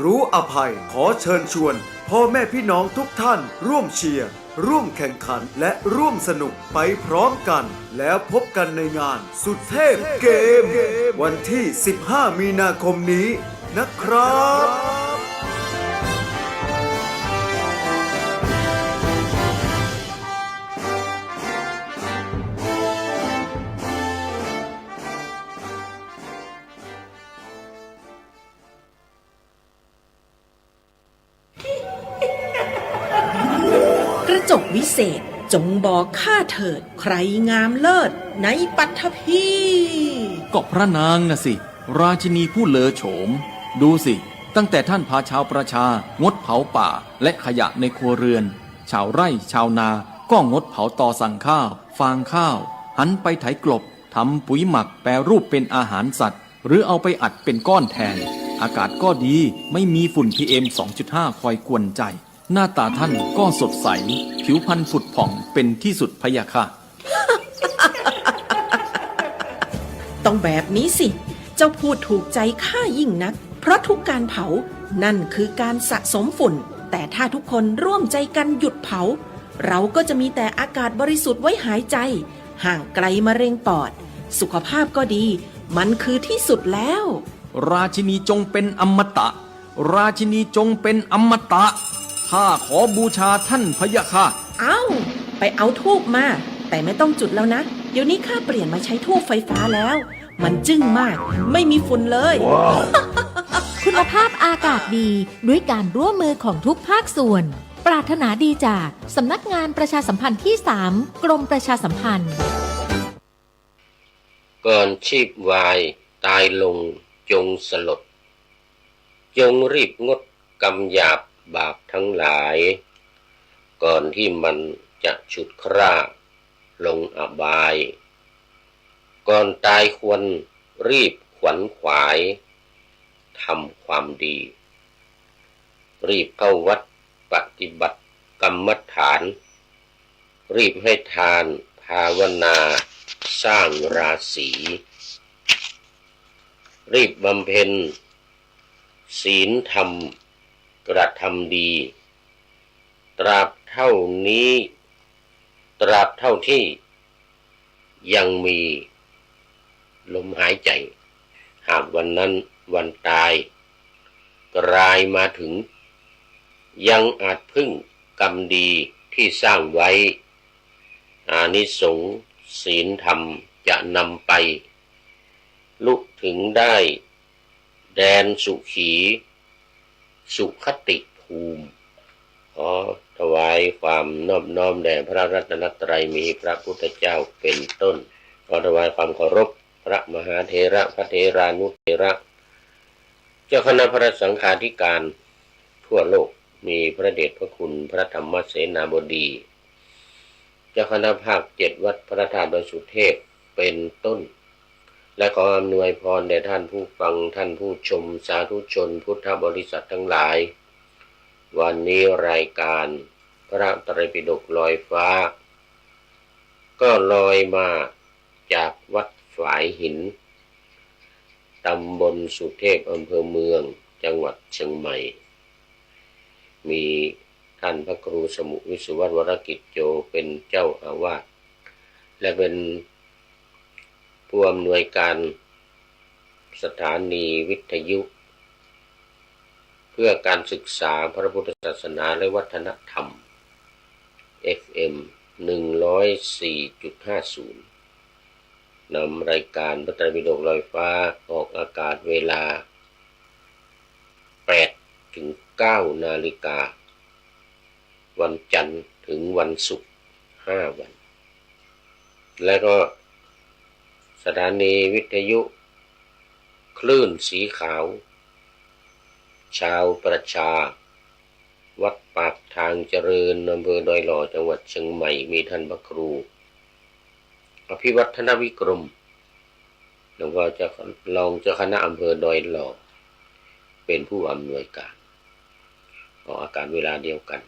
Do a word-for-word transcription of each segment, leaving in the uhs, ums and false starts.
รู้อภัย ขอเชิญชวนพ่อแม่พี่น้องทุกท่านร่วมเชียร์ ร่วมแข่งขัน และร่วมสนุกไปพร้อมกัน แล้วพบกันในงานสุเทพเกม วันที่ สิบห้า มีนาคมนี้นะครับ กระจกวิเศษ จงบอกข้าเถิด ใครงามเลิศในปัตภี ก็พระนางน่ะสิ ราชินีผู้เลอโฉม ดูสิ ตั้งแต่ท่านพาชาวประชา งดเผาป่า และขยะในครัวเรือน ชาวไร่ ชาวนา ก็งดเผาตอสั่งข้าว ฟางข้าว หันไปไถกลบ ทำปุ๋ยหมัก แปรรูปเป็นอาหารสัตว์ หรือเอาไปอัดเป็นก้อนแทน อากาศก็ดี ไม่มีฝุ่น PM สองจุดห้า คอยกวนใจ หน้าตาท่านก็สดใส ผิวพรรณผุดผ่องเป็นที่สุดพะยะค่ะ ต้องแบบนี้สิ เจ้าพูดถูกใจข้ายิ่งนัก เพราะทุกการเผา นั่นคือการสะสมฝุ่น แต่ถ้าทุกคนร่วมใจกันหยุดเผา เราก็จะมีแต่อากาศบริสุทธิ์ไว้หายใจ ห่างไกลมะเร็งปอด สุขภาพก็ดี มันคือที่สุดแล้ว ราชินีจงเป็นอมตะ ราชินีจงเป็นอมตะ ข้าขอบูชาท่านพะยะค่ะ เอ้า ไปเอาธูปมา แต่ไม่ต้องจุดแล้วนะ เดี๋ยวนี้ข้าเปลี่ยนมาใช้ธูปไฟฟ้าแล้ว มันจึ้งมาก ไม่มีฝุ่นเลย คุณภาพอากาศดีด้วยการร่วมมือของทุกภาคส่วน ปรารถนาดีจากสำนักงานประชาสัมพันธ์ที่สาม กรมประชาสัมพันธ์ ก่อนชีพวายตายลงจงสลด จงรีบงดกรรมหยาบบาปทั้งหลาย ก่อนที่มันจะฉุดคร่าลงอบาย ก่อนตายควรรีบขวนขวายทำความดี รีบเข้าวัดปฏิบัติกรรมฐาน รีบให้ทานภาวนาสร้างราศี รีบบำเพ็ญศีลธรรมกระทำดี ตราบเท่านี้ ตราบเท่าที่ยังมีลมหายใจ หากวันนั้นวันตายกรายมาถึง ยังอาจพึ่งกรรมดีที่สร้างไว้ อานิสงส์ศีลธรรมจะนำไป ลุถึงได้แดนสุขี สุคติภูมิ ขอถวายความนอบน้อมแด่พระรัตนตรัย มีพระพุทธเจ้าเป็นต้น ขอถวายความเคารพพระมหาเถระ พระเถรานุเถระ เจ้าคณะพระสังฆาธิการทั่วโลก มีพระเดชพระคุณพระธรรมเสนาบดี เจ้าคณะภาคเจ็ดวัดพระธาตุดอยสุเทพเป็นต้น และขออำนวยพรแด่ท่านผู้ฟัง ท่านผู้ชม สาธุชนพุทธบริษัททั้งหลาย วันนี้รายการพระไตรปิฎกลอยฟ้า ก็ลอยมาจากวัดฝายหิน ตำบลสุเทพ อำเภอเมือง จังหวัดเชียงใหม่ มีท่านพระครูสมุห์ วิสุวัฒน์ วรกิจโจ เป็นเจ้าอาวาส และเป็นผู้อำนวยการสถานีวิทยุ เพื่อการศึกษาพระพุทธศาสนาและวัฒนธรรม เอฟเอ็ม หนึ่งร้อยสี่จุดห้าศูนย์ นำรายการพระไตรปิฎกลอยฟ้าออกอากาศเวลา แปดถึงเก้านาฬิกา วันจันทร์ถึงวันศุกร์ ห้าวัน และก็สถานีวิทยุคลื่นสีขาว ชาวประชา วัดปากทางเจริญ อำเภอดอยหล่อ จังหวัดเชียงใหม่ มีท่านพระครู อภิวัฒนวิกรม หลวงพ่อเจ้า รองเจ้าคณะอำเภอดอยหล่อ เป็นผู้อำนวยการ ออกอากาศเวลาเดียวกัน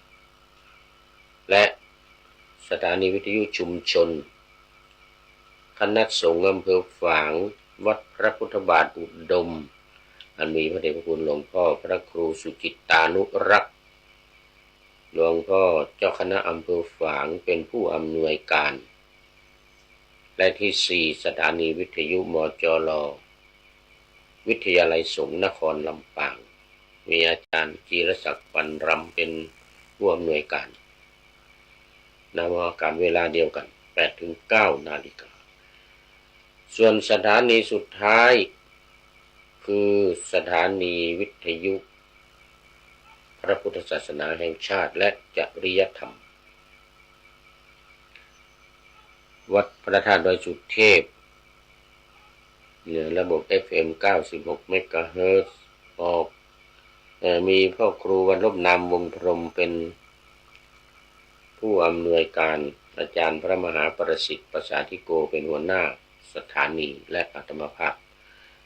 และสถานีวิทยุชุมชน คณะสงฆ์อำเภอฝาง วัดพระพุทธบาทอุดม อันมีพระเดชพระคุณหลวงพ่อพระครูสุจิตตานุรักษ์ หลวงพ่อเจ้าคณะอำเภอฝางเป็นผู้อำนวยการ และที่สี่ สถานีวิทยุ มจล วิทยาลัยสงฆ์นครลำปาง มีอาจารย์จีรศักดิ์ ปันรำ เป็นผู้อำนวยการ นะ ออกอากาศเวลาเดียวกัน แปดถึงเก้านาฬิกา ส่วนสถานีสุดท้าย คือสถานีวิทยุพระพุทธศาสนาแห่งชาติและจริยธรรม วัดพระธาตุดอยสุเทพ เนี่ย ระบบ เอฟเอ็ม เก้าสิบหกเมกะเฮิรตซ์ ออก เอ่อ มีพ่อครูวันลบนามวงศ์พรหมเป็นผู้อำนวยการ อาจารย์พระมหาประสิทธิ์ ประสาธิโก เป็นหัวหน้าสถานี และอาตมาภาพ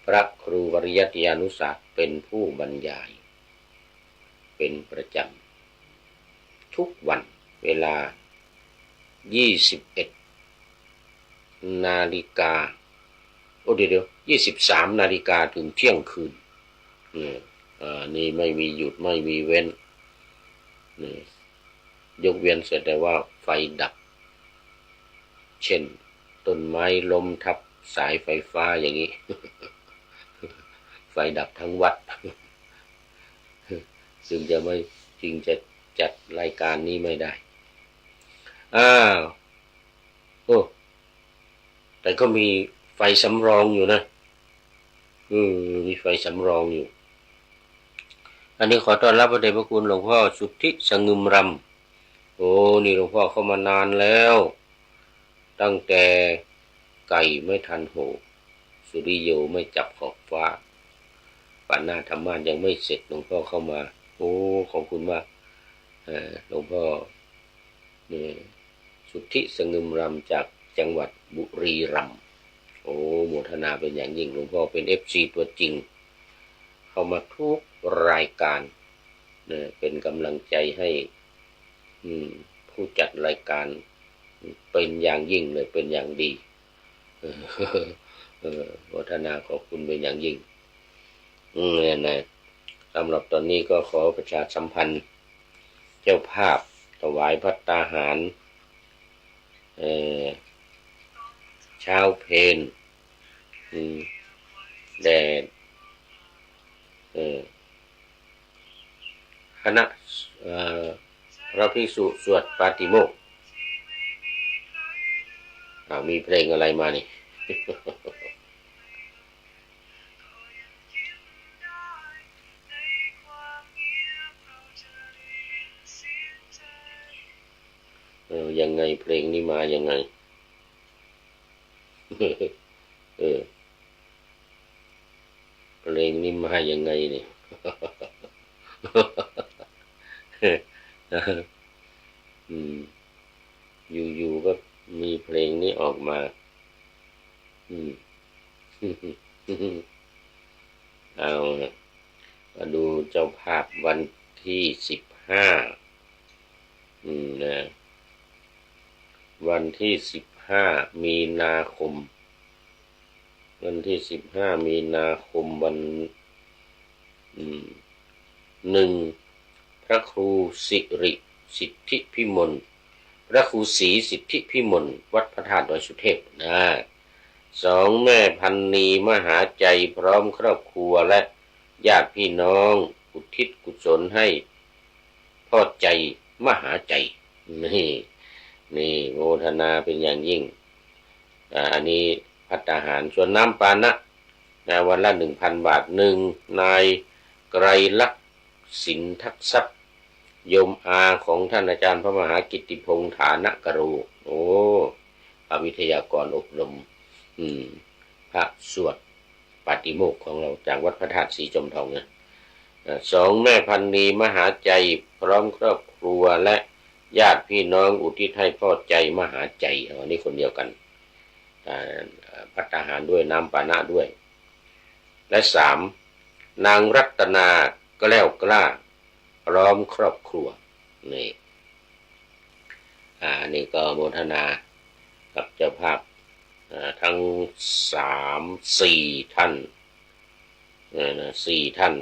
พระครูวริยัตยานุสาสน์ เป็นผู้บรรยาย เป็นประจำ ทุกวัน เวลา ยี่สิบเอ็ดนาฬิกา โอ้ เดี๋ยวๆ ยี่สิบสามนาฬิกาถึงเที่ยงคืน เนี่ย อ่า นี่ไม่มีหยุด ไม่มีเว้น นี่ ยกเว้นเสียแต่ว่าไฟดับ เช่น ต้นไม้ล้มทับสายไฟฟ้าอย่างนี้ ไฟดับทั้งวัด จึงจะไม่ จึงจะจัดรายการนี้ไม่ได้ อ้าว โอ้ แต่ก็มีไฟสำรองอยู่นะ อืม มีไฟสำรองอยู่ อันนี้ขอต้อนรับพระเดชพระคุณหลวงพ่อสุทธิสงึมรำ โอ้ นี่หลวงพ่อเข้ามานานแล้ว ตั้งแต่ไก่ไม่ทันโห่ สุริโยไม่จับขอบฟ้า ปาณาธรรมาสน์ยังไม่เสร็จ หลวงพ่อเข้ามา โอ้ ขอบคุณมาก เอ่อ หลวงพ่อ นี่ สุทธิสงึมรำจากจังหวัดบุรีรัมย์ โอ้ โมทนาเป็นอย่างยิ่ง หลวงพ่อเป็นเอฟซีตัวจริง เข้ามาทุกรายการ เนี่ย เป็นกำลังใจให้ อืม ผู้จัดรายการเป็นอย่างยิ่งเลย เป็นอย่างดี เออ เออ โมทนาขอบคุณเป็นอย่างยิ่ง อืม เนี่ยนะ สำหรับตอนนี้ก็ขอประชาสัมพันธ์ เจ้าภาพถวายภัตตาหาร เอ่อ เช้าเพล อืม แด่ เอ่อ คณะ เอ่อ พระภิกษุสวดปาติโมกข์ อ้าว มีเพลงอะไรมานี่ เออ ยังไง เพลงนี้มายังไง เออ เพลงนี้มายังไงนี่ อืม อยู่ๆ ก็มีเพลงนี้ออกมา อืม เอาละ มาดูเจ้าภาพวันที่สิบห้า อืม นะ วันที่สิบห้า มีนาคม วันที่สิบห้า มีนาคม วัน อืม หนึ่ง พระครูสิริสิทธิพิมล พระครูศรีสิทธิพิมล วัดพระธาตุดอยสุเทพนะ สอง แม่พันนีมหาใจพร้อมครอบครัวและญาติพี่น้อง อุทิศกุศลให้พ่อใจมหาใจ นี่ นี่ โมทนาเป็นอย่างยิ่ง อ่า อันนี้ภัตตาหาร ส่วนน้ำปานะ นะ วันละ หนึ่งพันบาท หนึ่ง นายไกรลักษณ์ สินทักทรัพย์ โยมอาของท่านอาจารย์พระมหากิตติพงษ์ ฐานกโร โอ้ พระวิทยากรอบรม อืม พระสวดปาติโมกข์ของเราจากวัดพระธาตุสีจอมทองนะ เอ่อ สอง แม่พันนีมหาใจพร้อมครอบครัวและญาติพี่น้องอุทิศให้พ่อใจมหาใจ อันนี้คนเดียวกัน อ่า ภัตตาหารด้วย น้ำปานะด้วย และสาม นางรัตนาแก้วกล้า พร้อมครอบครัว นี่ อ่า นี่ก็โมทนากับเจ้าภาพ อ่า ทั้งสามสี่ท่าน เอ่อ นะ สี่ท่าน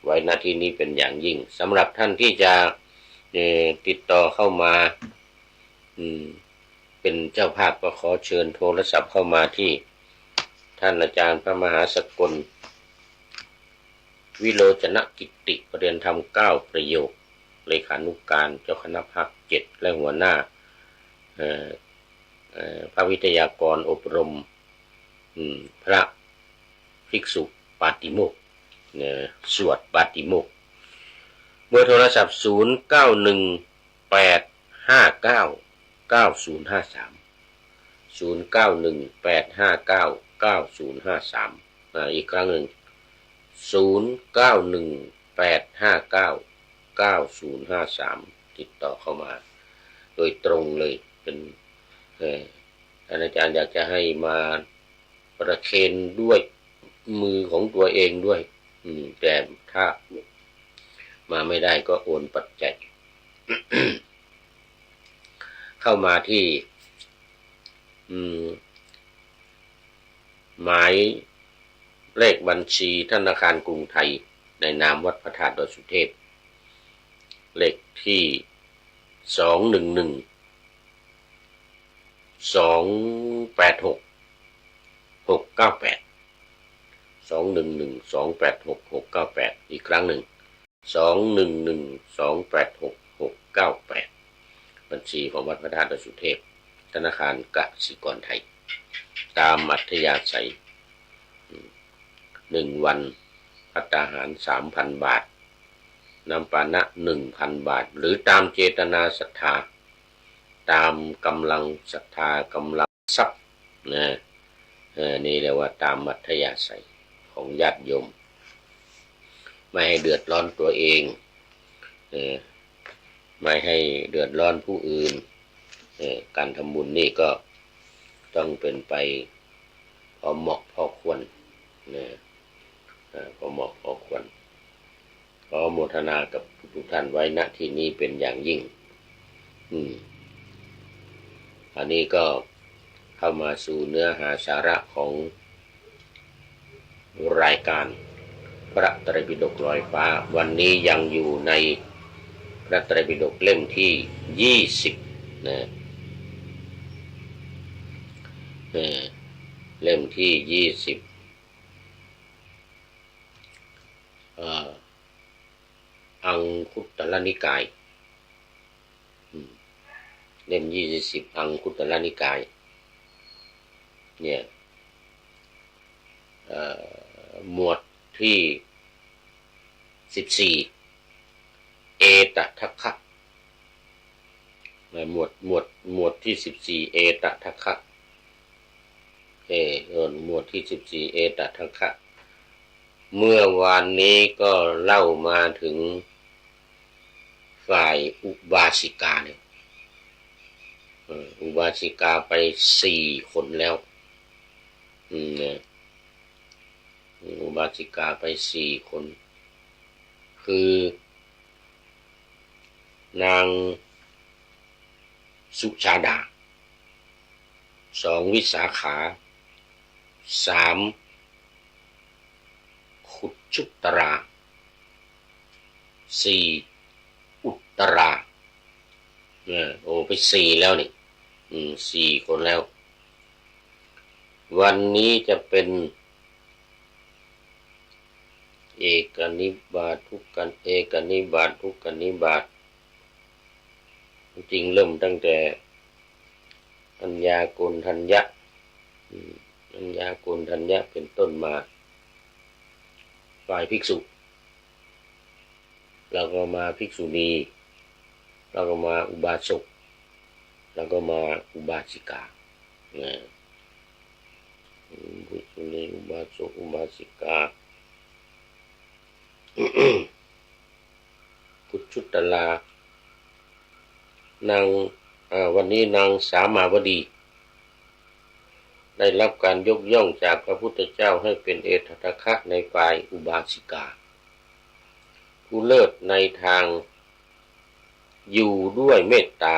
ไว้ ณ ที่นี้เป็นอย่างยิ่ง สำหรับท่านที่จะ เอ่อ ติดต่อเข้ามา อืม เป็นเจ้าภาพก็ขอเชิญโทรศัพท์เข้ามาที่ท่านอาจารย์พระมหาสกล วิโรจนกิตติ เรียนธรรมเก้าประโยค เลขานุการเจ้าคณะภาคเจ็ด และหัวหน้า เอ่อ เอ่อ พระวิทยากรอบรม อืม พระภิกษุปาติโมกข์ เอ่อ สวดปาติโมกข์ เบอร์โทรศัพท์ ศูนย์เก้าหนึ่งแปดห้าเก้าเก้าศูนย์ห้าสาม ศูนย์เก้าหนึ่งแปดห้าเก้าเก้าศูนย์ห้าสาม อ่า อีกครั้งหนึ่ง ศูนย์เก้าหนึ่งแปดห้าเก้าเก้าศูนย์ห้าสาม ติดต่อเข้ามาโดยตรงเลย เป็น เอ่อ ท่านอาจารย์อยากจะให้มาประเคนด้วยมือของตัวเองด้วย อืม แต่ถ้ามาไม่ได้ก็โอนปัจจัย เข้ามาที่ อืม หมายเลขบัญชีธนาคารกรุงไทย ในนามวัดพระธาตุดอยสุเทพ เลขที่ สองหนึ่งหนึ่ง สองแปดหก หกเก้าแปด สองหนึ่งหนึ่ง สองแปดหก หกเก้าแปด อีกครั้งหนึ่ง สองหนึ่งหนึ่ง สองแปดหก หกเก้าแปด บัญชีของวัดพระธาตุดอยสุเทพ ธนาคารกสิกรไทย ตามอัธยาศัย อืม หนึ่งวัน ภัตตาหาร สามพันบาท น้ำปานะ หนึ่งพันบาท หรือตามเจตนาศรัทธา ตามกำลังศรัทธา กำลังทรัพย์ นะ เออ นี่เรียกว่าตามอัธยาศัยของญาติโยม ไม่ให้เดือดร้อนตัวเอง เออ ไม่ให้เดือดร้อนผู้อื่น เออ การทำบุญนี่ก็ต้องเป็นไปพอเหมาะพอควร นะ เออ พอเหมาะพอควร ขอโมทนากับทุกๆท่านไว้ ณ ที่นี้เป็นอย่างยิ่ง อืม อันนี้ก็เข้ามาสู่เนื้อหาสาระของรายการพระไตรปิฎกลอยฟ้า วันนี้ยังอยู่ในพระไตรปิฎกเล่มที่ยี่สิบ นะ เออ เล่มที่ยี่สิบ เอ่อ อังคุตตรนิกาย อืม เล่มยี่สิบ อังคุตตรนิกาย เนี่ย เอ่อ หมวดที่สิบสี่ เอตทัคคะ หมวด หมวด หมวดที่สิบสี่ เอตทัคคะ เออ หมวดที่สิบสี่ เอตทัคคะ เมื่อวานนี้ก็เล่ามาถึงฝ่ายอุบาสิกาเนี่ย เออ อุบาสิกาไปสี่คนแล้ว อืม เนี่ย อุบาสิกาไปสี่คน คือ นางสุชาดา สอง วิสาขา สาม ขุจจุตรา สี่ อุตรา เนี่ย โอ้ ไปสี่แล้วนี่ อืม สี่คนแล้ว วันนี้จะเป็น เอกนิบาต ทุกกัน เอกนิบาต ทุกกนิบาต จริงเริ่มตั้งแต่อัญญาโกณฑัญญะ อืม อัญญาโกณฑัญญะเป็นต้นมา ฝ่ายภิกษุ แล้วก็มาภิกษุณี แล้วก็มาอุบาสก แล้วก็มาอุบาสิกา นะ ภิกษุณี อุบาสก อุบาสิกา ขุจจุตรา นาง เอ่อ วันนี้นางสามาวดี ได้รับการยกย่องจากพระพุทธเจ้าให้เป็นเอตทัคคะในฝ่ายอุบาสิกา ผู้เลิศในทางอยู่ด้วยเมตตา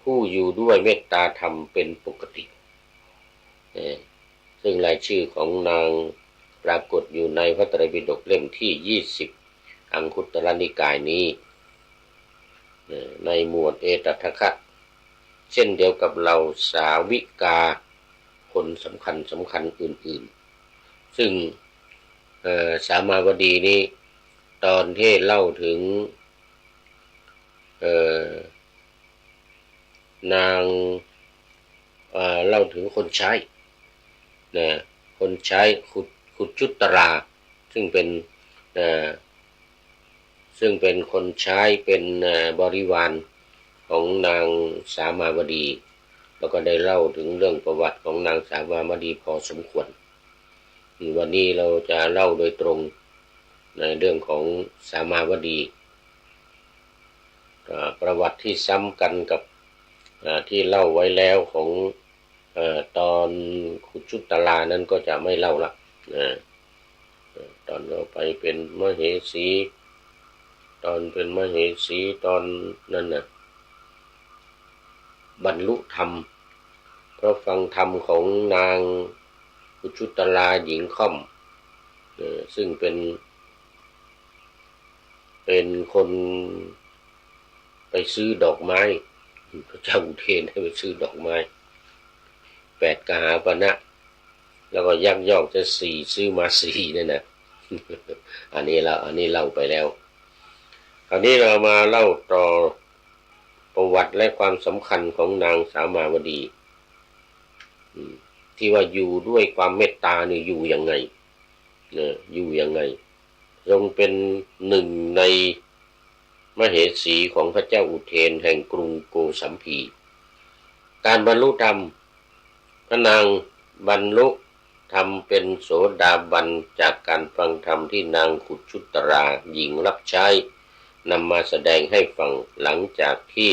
ผู้อยู่ด้วยเมตตาธรรมเป็นปกติ เอ่อ ซึ่งรายชื่อของนาง ปรากฏอยู่ในพระไตรปิฎกเล่มที่ยี่สิบ อังคุตรนิกายนี้ ในหมวดเอตทัคคะ เช่นเดียวกับเหล่าสาวิกาคนสำคัญสำคัญอื่นๆ ซึ่ง เอ่อ สามาวดีนี้ ตอนที่เล่าถึง เอ่อ นาง เอ่อ เล่าถึงคนใช้ นะ คนใช้ขุด ขุดชุตรา ซึ่งเป็น เอ่อ ซึ่งเป็นคนใช้ เป็น เอ่อ บริวารของนางสามาวดี แล้วก็ได้เล่าถึงเรื่องประวัติของนางสามาวดีพอสมควร วันนี้เราจะเล่าโดยตรงในเรื่องของสามาวดี อ่า ประวัติที่ซ้ำกันกับ อ่า ที่เล่าไว้แล้วของ เอ่อ ตอนขุดชุตรานั้นก็จะไม่เล่าละ นะ เอ่อ ตอนเข้าไปเป็นมเหสี ตอนเป็นมเหสี ตอนนั้นน่ะ บรรลุธรรม เพราะฟังธรรมของนางขุดชุตราหญิงค่อม เอ่อ ซึ่งเป็น เป็นคนไปซื้อดอกไม้ พระเจ้าอุเทนให้ไปซื้อดอกไม้ แปดกหาปณะ แล้วก็ยักยอกเสียสี่ ซื้อมาสี่เนี่ยนะ อันนี้เล่า อันนี้เล่าไปแล้ว คราวนี้เรามาเล่าต่อประวัติและความสำคัญของนางสามาวดี อืม ที่ว่าอยู่ด้วยความเมตตานี่อยู่ยังไง นะ อยู่ยังไง ทรงเป็นหนึ่งในมเหสีของพระเจ้าอุเทนแห่งกรุงโกสัมพี การบรรลุธรรม พระนางบรรลุธรรมเป็นโสดาบันจากการฟังธรรมที่นางขุดชุตราหญิงรับใช้นำมาแสดงให้ฟัง หลังจากที่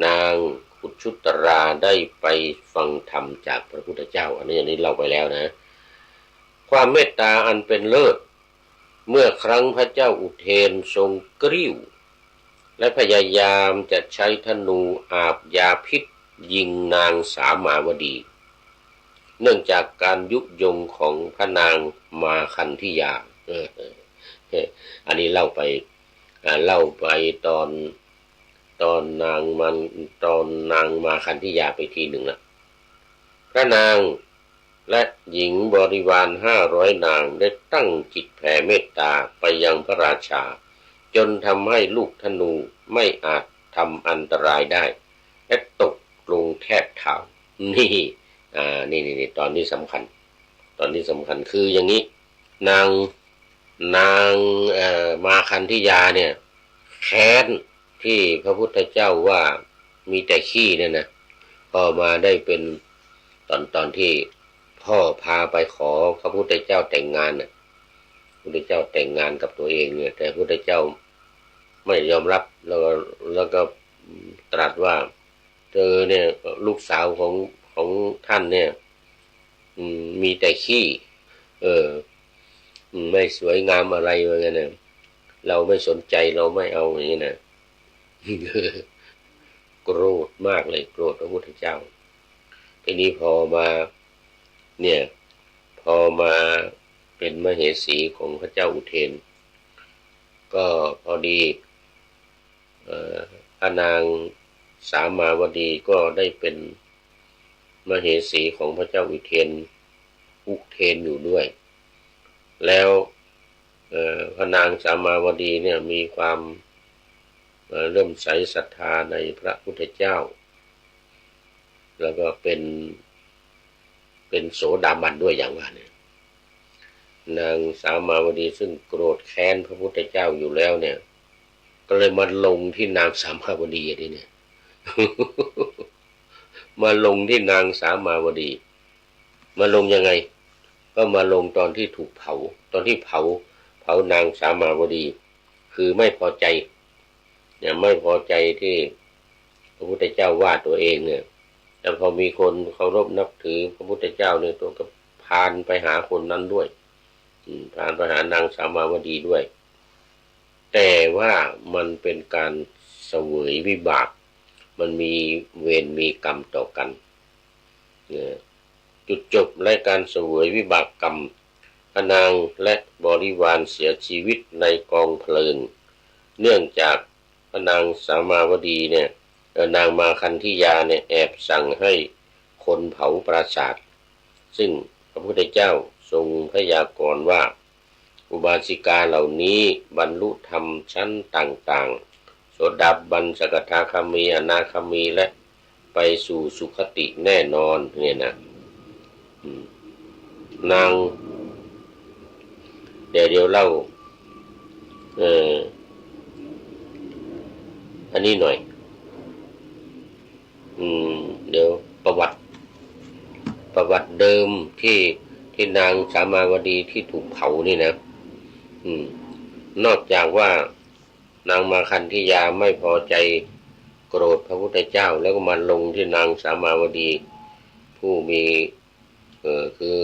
นางขุดชุตราได้ไปฟังธรรมจากพระพุทธเจ้า อันนี้ อันนี้เล่าไปแล้วนะ ความเมตตาอันเป็นเลิศ เมื่อครั้งพระเจ้าอุเทนทรงกริ้ว และพยายามจะใช้ธนูอาบยาพิษยิงนางสามาวดี เนื่องจากการยุยงของพระนางมาคันธิยา เออ อันนี้เล่าไป อ่า เล่าไปตอน ตอนนางมัน ตอนนางมาคันธิยาไปทีหนึ่งละ พระนางและหญิงบริวารห้าร้อยนางได้ตั้งจิตแผ่เมตตาไปยังพระราชา จนทำให้ลูกธนูไม่อาจทำอันตรายได้ และตกลงแทบเท้า นี่ อ่า นี่ นี่ นี่ ตอนนี้สำคัญ ตอนนี้สำคัญ คืออย่างนี้ นาง นาง เอ่อ มาคันธิยาเนี่ย แค้นที่พระพุทธเจ้าว่ามีแต่ขี้เนี่ยนะ พอมาได้เป็น ตอน ตอนที่พ่อพาไปขอพระพุทธเจ้าแต่งงานน่ะ พุทธเจ้าแต่งงานกับตัวเองเนี่ย แต่พุทธเจ้าไม่ยอมรับ แล้วก็ แล้วก็ตรัสว่า เธอเนี่ย ลูกสาวของ ของท่านเนี่ย อืม มีแต่ขี้ เออ อืม ไม่สวยงามอะไร ว่างั้นน่ะ เราไม่สนใจ เราไม่เอา อย่างนี้นะ โกรธมากเลย โกรธพระพุทธเจ้า ทีนี้พอมา เนี่ย พอมาเป็นมเหสีของพระเจ้าอุเทน ก็พอดี เอ่อ พระนางสามาวดีก็ได้เป็นมเหสีของพระเจ้าอุเทน อุเทนอยู่ด้วย แล้ว เอ่อ พระนางสามาวดีเนี่ยมีความ เอ่อ เลื่อมใสศรัทธาในพระพุทธเจ้า แล้วก็เป็น เป็นโสดาบันด้วยอย่างว่าเนี่ย นางสามาวดีซึ่งโกรธแค้นพระพุทธเจ้าอยู่แล้วเนี่ย ก็เลยมาลงที่นางสามาวดีทีเนี่ย มาลงที่นางสามาวดี มาลงยังไง ก็มาลงตอนที่ถูกเผา ตอนที่เผา เผานางสามาวดี คือไม่พอใจ เนี่ย ไม่พอใจที่พระพุทธเจ้าว่าตัวเองเนี่ย แล้วพอมีคนเคารพนับถือพระพุทธเจ้าเนี่ย ตัวก็พาลไปหาคนนั้นด้วย อืม พาลไปหานางสามาวดีด้วย แต่ว่ามันเป็นการเสวยวิบาก มันมีเวรมีกรรมต่อกัน เนี่ย จุดจบและการเสวยวิบากกรรม นางและบริวารเสียชีวิตในกองเพลิง เนื่องจากพระนางสามาวดีเนี่ย เอ่อ นางมาคันธิยาเนี่ยแอบสั่งให้คนเผาปราสาท ซึ่งพระพุทธเจ้าทรงพยากรณ์ว่า อุบาสิกาเหล่านี้บรรลุธรรมชั้นต่างๆ โสดาบัน สกทาคามี อนาคามี และไปสู่สุคติแน่นอนเนี่ยนะ อืม นาง เดี๋ยว เดี๋ยวเล่า เอ่อ อันนี้หน่อย อืม เดี๋ยวประวัติ ประวัติเดิมที่ ที่นางสามาวดีที่ถูกเผานี่นะ อืม นอกจากว่านางมาคันธิยาไม่พอใจ โกรธพระพุทธเจ้า แล้วก็มาลงที่นางสามาวดี ผู้มี เอ่อ คือ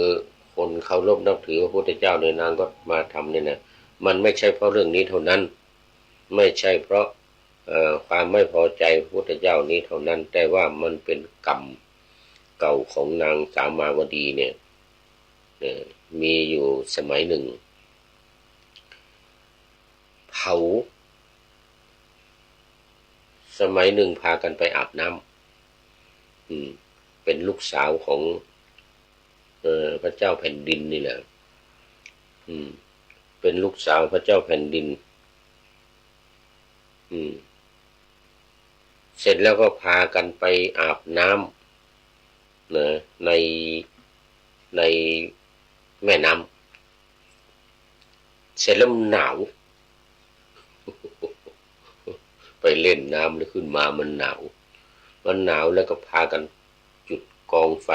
คนเคารพนับถือพระพุทธเจ้าเนี่ย นางก็มาทำเนี่ยนะ มันไม่ใช่เพราะเรื่องนี้เท่านั้น ไม่ใช่เพราะ เอ่อ ความไม่พอใจพระพุทธเจ้านี้เท่านั้น แต่ว่ามันเป็นกรรมเก่าของนางสามาวดีเนี่ย เอ่อ มีอยู่สมัยหนึ่ง เผา สมัยหนึ่งพากันไปอาบน้ำ อืม เป็นลูกสาวของ เอ่อ พระเจ้าแผ่นดินนี่แหละ อืม เป็นลูกสาวพระเจ้าแผ่นดิน อืม เสร็จแล้วก็พากันไปอาบน้ำนะ ใน ในแม่น้ำ เสร็จแล้วมันหนาว ไปเล่นน้ำแล้วขึ้นมามันหนาว มันหนาวแล้วก็พากันจุดกองไฟ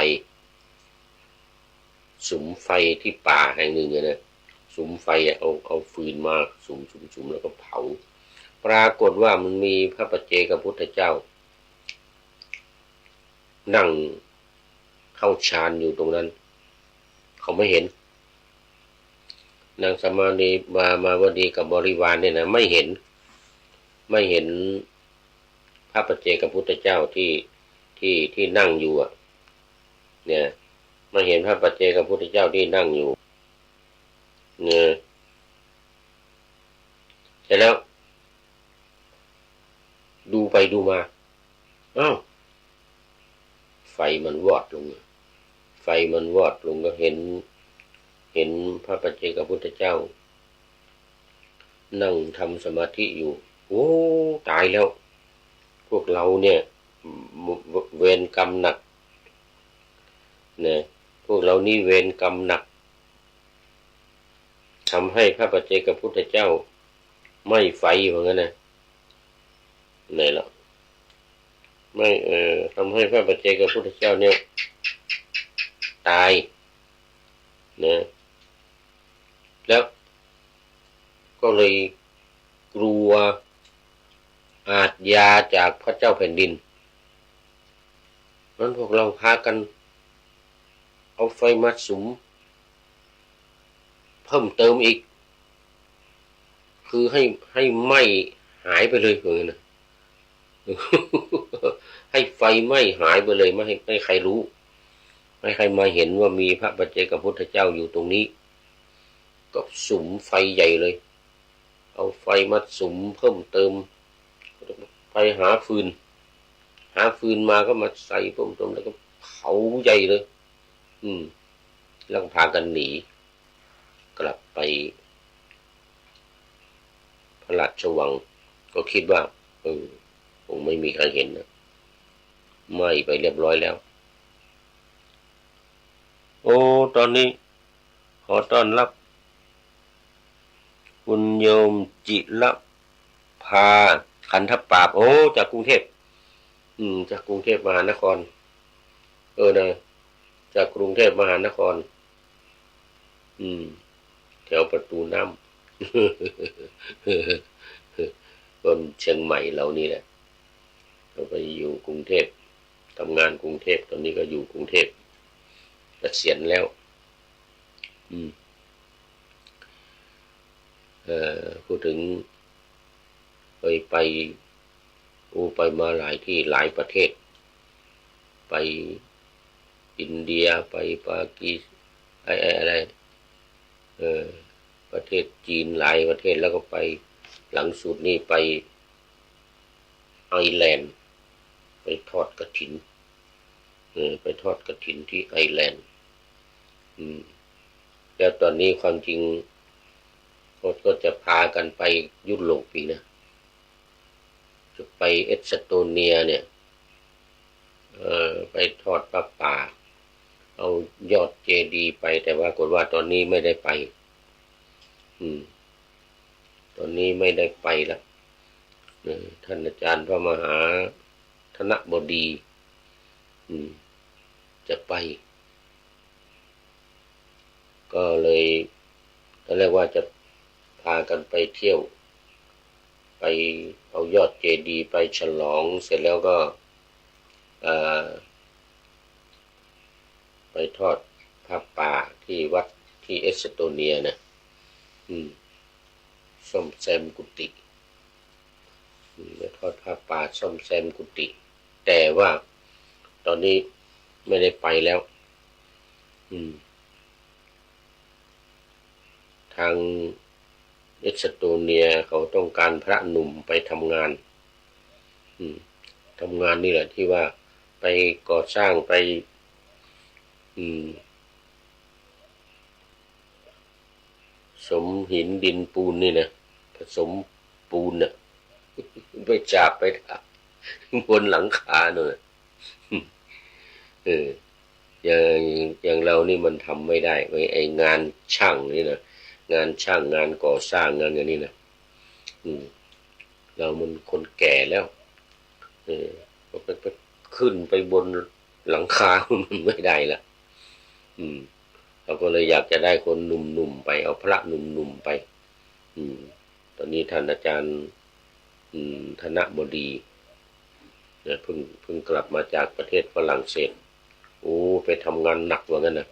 สุมไฟที่ป่าแห่งหนึ่งอะนะ สุมไฟอะ เอา เอาฟืนมาสุม สุม สุม แล้วก็เผา ปรากฏว่ามันมีพระปัจเจกพุทธเจ้า นั่งเข้าฌานอยู่ตรงนั้น เขาไม่เห็น นางสามาวดี มา มาวดีกับบริวารเนี่ยนะ ไม่เห็น ไม่เห็นพระปัจเจกพุทธเจ้าที่ ที่ ที่นั่งอยู่อะ เนี่ย ไม่เห็นพระปัจเจกพุทธเจ้าที่นั่งอยู่ เนี่ย เสร็จแล้ว ดูไปดูมา อ้าว ไฟมันวอดลง ไฟมันวอดลงก็เห็น เห็นพระปัจเจกพุทธเจ้า นั่งทำสมาธิอยู่ โอ้ ตายแล้ว พวกเราเนี่ย เวรกรรมหนัก นะ พวกเรานี่เวรกรรมหนัก ทำให้พระปัจเจกพุทธเจ้าไหม้ไฟ ว่างั้นนะ ไหนล่ะ ไม่ เอ่อ ทำให้พระปัจเจกพุทธเจ้าเนี่ยตาย นะ แล้วก็เลยกลัวอาชญาจากพระเจ้าแผ่นดิน นั้นพวกเราพากันเอาไฟมาสุมเพิ่มเติมอีก คือให้ ให้ไหม้หายไปเลย ว่างั้นนะ ให้ไฟไหม้หายไปเลย ไม่ให้ ไม่ให้ใครรู้ ไม่ให้ใครมาเห็นว่ามีพระปัจเจกพุทธเจ้าอยู่ตรงนี้ ก็สุมไฟใหญ่เลย เอาไฟมาสุมเพิ่มเติม ไปหาฟืน หาฟืนมาก็มาใส่เพิ่มเติม แล้วก็เผาใหญ่เลย อืม แล้วก็พากันหนี กลับไปพระราชวัง ก็คิดว่า เออ คงไม่มีใครเห็นนะ ไหม้ไปเรียบร้อยแล้ว โอ้ ตอนนี้ขอต้อนรับ คุณโยมจิรภา ขันธปราบ โอ้ จากกรุงเทพ อืม จากกรุงเทพมหานคร เออนะ จากกรุงเทพมหานคร อืม แถวประตูน้ำ คนเชียงใหม่เรานี่แหละ เราไปอยู่กรุงเทพ ทำงานกรุงเทพ ตอนนี้ก็อยู่กรุงเทพ เกษียณแล้ว อืม เอ่อ พูดถึง เคยไป โอ้ ไปมาหลายที่หลายประเทศ ไปอินเดีย ไปปากีส ไอ้ ไอ้ อะไร เออ ประเทศจีนหลายประเทศ แล้วก็ไป หลังสุดนี่ไปไอร์แลนด์ ไปทอดกฐิน เออ ไปทอดกฐินที่ไอร์แลนด์ อืม แล้วตอนนี้ความจริงก็ ก็จะพากันไปยุโรปอีกนะ จะไปเอสโตเนียเนี่ย เอ่อ ไปทอดผ้าป่า เอายอดเจดีย์ไป แต่ปรากฏว่าตอนนี้ไม่ได้ไป อืม ตอนนี้ไม่ได้ไปละ เออ ท่านอาจารย์พระมหาธนบดี อืม จะไป ก็เลย ตอนแรกว่าจะพากันไปเที่ยว ไปเอายอดเจดีย์ไปฉลอง เสร็จแล้วก็ เอ่อ ไปทอดผ้าป่าที่วัดที่เอสโตเนียนะ อืม ซ่อมแซมกุฏิ อืม ไปทอดผ้าป่าซ่อมแซมกุฏิ แต่ว่าตอนนี้ไม่ได้ไปแล้ว อืม ทางเอสโตเนียเขาต้องการพระหนุ่มไปทำงาน อืม ทำงานนี่แหละที่ว่าไปก่อสร้างไป อืม สมหินดินปูนนี่นะ ผสมปูนน่ะ ไปฉาบไปทาบนหลังคาโน่นน่ะ เออ อย่าง อย่างเรานี่มันทำไม่ได้ ไอ้ ไอ้งานช่างนี่นะ งานช่าง งานก่อสร้าง งานอย่างนี้นะ อืม เรามันคนแก่แล้ว เออ ก็ไป ไปขึ้นไปบนหลังคามันไม่ได้ละ อืม เราก็เลยอยากจะได้คนหนุ่มๆไป เอาพระหนุ่มๆไป อืม ตอนนี้ท่านอาจารย์ อืม ธนบดี นะ เพิ่ง เพิ่งกลับมาจากประเทศฝรั่งเศส โอ้ ไปทำงานหนักว่างั้นนะ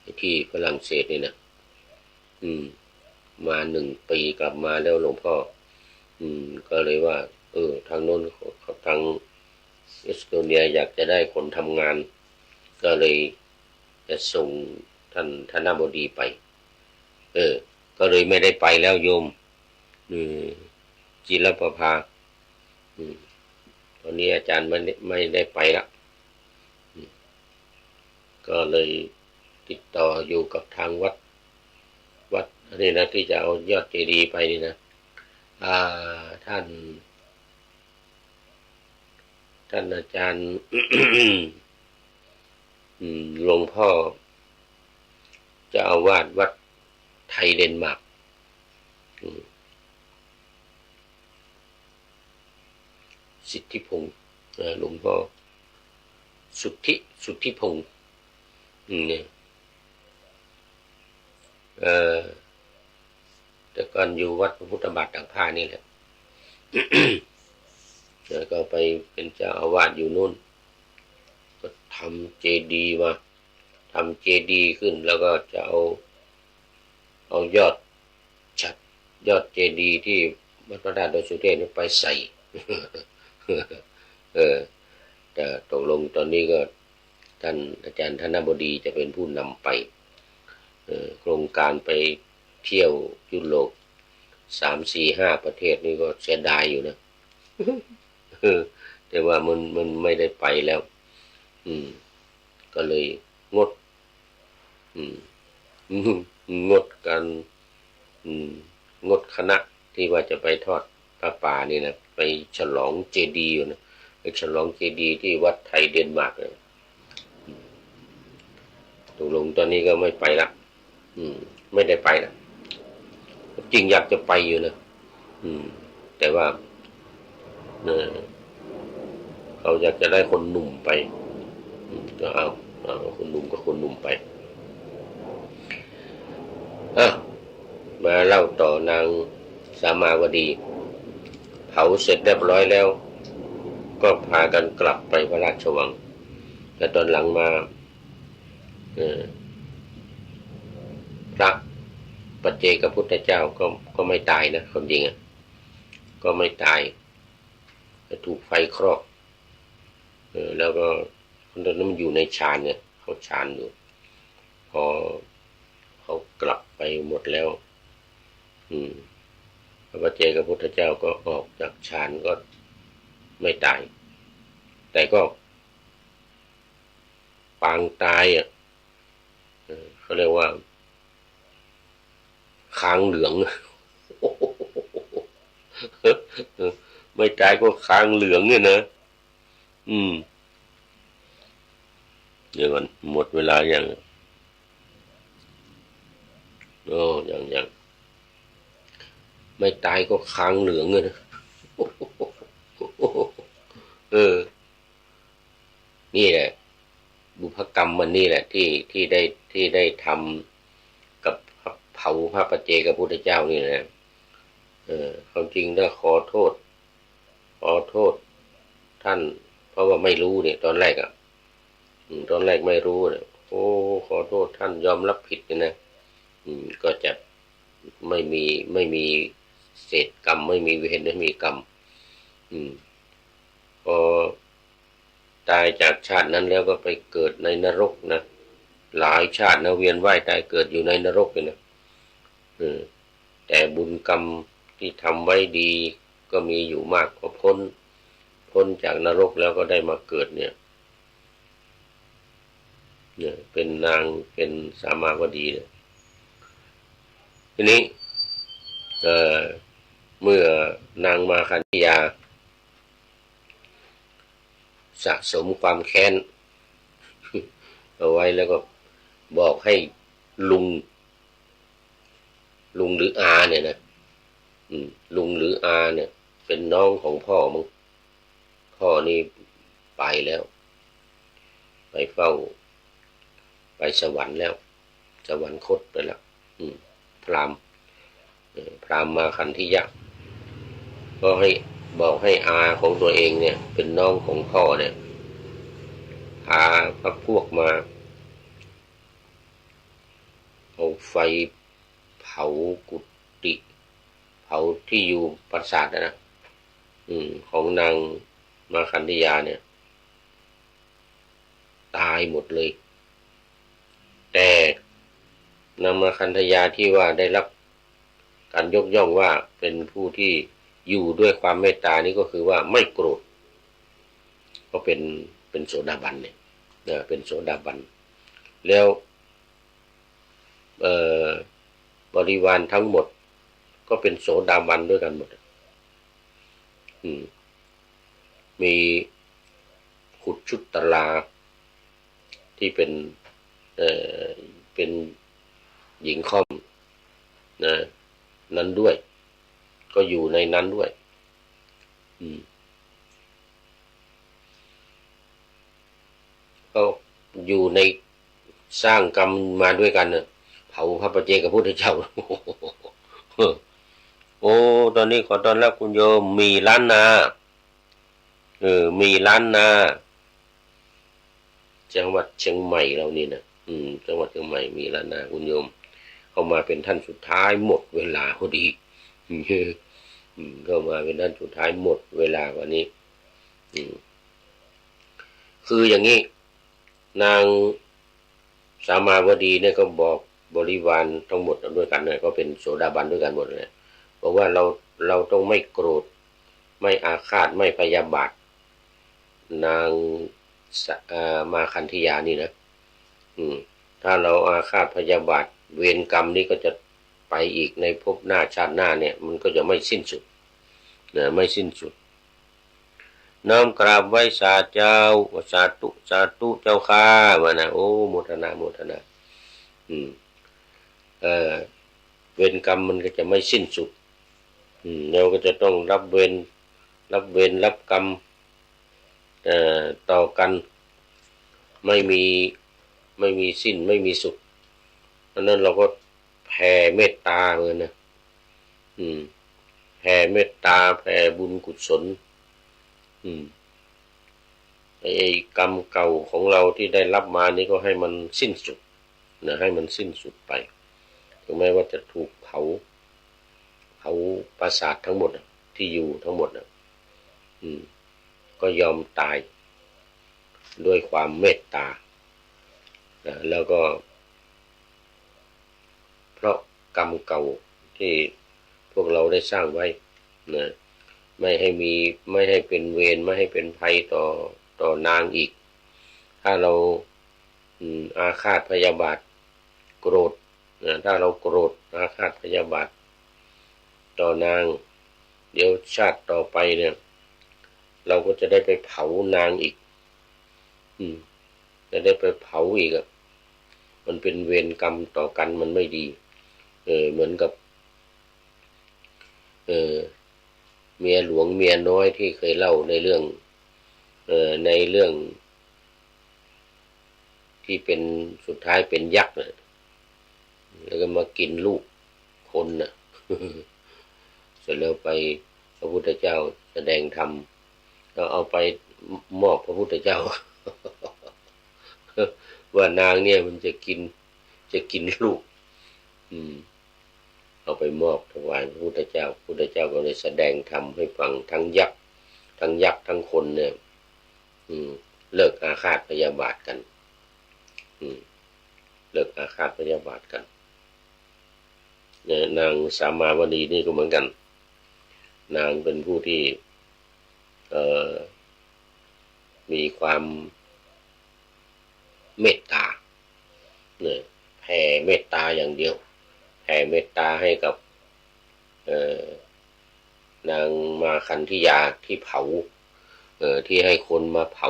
ไอ้ที่ฝรั่งเศสนี่นะ อืม มาหนึ่งปีกลับมาแล้วหลวงพ่อ อืม ก็เลยว่า เออ ทางโน้นเขา ทางเอสโตเนียอยากจะได้คนทำงาน ก็เลยจะส่งท่านธนบดีไป เออ ก็เลยไม่ได้ไปแล้วโยม อืม จิรประภา อืม ตอนนี้อาจารย์ไม่ได้ ไม่ได้ไปละ อืม ก็เลยติดต่ออยู่กับทางวัด วัดอันนี้นะ ที่จะเอายอดเจดีย์ไปนี่นะ อ่า ท่าน ท่านอาจารย์ อืม หลวงพ่อเจ้าอาวาสวัดไทยเดนมาร์ก อืม สิทธิพงษ์ เอ่อ หลวงพ่อสุทธิ สุทธิพงษ์ อืม เนี่ย เอ่อ แต่ก่อนอยู่วัดพระพุทธบาทตากผ้านี่แหละ แล้วก็ไปเป็นเจ้าอาวาสอยู่นู่น ก็ทำเจดีย์มา ทำเจดีย์ขึ้น แล้วก็จะเอา เอายอดฉัตร ยอดเจดีย์ที่วัดพระธาตุดอยสุเทพนี่ไปใส่ เออ แต่ตกลงตอนนี้ก็ท่านอาจารย์ธนบดีจะเป็นผู้นำไป เออ โครงการไปเที่ยวยุโรปสาม สี่ ห้าประเทศนี่ก็เสียดายอยู่นะ เออ แต่ว่ามัน มันไม่ได้ไปแล้ว อืม ก็เลยงด อืม งดการ อืม งดคณะที่ว่าจะไปทอดผ้าป่านี่นะ ไปฉลองเจดีย์อยู่นะ ไปฉลองเจดีย์ที่วัดไทยเดนมาร์กเลย อืม ตกลงตอนนี้ก็ไม่ไปละ อืม ไม่ได้ไปละ จริงอยากจะไปอยู่นะ อืม แต่ว่า เออ เขาอยากจะได้คนหนุ่มไป อืม ก็เอา เอาคนหนุ่มก็คนหนุ่มไป อ่ะ มาเล่าต่อนางสามาวดี เผาเสร็จเรียบร้อยแล้ว ก็พากันกลับไปพระราชวัง แต่ตอนหลังมา เออ พระปัจเจกพุทธเจ้าก็ ก็ไม่ตายนะ ความจริงอะ ก็ไม่ตาย ก็ถูกไฟคลอก เออ แล้วก็ตอนนั้นมันอยู่ในฌานไง เข้าฌานอยู่ พอ เขากลับไปหมดแล้ว อืม พระปัจเจกพุทธเจ้าก็ออกจากฌานก็ไม่ตาย แต่ก็ปางตายอ่ะ เออ เขาเรียกว่า คางเหลือง ไม่ตายก็คางเหลืองเนี่ยนะ อืม เดี๋ยวก่อน หมดเวลายัง โอ้ ยัง ยัง ไม่ตายก็คางเหลืองเนี่ยนะ เออ นี่แหละ บุพกรรมมันนี่แหละ ที่ ที่ได้ ที่ได้ทำกับเผาพระปัจเจกพุทธเจ้านี่แหละ เออ ความจริงต้องขอโทษ ขอโทษท่าน เพราะว่าไม่รู้เนี่ย ตอนแรกอ่ะ อืม ตอนแรกไม่รู้เนี่ย โอ้ ขอโทษท่าน ยอมรับผิดเนี่ยนะ อืม ก็จะไม่มี ไม่มีเศษกรรม ไม่มีเวร ไม่มีกรรม อืม พอ ตายจากชาตินั้นแล้วก็ไปเกิดในนรกนะ หลายชาตินะ เวียนว่ายตายเกิดอยู่ในนรกเลยนะ เออ แต่บุญกรรมที่ทำไว้ดีก็มีอยู่มาก ก็พ้น พ้นจากนรกแล้วก็ได้มาเกิดเนี่ย เนี่ย เป็นนาง เป็นสามาวดีเนี่ย ทีนี้ เอ่อ เมื่อนางมาคันธยา สะสมความแค้น เอาไว้แล้วก็บอกให้ลุง ลุงหรืออาเนี่ยนะ อืม ลุงหรืออาเนี่ย เป็นน้องของพ่อมึง พ่อนี่ไปแล้ว ไปเฝ้า ไปสวรรค์แล้ว สวรรคตไปแล้ว อืม พราหมณ์ เอ่อ พราหมณ์มาคันธยะ ก็ให้ บอกให้อาของตัวเองเนี่ย เป็นน้องของพ่อเนี่ย พาพรรคพวกมา เอาไฟเผากุฏิ เผาที่อยู่ปราสาทนะ อืม ของนางมาคันธยาเนี่ย ตายหมดเลย แต่นางมาคันธยาที่ว่าได้รับการยกย่องว่าเป็นผู้ที่อยู่ด้วยความเมตตานี่ก็คือว่าไม่โกรธ ก็เป็น เป็นโสดาบันเนี่ย นะ เป็นโสดาบัน แล้ว เอ่อ บริวารทั้งหมดก็เป็นโสดาบันด้วยกันหมด อืม มีอุชุตราที่เป็น เอ่อ เป็นหญิงค่อมนะ นั้นด้วย ก็อยู่ในนั้นด้วย อืม ก็อยู่ใน สร้างกรรมมาด้วยกันน่ะ เผาพระปัจเจกพุทธเจ้า โอ้ ตอนนี้ขอต้อนรับคุณโยมหมีล้านนา เออ หมีล้านนา จังหวัดเชียงใหม่เรานี่นะ อืม จังหวัดเชียงใหม่ หมีล้านนา คุณโยม เข้ามาเป็นท่านสุดท้าย หมดเวลาพอดี อืม เข้ามาเป็นท่านสุดท้าย หมดเวลาวันนี้ อืม คืออย่างนี้ นางสามาวดีเนี่ยก็บอกบริวารทั้งหมดด้วยกันเนี่ย ก็เป็นโสดาบันด้วยกันหมดเลย บอกว่าเรา เราต้องไม่โกรธ ไม่อาฆาต ไม่พยาบาท นางสะ เอ่อ มาคันธยานี่นะ อืม ถ้าเราอาฆาตพยาบาท เวรกรรมนี้ก็จะไปอีกในภพหน้าชาติหน้าเนี่ย มันก็จะไม่สิ้นสุด นะ ไม่สิ้นสุด น้อมกราบไหว้สาเจ้า สาธุ สาธุเจ้าข้า ว่านะ โอ้ โมทนา โมทนา อืม เอ่อ เวรกรรมมันก็จะไม่สิ้นสุด อืม เราก็จะต้องรับเวร รับเวร รับกรรม เอ่อ ต่อกัน ไม่มี ไม่มีสิ้น ไม่มีสุด เพราะนั้นเราก็แผ่เมตตาเลยนะ อืม แผ่เมตตา แผ่บุญกุศล อืม ไอ้ ไอ้กรรมเก่าของเราที่ได้รับมานี่ก็ให้มันสิ้นสุดนะ ให้มันสิ้นสุดไป ถึงแม้ว่าจะถูกเผา เผาปราสาททั้งหมดอะ ที่อยู่ทั้งหมดอะ อืม ก็ยอมตายด้วยความเมตตานะ แล้วก็ กรรมเก่าตี้พวกเฮาได้สร้างไว้นะ ไม่ให้มี ไม่ให้เป๋นเวร ไม่ให้เป๋นภัยต่อ ต่อนางอีก ถ้าเฮา อืม อาฆาตพยาบาท โกรธนะ ถ้าเฮาโกรธอาฆาตพยาบาทต่อนาง เดี๋ยวชาติต่อไปเนี่ย เฮาก็จะได้ไปเผานางอีก อืม จะได้ไปเผาอีกอะ มันเป๋นเวรกรรมต่อกั๋น มันไม่ดี เออ เหมือนกับ เออ เมียหลวงเมียน้อยตี้เคยเล่าในเรื่อง เออ ในเรื่อง ตี้เป๋น สุดท้ายเป๋นยักษ์น่ะ แล้วก็มากิ๋นลูกคนน่ะ เสร็จแล้วไป พระพุทธเจ้าแสดงธรรม ก็เอาไปมอบพระพุทธเจ้า ว่านางเนี่ยมันจะกิ๋น จะกิ๋นลูก อืม เอาไปมอบถวายพระพุทธเจ้า พระพุทธเจ้าก็เลยแสดงธรรมให้ฟัง ทั้งยักษ์ ทั้งยักษ์ทั้งคนเนี่ย อืม เลิกอาฆาตพยาบาทกั๋น อืม เลิกอาฆาตพยาบาทกั๋น เนี่ย นางสามาวดีนี่ก็เหมือนกั๋น นางเป๋นผู้ตี้ เอ่อ มีความเมตต๋า เนี่ย แผ่เมตต๋าอย่างเดียว แผ่เมตต๋าให้กับ เอ่อ นางมาคันธยาตี้เผา เอ่อ ตี้ให้คนมาเผา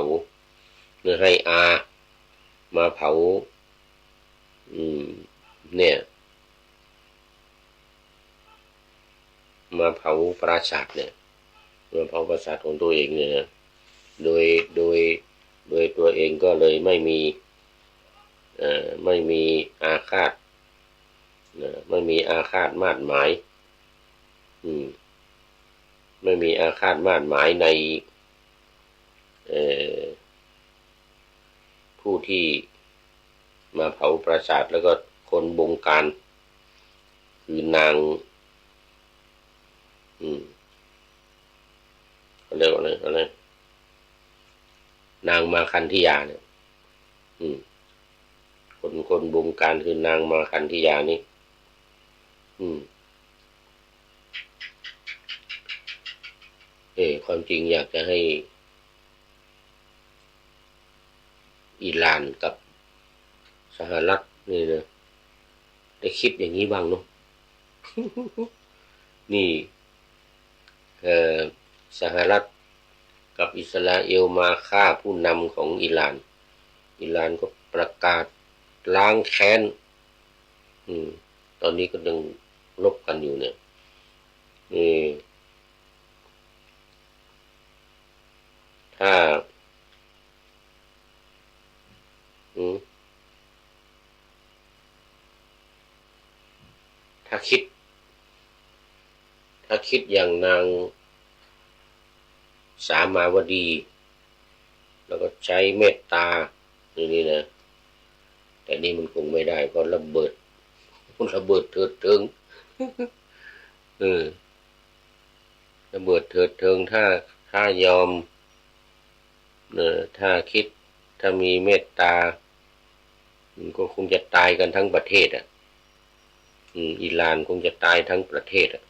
หรือให้อามาเผา อืม เนี่ย มาเผาปราสาทเนี่ย มาเผาปราสาทของตัวเองเนี่ยนะ โดย โดย โดยตัวเองก็เลยไม่มี เอ่อ ไม่มีอาฆาต นะ ไม่มีอาฆาตมาดหมาย อืม ไม่มีอาฆาตมาดหมายใน เอ่อ ผู้ตี้มาเผาปราสาท แล้วก็คนบงการ คือนาง อืม เขาเรียกว่าอะไร อะไร นางมาคันธยาเนี่ย อืม คน คนบงการคือนางมาคันธยานี่ อืม เออ ความจริงอยากจะให้ อิหร่านกับสหรัฐนี่นะ ได้กึ๊ดอย่างนี้บ้างเนาะ นี่ เอ่อ สหรัฐกับอิสราเอลมาฆ่าผู้นำของอิหร่าน อิหร่านก็ประกาศล้างแค้น อืม ต๋อนนี้ก็ยังรบกั๋นอยู่เนี่ย นี่ ถ้า อืม ถ้ากึ๊ด ถ้ากึ๊ดอย่างนางสามาวดี แล้วก็ใจ๊เมตต๋าอย่างนี้นะ แต่นี่มันคงไม่ได้ เพราะระเบิด ระเบิดเถิดเถิง เออ ระเบิดเถิดเถิง ถ้า ถ้ายอม เออ ถ้ากึ๊ด ถ้ามีเมตต๋า มันก็คงจะต๋ายกั๋นทั้งประเทศอะ อืม อิหร่านคงจะต๋ายทั้งประเทศอะ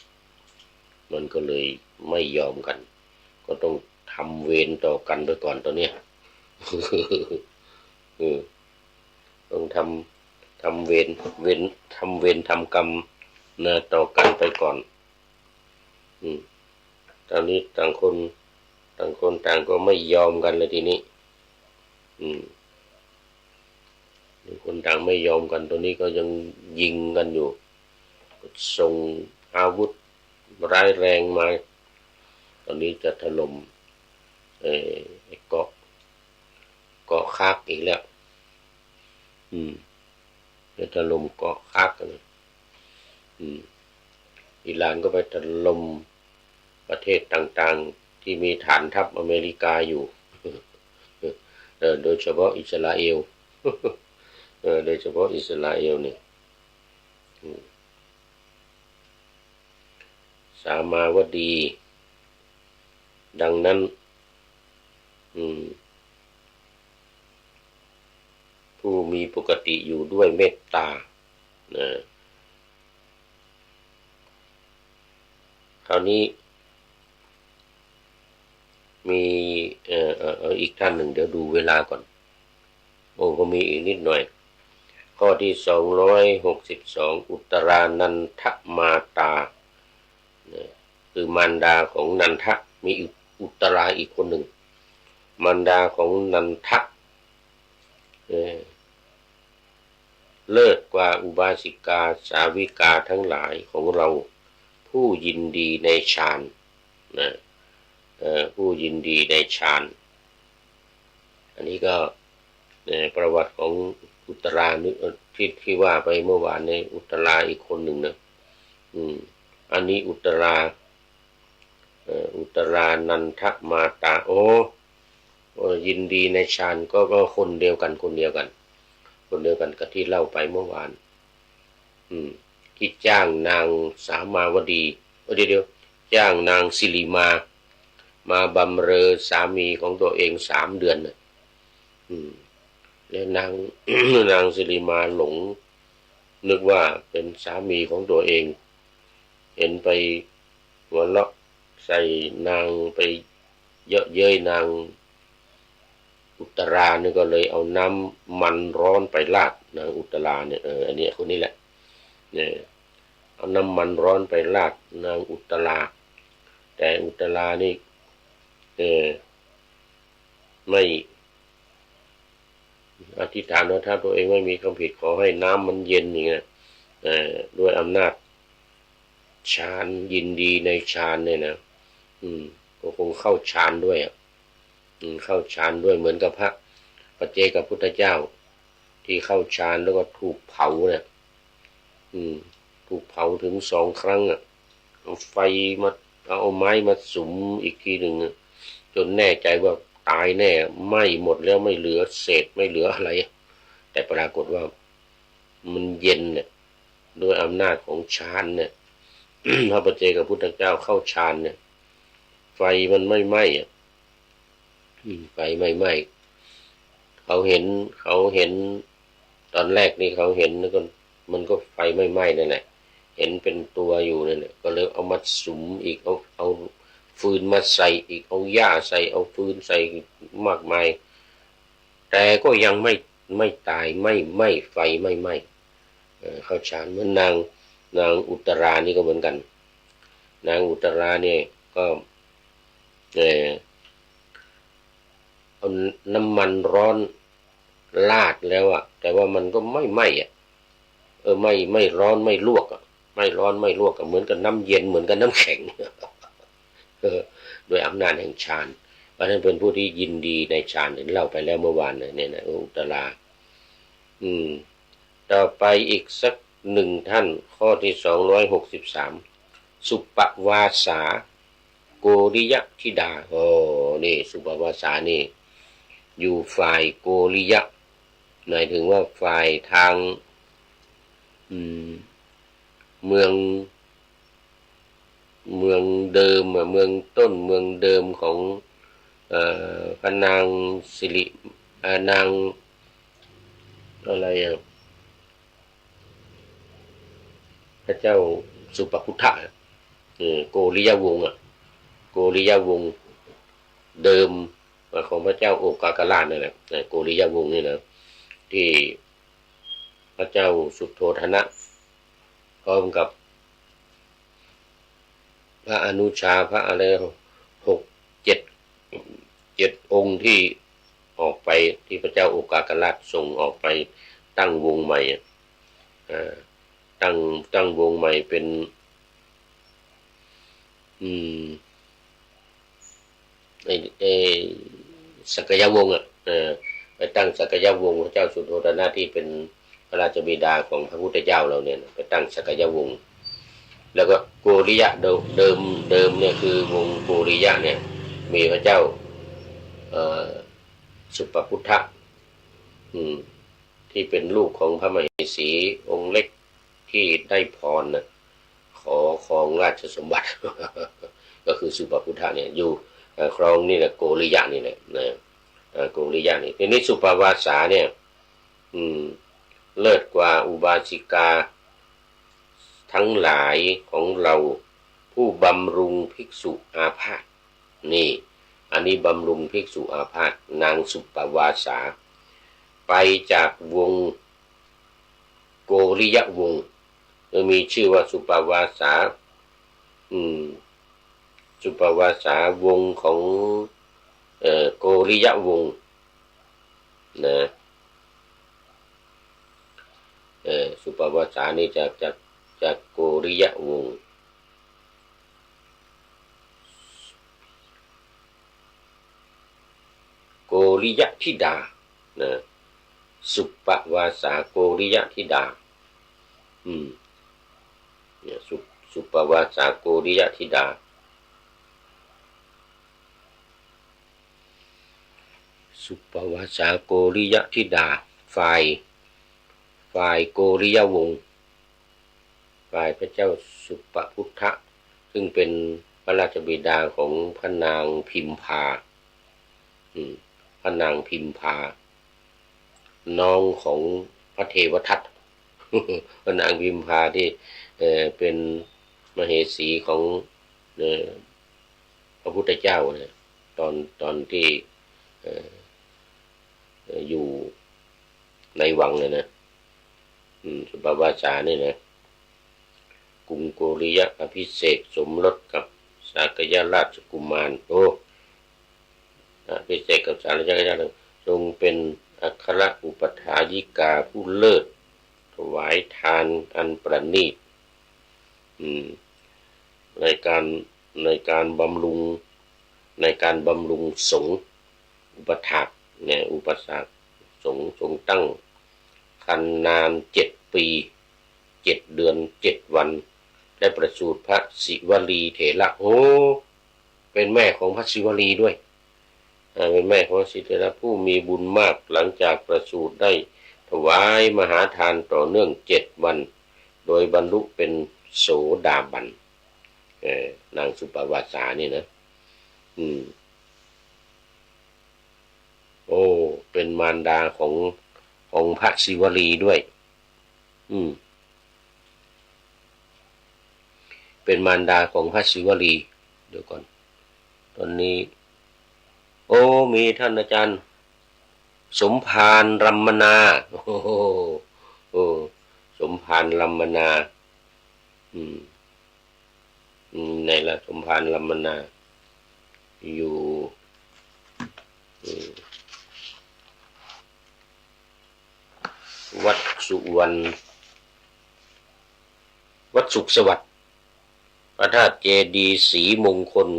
มันก็เลยไม่ยอมกั๋น ก็ต้องทำเวรต่อกั๋นไปก่อนต๋อนเนี้ย เออ ต้องทำ ทำเวร เวร ทำเวรทำกรรมนะ ต่อกั๋นไปก่อน อืม ต๋อนนี้ต่างคน ต่างคนต่างก็ไม่ยอมกั๋นเลยทีนี้ อืม ต่างคนต่างไม่ยอมกั๋น ต๋อนนี้ก็ยังยิงกั๋นอยู่ ส่งอาวุธร้ายแรงมา ต๋อนนี้จะถล่ม เอ่อ ไอ้เกาะ เกาะคากอีกแล้ว อืม จะถล่มเกาะคากนะ อืม อิหร่านก็ไปถล่มประเทศต่างๆ ที่มีฐานทัพอเมริกาอยู่ เออ โดยเฉพาะอิสราเอล เออ โดยเฉพาะอิสราเอลเนี่ย อืม สามาวดี ดังนั้น อืม ผู้มีปกติอยู่ด้วยเมตต๋า นะ คราวนี้มี เอ่อ เอ่อ เอ่อ อีกท่านหนึ่ง เดี๋ยวดูเวลาก่อน โอ้ ก็มีอีกนิดหน่อย ข้อที่สองร้อยหกสิบสอง อุตตรานันทมาตา นะ คือมารดาของนันทะ มีอุตตราอีกคนหนึ่ง มารดาของนันทะ เออ เลิศกว่าอุบาสิกาสาวิกาทั้งหลายของเรา ผู้ยินดีในฌาน นะ เอ่อ ผู้ยินดีในฌาน อันนี้ก็ เอ่อ ประวัติของอุตตรานี่ เอ่อ ที่ ที่ว่าไปเมื่อวานนี้ อุตตราอีกคนหนึ่งนะ อืม อันนี้อุตตรา เอ่อ อุตตรานันทมาตา โอ้ โอ้ ยินดีในฌาน ก็ ก็คนเดียวกัน คนเดียวกัน คนเดียวกันกับที่เล่าไปเมื่อวาน อืม ที่จ้างนางสามาวดี เอ้ย เดี๋ยว เดี๋ยว จ้างนางสิริมา มาบำเรอสามีของตัวเองสามเดือนน่ะ อืม แล้วนาง นางสิริมาหลง นึกว่าเป็นสามีของตัวเอง เห็นไปหัวเราะใส่นาง ไปเยาะเย้ยนางอุตตรานี่ ก็เลยเอาน้ำมันร้อนไปราดนางอุตตราเนี่ย เออ อันนี้คนนี้แหละ เนี่ย เอาน้ำมันร้อนไปราดนางอุตตรา แต่อุตตรานี่ เออ ไม่ อธิษฐานว่าถ้าตัวเองไม่มีความผิด ขอให้น้ำมันเย็นอย่างเงี้ย เอ่อ ด้วยอำนาจฌาน ยินดีในฌานเนี่ยนะ อืม ก็คงเข้าฌานด้วยอ่ะ อืม เข้าฌานด้วย เหมือนกับพระปัจเจกพุทธเจ้า ที่เข้าฌานแล้วก็ถูกเผาเนี่ย อืม ถูกเผาถึงสองครั้งอ่ะ เอาไฟมา เอาไม้มาสุมอีกทีหนึ่งอะ จนแน่ใจว่าตายแน่ ไหม้หมดแล้ว ไม่เหลือเศษ ไม่เหลืออะไร แต่ปรากฏว่ามันเย็นเนี่ย ด้วยอำนาจของฌานเนี่ย พระปัจเจกพุทธเจ้าเข้าฌานเนี่ย ไฟมันไม่ไหม้อ่ะ อืม ไฟไม่ไหม้ เขาเห็น เขาเห็น ตอนแรกนี่เขาเห็นแล้วก็ มันก็ไฟไม่ไหม้นั่นแหละ เห็นเป็นตัวอยู่นั่นแหละ ก็เลยเอามาสุมอีก เอา เอาฟืนมาใส่อีก เอาหญ้าใส่ เอาฟืนใส่มากมาย แต่ก็ยังไม่ ไม่ตาย ไม่ ไม่ ไฟไม่ไหม้ เอ่อ เข้าฌาน เหมือนนาง นางอุตตรานี่ก็เหมือนกัน นางอุตตราเนี่ยก็ เอ่อ เอาน้ำมันร้อนราดแล้วอะ แต่ว่ามันก็ไม่ไหม้อะ เออ ไม่ ไม่ร้อนไม่ลวกอะ ไม่ร้อนไม่ลวกอะ เหมือนกับน้ำเย็น เหมือนกับน้ำแข็ง เออ ด้วยอำนาจแห่งฌาน เพราะฉะนั้นเป็นผู้ที่ยินดีในฌาน เห็นเล่าไปแล้วเมื่อวานเนี่ยนะ อุตตรา อืม ต่อไปอีกสักหนึ่งท่าน ข้อที่สองร้อยหกสิบสาม สุปวาสา โกริยธิดา โอ้ นี่ สุปวาสานี่ อยู่ฝ่ายโกริยะ หมายถึงว่าฝ่ายทาง อืม เมือง เมืองเดิมอะ เมืองต้น เมืองเดิมของ เอ่อ พระนางสิริ เอ่อ นาง อะไรอะ พระเจ้าสุปพุทธะ เออ โกริยวงศ์อะ โกริยวงศ์เดิมของพระเจ้าโอกากราชนั่นแหละ เออ โกริยวงศ์นี่นะ ที่พระเจ้าสุโธทนะ พร้อมกับ พระอนุชา พระอะไร หก เจ็ด เจ็ดองค์ที่ออกไป ที่พระเจ้าโอกากราชส่งออกไปตั้งวงศ์ใหม่อะ อ่า ตั้ง ตั้งวงศ์ใหม่เป็น อืม ไอ้ ไอ้ สักยะวงศ์อะ เออ ไปตั้งสักยะวงศ์ พระเจ้าสุโธทนะที่เป็นพระราชบิดาของพระพุทธเจ้าเราเนี่ยนะ ไปตั้งสักยะวงศ์ แล้วก็โกริยะเดิม เดิม เดิมเนี่ยคือวงศ์โกริยะเนี่ย มีพระเจ้า เอ่อ สุปพุทธะ อืม ที่เป็นลูกของพระมเหสีองค์เล็กที่ได้พรน่ะ ขอครองราชสมบัติ ก็คือสุปพุทธะเนี่ย อยู่ เอ่อ ครองนี่แหละ โกริยะนี่แหละนะ เอ่อ โกริยะนี่ ทีนี้สุปวาสาเนี่ย อืม เลิศกว่าอุบาสิกาทั้งหลายของเรา ผู้บำรุงภิกษุอาพาธ นี่ อันนี้บำรุงภิกษุอาพาธ นางสุปปวาสา ไปจากวงศ์โกริยวงศ์ เออ มีชื่อว่าสุปปวาสา อืม สุปปวาสาวงศ์ของ เอ่อ โกริยวงศ์ นะ เอ่อ สุปปวาสานี่จาก จาก จากโกริยวงศ์ โกริยธิดา นะ สุปปวาสาโกริยธิดา อืม เนี่ย สุ สุปปวาสาโกริยธิดา สุปปวาสาโกริยธิดา ฝ่าย ฝ่ายโกริยวงศ์ ฝ่ายพระเจ้าสุปปพุทธะ ซึ่งเป็นพระราชบิดาของพระนางพิมพา อืม พระนางพิมพา น้องของพระเทวทัต พระนางพิมพาที่ เอ่อ เป็นมเหสีของ เอ่อ พระพุทธเจ้าเนี่ย ตอน ตอนที่ เอ่อ เอ่อ อยู่ในวังเนี่ยนะ อืม สุปปวาสาเนี่ยนะ กรุงโกริยะอภิเษกสมรสกับสากยราชกุมาร โอ้ อภิเษกกับสากยราช ทรงเป็นอัครอุปัฏฐายิกาผู้เลิศ ถวายทานอันประณีต อืม ในการ ในการบำรุง ในการบำรุงสงฆ์ อุปัฏฐาก เนี่ย อุปัฏฐากสงฆ์ ทรงตั้งครรภ์นานเจ็ดปี เจ็ดเดือน เจ็ดวัน และประสูติพระศิวลีเถระ โอ้ เป็นแม่ของพระศิวลีด้วย อ่า เป็นแม่ของพระศิวลีเถระผู้มีบุญมาก หลังจากประสูติได้ถวายมหาทานต่อเนื่องเจ็ดวัน โดยบรรลุเป็นโสดาบัน เอ่อ นางสุปปวาสานี่นะ อืม โอ้ เป็นมารดาของ ของพระศิวลีด้วย อืม เป็นมารดาของพระศิวลี เดี๋ยวก่อน ตอนนี้ โอ้ มีท่านอาจารย์สมภารลัมมนา โอ้โห โอ้ สมภารลัมมนา อืม อืม ไหนล่ะ สมภารลัมมนา อยู่ อืม วัดสุวรรณ วัดสุขสวัสดิ์ พระธาตุเจดีย์ศรีมงคล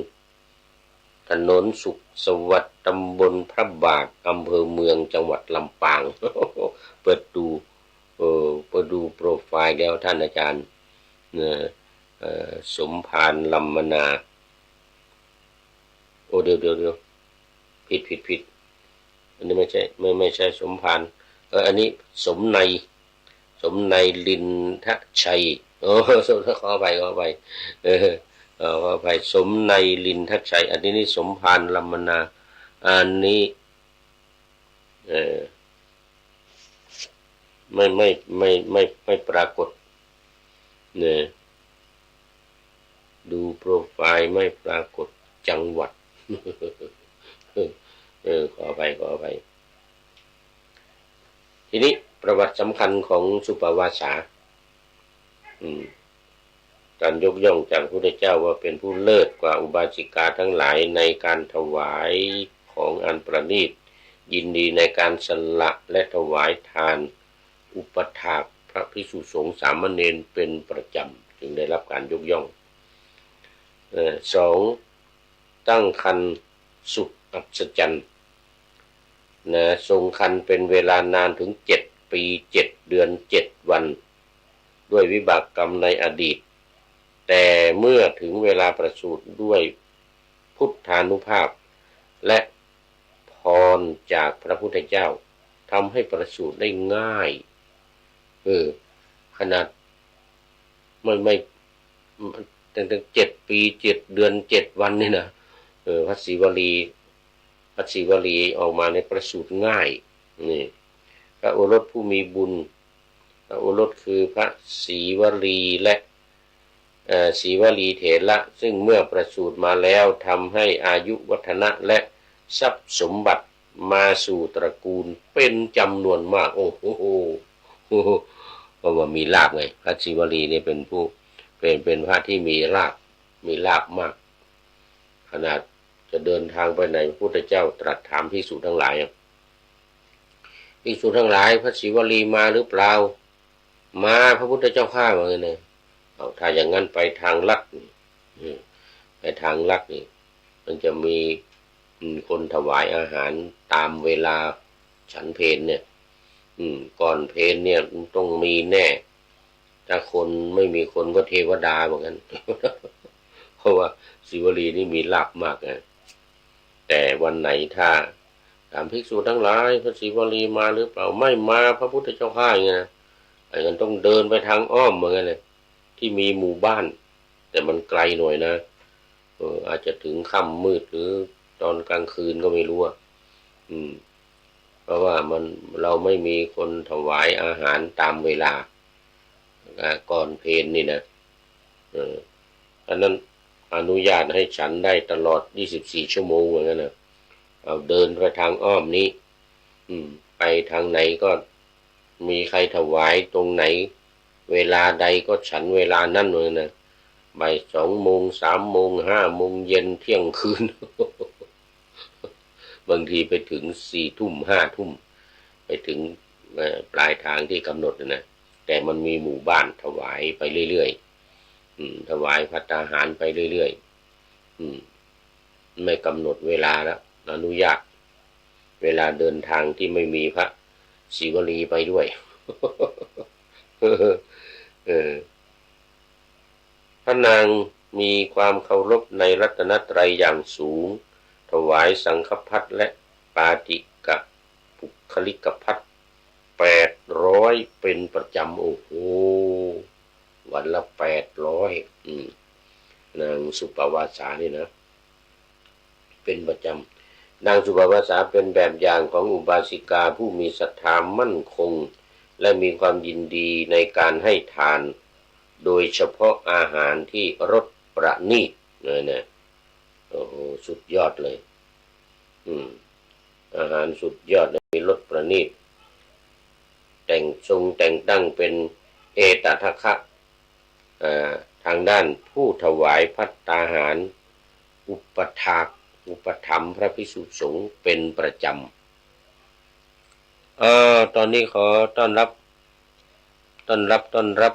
ถนนสุขสวัสดิ์ ตำบลพระบาท อำเภอเมือง จังหวัดลำปาง เปิดดู เออ เปิดดูโปรไฟล์แล้วท่านอาจารย์ เนอะ เอ่อ สมภารลัมมนา โอ้ เดี๋ยว เดี๋ยว เดี๋ยว ผิด ผิด ผิด อันนี้ไม่ใช่ ไม่ ไม่ใช่สมภาร เออ อันนี้สมนัย สมนัยลินทชัย โอ้ ขออภัย ขออภัย เออ เออ ขออภัย สมนัยลินทชัย อันนี้นี่สมภารลัมมนา อันนี้ เออ ไม่ ไม่ ไม่ ไม่ ไม่ปรากฏ เนี่ย ดูโปรไฟล์ไม่ปรากฏจังหวัด เออ ขออภัย ขออภัย ทีนี้ประวัติสำคัญของสุปปวาสา อืม การยกย่องจากพระพุทธเจ้าว่าเป็นผู้เลิศกว่าอุบาสิกาทั้งหลายในการถวายของอันประณีต ยินดีในการสละและถวายทาน อุปัฏฐากพระภิกษุสงฆ์สามเณรเป็นประจำ จึงได้รับการยกย่อง เอ่อ สอง ตั้งครรภ์สุดอัศจรรย์ นะ ทรงครรภ์เป็นเวลานานถึงเจ็ดปี เจ็ดเดือน เจ็ดวัน ด้วยวิบากกรรมในอดีต แต่เมื่อถึงเวลาประสูติด้วยพุทธานุภาพ และพรจากพระพุทธเจ้า ทำให้ประสูติได้ง่าย เออ ขนาด ไม่ ไม่ ตั้ง ตั้งเจ็ดปี เจ็ดเดือน เจ็ดวันนี่นะ เออ พระศิวลี พระศิวลีออกมาในยประสูติง่าย นี่ พระโอรสผู้มีบุญ พระโอรสคือพระศิวลีและ เอ่อ สีวลีเถระ ซึ่งเมื่อประสูติมาแล้วทำให้อายุวัฒนะและทรัพย์สมบัติมาสู่ตระกูลเป็นจำนวนมาก โอ้โห เพราะว่ามีลาภไง พระสีวลีเนี่ยเป็นผู้ เป็น เป็นพระที่มีลาภ มีลาภมาก ขนาดจะเดินทางไปไหน พระพุทธเจ้าตรัสถามภิกษุทั้งหลายอะ ภิกษุทั้งหลาย พระสีวลีมาหรือเปล่า มาพระพุทธเจ้าข้า ว่างั้นนะ เอา ถ้าอย่างนั้นไปทางลัดนี่ อืม ไปทางลัดนี่ มันจะมี อืม คนถวายอาหารตามเวลาฉันเพลเนี่ย อืม ก่อนเพลเนี่ยมันต้องมีแน่ ถ้าคนไม่มีคนก็เทวดา ว่างั้น เพราะว่าสีวลีนี่มีลาภมากนะ แต่วันไหนถ้าถามภิกษุทั้งหลาย พระสีวลีมาหรือเปล่า ไม่มาพระพุทธเจ้าข้า อย่างเงี้ยนะ ไอ้กันต้องเดินไปทางอ้อม ว่างั้นเลย ที่มีหมู่บ้าน แต่มันไกลหน่อยนะ เออ อาจจะถึงค่ำมืดหรือตอนกลางคืนก็ไม่รู้อะ อืม เพราะว่ามัน เราไม่มีคนถวายอาหารตามเวลา อ่า ก่อนเพลนี่นะ เออ อันนั้นอนุญาตให้ฉันได้ตลอดยี่สิบสี่ชั่วโมง ว่างั้นนะ เอาเดินไปทางอ้อมนี้ อืม ไปทางไหนก็มีใครถวายตรงไหน เวลาใดก็ฉันเวลานั้น ว่างั้นนะ บ่ายสองโมง สามโมง ห้าโมงเย็น เที่ยงคืน บางทีไปถึงสี่ทุ่ม ห้าทุ่ม ไปถึง เอ่อ ปลายทางที่กำหนดนะ แต่มันมีหมู่บ้านถวายไปเรื่อยๆ อืม ถวายภัตตาหารไปเรื่อยๆ อืม ไม่กำหนดเวลาแล้ว อนุญาต เวลาเดินทางที่ไม่มีพระสีวลีไปด้วย เออ พระนางมีความเคารพในรัตนตรัยอย่างสูง ถวายสังฆภัตและปาติกะปุคคลิกภัตแปดร้อยเป็นประจำ โอ้โห วันละแปดร้อย อืม นางสุปปวาสานี่นะ เป็นประจำ นางสุปปวาสาเป็นแบบอย่างของอุบาสิกาผู้มีศรัทธามั่นคง และมีความยินดีในการให้ทาน โดยเฉพาะอาหารที่รสประณีต เนี่ยนะ โอ้โห สุดยอดเลย อืม อาหารสุดยอดเลย มีรสประณีต แต่งทรงแต่งตั้งเป็นเอตทัคคะ เอ่อ ทางด้านผู้ถวายภัตตาหาร อุปถาก อุปถัมภ์พระภิกษุสงฆ์เป็นประจำ เอ่อ ตอนนี้ขอต้อนรับ ต้อนรับ ต้อนรับ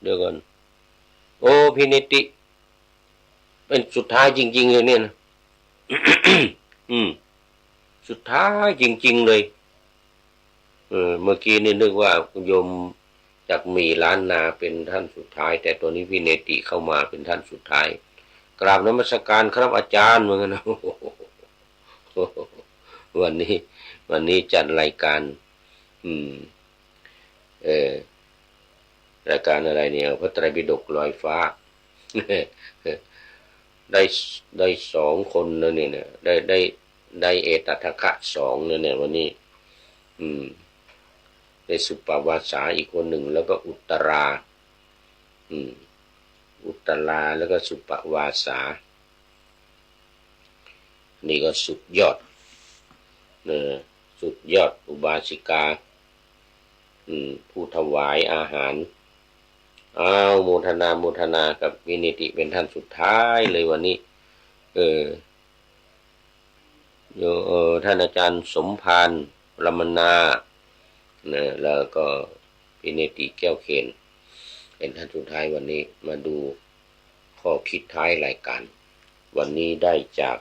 เดี๋ยวก่อน โอ้ พี่นิติ เป็นสุดท้ายจริงๆ เลยเนี่ยนะ อืม สุดท้ายจริงๆ เลย เออ เมื่อกี้นี่นึกว่าโยมจักหมี่ล้านนาเป็นท่านสุดท้าย แต่ตอนนี้พี่เนติเข้ามาเป็นท่านสุดท้าย กราบนมัสการครับอาจารย์ ว่างั้นนะ วันนี้ วันนี้จัดรายการ อืม เออ รายการอะไรเนี่ย พระไตรปิฎกลอยฟ้า ได้ ได้สองคนนะเนี่ยนะ ได้ ได้ ได้เอตทัคคะสองนะเนี่ย วันนี้ อืม ได้สุปปวาสาอีกคนหนึ่ง แล้วก็อุตตรา อืม อุตตรา แล้วก็สุปปวาสา นี่ก็สุดยอด เออ สุดยอดอุบาสิกา อืม ผู้ถวายอาหาร อ้าว โมทนา โมทนากับพี่นิติเป็นท่านสุดท้ายเลยวันนี้ เออ โย เออ ท่านอาจารย์สมภาร รมนา นะ แล้วก็พี่นิติแก้วเขน เป็นท่านสุดท้ายวันนี้ มาดูข้อคิดท้ายรายการ วันนี้ได้จาก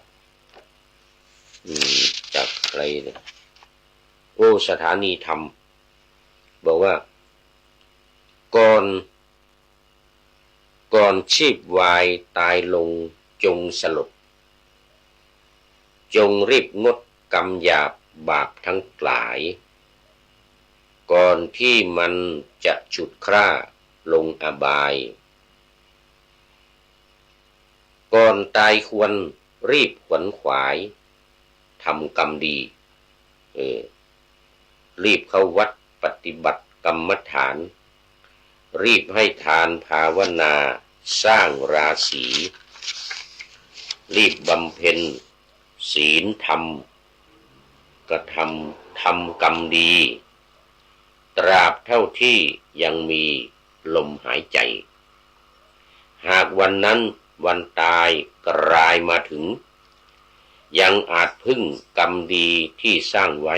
อืม จากใครเนี่ย โอ้ สถานีธรรม บอกว่า ก่อน ก่อนชีพวายตายลงจงสลด จงรีบงดกรรมหยาบบาปทั้งหลาย ก่อนที่มันจะฉุดคร่าลงอบาย ก่อนตายควรรีบขวนขวายทำกรรมดี เออ รีบเข้าวัดปฏิบัติกรรมฐาน รีบให้ทานภาวนาสร้างราศี รีบบำเพ็ญศีลธรรม กระทำ ทำกรรมดี ตราบเท่าที่ยังมีลมหายใจ หากวันนั้นวันตายกรายมาถึง ยังอาจพึ่งกรรมดีที่สร้างไว้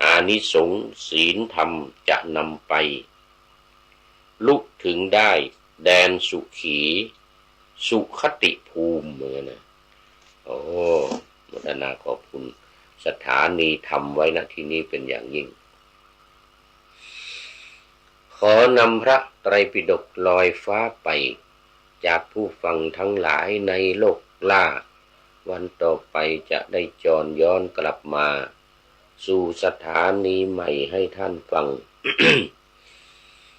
อานิสงส์ศีลธรรมจะนำไป ลุถึงได้แดนสุขี สุคติภูมิ เหมือนกันนะ โอ้ โมทนาขอบคุณ สถานีธรรมไว้ ณ ที่นี้เป็นอย่างยิ่ง ขอนำพระไตรปิฎกลอยฟ้าไป จากผู้ฟังทั้งหลายในโลกล่า วันต่อไปจะได้จรย้อนกลับมา สู่สถานีใหม่ให้ท่านฟัง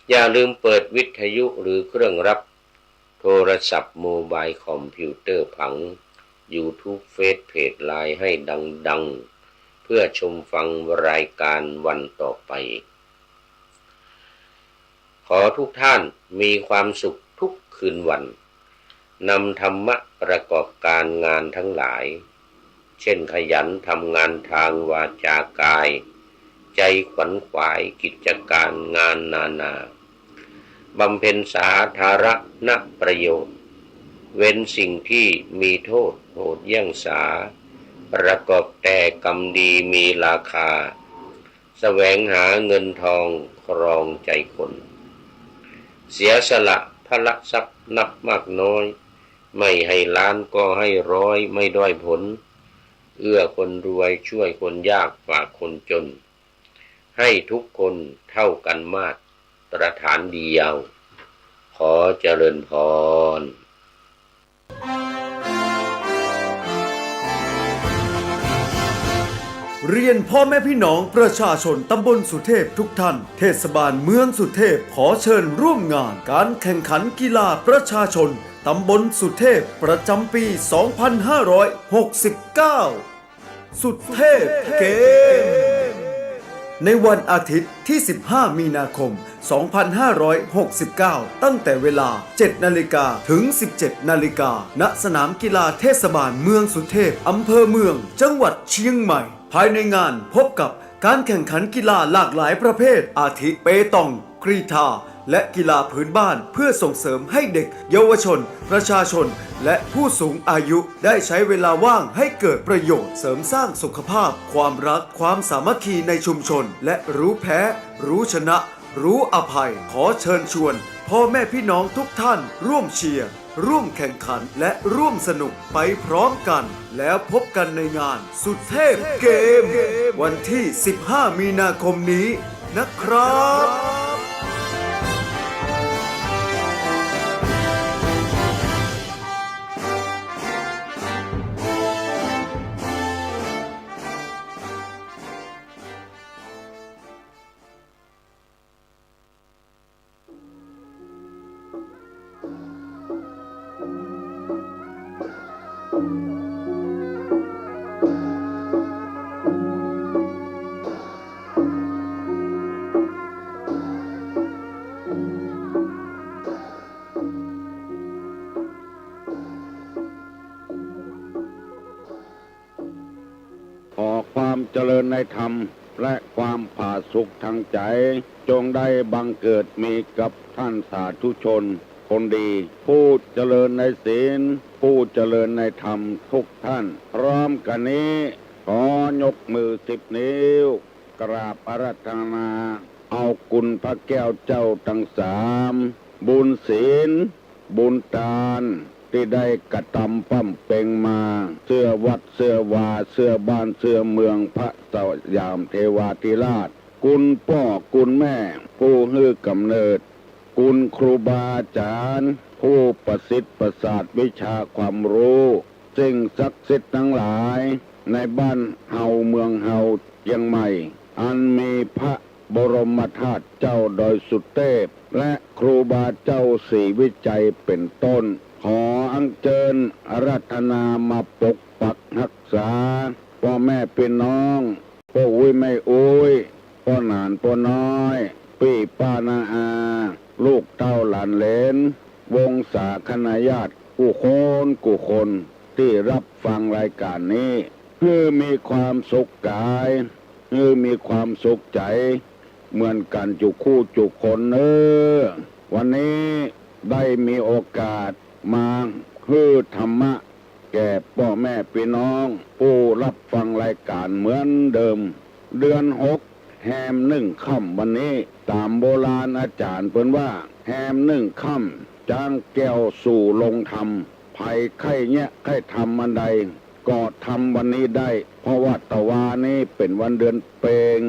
อย่าลืมเปิดวิทยุหรือเครื่องรับโทรศัพท์โมบายคอมพิวเตอร์ผัง ยูทูบ เฟซ เพจ ไลน์ ให้ดังๆ เพื่อชมฟังรายการวันต่อไป ขอทุกท่านมีความสุขทุกคืนวัน นำธรรมะประกอบการงานทั้งหลาย เช่นขยันทำงานทางวาจากาย ใจขวนขวายกิจการงานนานา บำเพ็ญสาธารณประโยชน์ เว้นสิ่งที่มีโทษโหดเยี่ยงสา ประกอบแต่กรรมดีมีราคา แสวงหาเงินทองครองใจคน เสียสละพละทรัพย์นับมากน้อย ไม่ให้ล้านก็ให้ร้อยไม่ด้อยผล เอื้อคนรวยช่วยคนยากฝากคนจน ให้ทุกคนเท่ากันมาตรฐานเดียว ขอเจริญพร เรียนพ่อแม่พี่น้องประชาชนตำบลสุเทพทุกท่าน เทศบาลเมืองสุเทพขอเชิญร่วมงานการแข่งขันกีฬาประชาชนตำบลสุเทพประจำปี สองพันห้าร้อยหกสิบเก้า สุเทพเกม ในวันอาทิตย์ที่ สิบห้า มีนาคม สองพันห้าร้อยหกสิบเก้า ตั้งแต่เวลา เจ็ด นาฬิกา ถึง สิบเจ็ด นาฬิกา ณ สนามกีฬาเทศบาลเมืองสุเทพ อำเภอเมือง จังหวัดเชียงใหม่ ภายในงานพบกับการแข่งขันกีฬาหลากหลายประเภท อาทิ เปตอง กรีฑา และกีฬาพื้นบ้าน เพื่อส่งเสริมให้เด็ก เยาวชน ประชาชน และผู้สูงอายุ ได้ใช้เวลาว่างให้เกิดประโยชน์ เสริมสร้างสุขภาพ ความรัก ความสามัคคีในชุมชน และรู้แพ้ รู้ชนะ รู้อภัย ขอเชิญชวนพ่อแม่พี่น้องทุกท่านร่วมเชียร์ ร่วมแข่งขัน และร่วมสนุกไปพร้อมกัน แล้วพบกันในงานสุเทพเกม วันที่ สิบห้า มีนาคมนี้นะครับขอความเจริญในธรรมและความผาสุกทางใจ จงได้บังเกิดมีกับท่านสาธุชนคนดี ผู้เจริญในศีล ผู้เจริญในธรรมทุกท่าน พร้อมกันนี้ ขอยกมือสิบนิ้ว กราบอาราธนา เอาคุณพระแก้วเจ้าตังสาม บุญศีล บุญตาน ตี้ได้กระตำบำเพ็งมา เสื้อวัด เสื้อวา เสื้อบ้าน เสื้อเมือง พระสยามเทวาธิราช คุณป้อ คุณแม่ ผู้หื้อก๋ำเนิด คุณครูบาอาจ๋ารย์ ผู้ประสิทธิ์ประสาทวิชาความฮู้ สิ่งศักดิ์สิทธิ์ตังหลาย ในบ้านเฮาเมืองเฮาเจียงใหม่ อันมีพระบรมธาตุเจ้าดอยสุเทพ และครูบาเจ้าศรีวิชัยเป๋นต้น ขออัญเจิญอาราธนามาปกปักฮักษา ป้อแม่ปี้น้อง ป้ออุ๊ยแม่อุ๊ย ป้อหนานป้อน้อย ปี้ป้าน้าอา ลูกเต้าหลานเหลน วงศาคณาญาติกู้คนกู้คนตี้ฮับฟังรายก๋านนี้ หื้อมีความสุขก๋าย หื้อมีความสุขใจ๋ เหมือนกั๋นจุกคู่จุกคนเน่อ วันนี้ได้มีโอกาสมาหื้อธรรมะแก่ป้อแม่ปี้น้องผู้ฮับฟังรายก๋านเหมือนเดิม เดือนหก แฮมหนึ่งค่ำวันนี้ ต๋ามโบราณอาจ๋ารย์เปิ้นว่า แฮมหนึ่งค่ำ จ๊างแก้วสู่ลงธรรม ใผใค่เยียะใค่ทำอันใด ก็ทำวันนี้ได้ เพราะว่าตะวานี้เป๋นวันเดือนเปง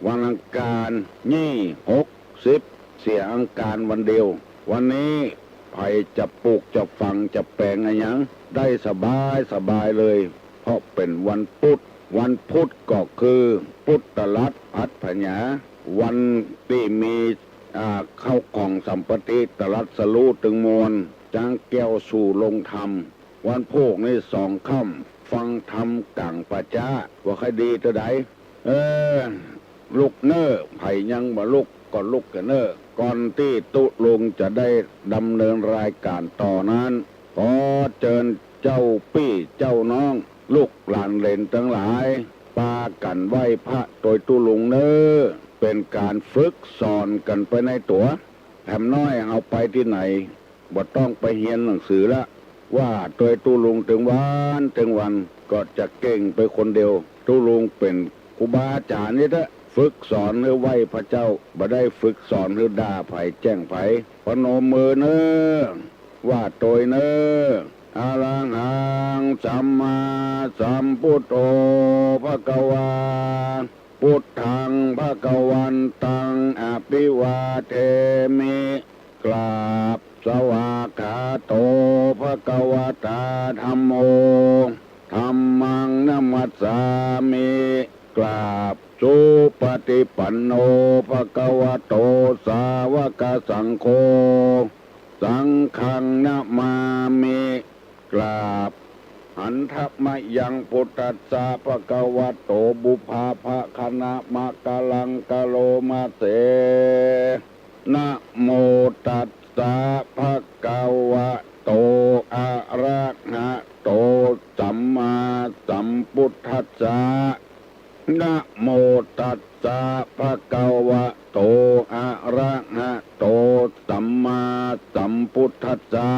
วันอังคาร ยี่ หก สิบ เสียอังคารวันเดียว วันนี้ใผจะปลูกจะฝังจะแป๋งอะหยังได้สบายสบายเลย เพราะเป๋นวันพุธ วันพุธก็คือพุทธรัตน์อัฏฐผญา วันตี้มี อ่า เข้าของสัมปติตรัสรู้ตึงมวล จ๊างแก้วสู่ลงธรรม วันพูกนี้สองค่ำ ฟังธรรมก๋างป่าจ๊า ว่าใค่ดีเต้าใด เออ ลุกเน่อ ใผยังบ่ลุกก็ลุกกั๋นเน่อ ก่อนตี้ตุ๊ลุงจะได้ดำเนินรายก๋านต่อนั้น ขอเจิญเจ้าปี้เจ้าน้อง ลูกหลานเหลนตังหลาย ปากั๋นไหว้พระตวยตุ๊ลุงเน่อ เป๋นก๋านฝึกสอนกั๋นไปในตั๋ว แถมน้อยเฮาไปตี้ไหน บ่ต้องไปเฮียนหนังสือละ ว่าตวยตุ๊ลุงตึงวันตึงวัน ก็จะเก่งไปคนเดียว ตุ๊ลุงเป๋นครูบาอาจ๋ารย์นี่เต๊อะ ฝึกสอนหื้อไหว้พระเจ้า บ่ได้ฝึกสอนหื้อด่าใผแจ้งใผ ปนมมือเน่อ ว่าตวยเน่อ อะระหังสัมมาสัมพุทโธภะคะวา พุทธังภะคะวันตังอะภิวาเทมิ กราบ สวากขาโตภะคะวะตาธัมโม ธัมมังนะมัสสามิ กราบ สุปะฏิปันโนภะคะวะโตสาวกสังโฆ สังฆังนะมามิ กราบ หันทะมะยังพุทธัสสะภะคะวะโต ปุพพาภะคะนะมะกะลังกะโลมะเส นะโมตัสสะภะคะวะโต อะระหะโต สัมมาสัมพุทธัสสะ นะโมตัสสะภะคะวะโต อะระหะโต สัมมาสัมพุทธัสสะ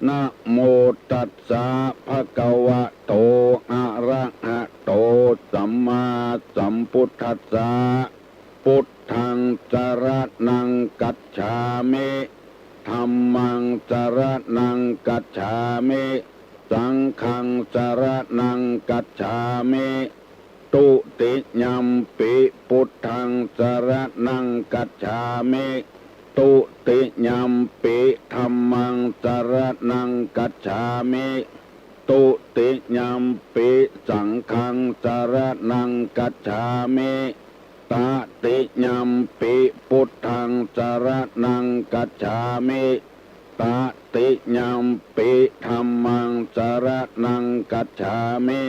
นะโมตัสสะภะคะวะโต อะระหะโต สัมมาสัมพุทธัสสะ พุทธังสะระณังกัจฉามิ ธัมมังสะระณังกัจฉามิ สังฆังสะระณังกัจฉามิ ตุติยัมปิพุทธังสะระณังกัจฉามิ ตุติยัมปิธัมมังสะระณังกัจฉามิ ตุติยัมปิสังฆังสะระณังกัจฉามิ ตติยัมปิพุทธังสะระณังกัจฉามิ ตติยัมปิธัมมังสะระณังกัจฉามิ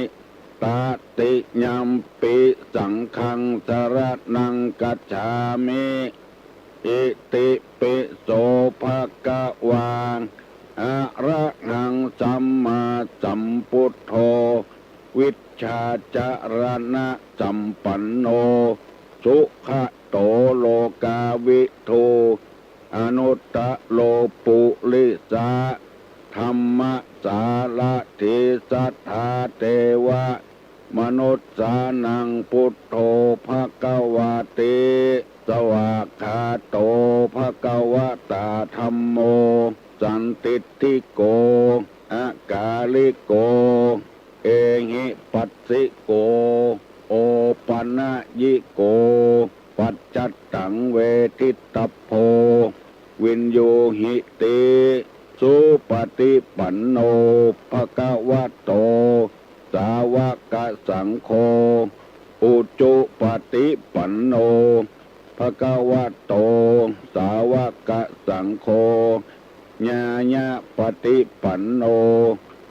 ตติยัมปิสังฆังสะระณังกัจฉามิ อิติปิโสภะคะวา อะระหังสัมมาสัมพุทโธ วิชชาจะระณะสัมปันโน สุขะโตโลกาวิทู อนุตตะโรปุริสะธัมมะสารถี สัทธาเทวะมนุสสานัง พุทโธภะคะวาติ สวากขาโตภะคะวะตาธัมโม สันทิฏฐิโก อะกาลิโก เอหิปัสสิโก โอปะนะยิโก ปัจจัตตังเวทิตตัพโพ วินยูหิติ สุปะฏิปันโนภะคะวะโต สาวะกะสังโฆ อุจุปะฏิปันโนภะคะวะโต สาวะกะสังโฆ ญาญะปะฏิปันโน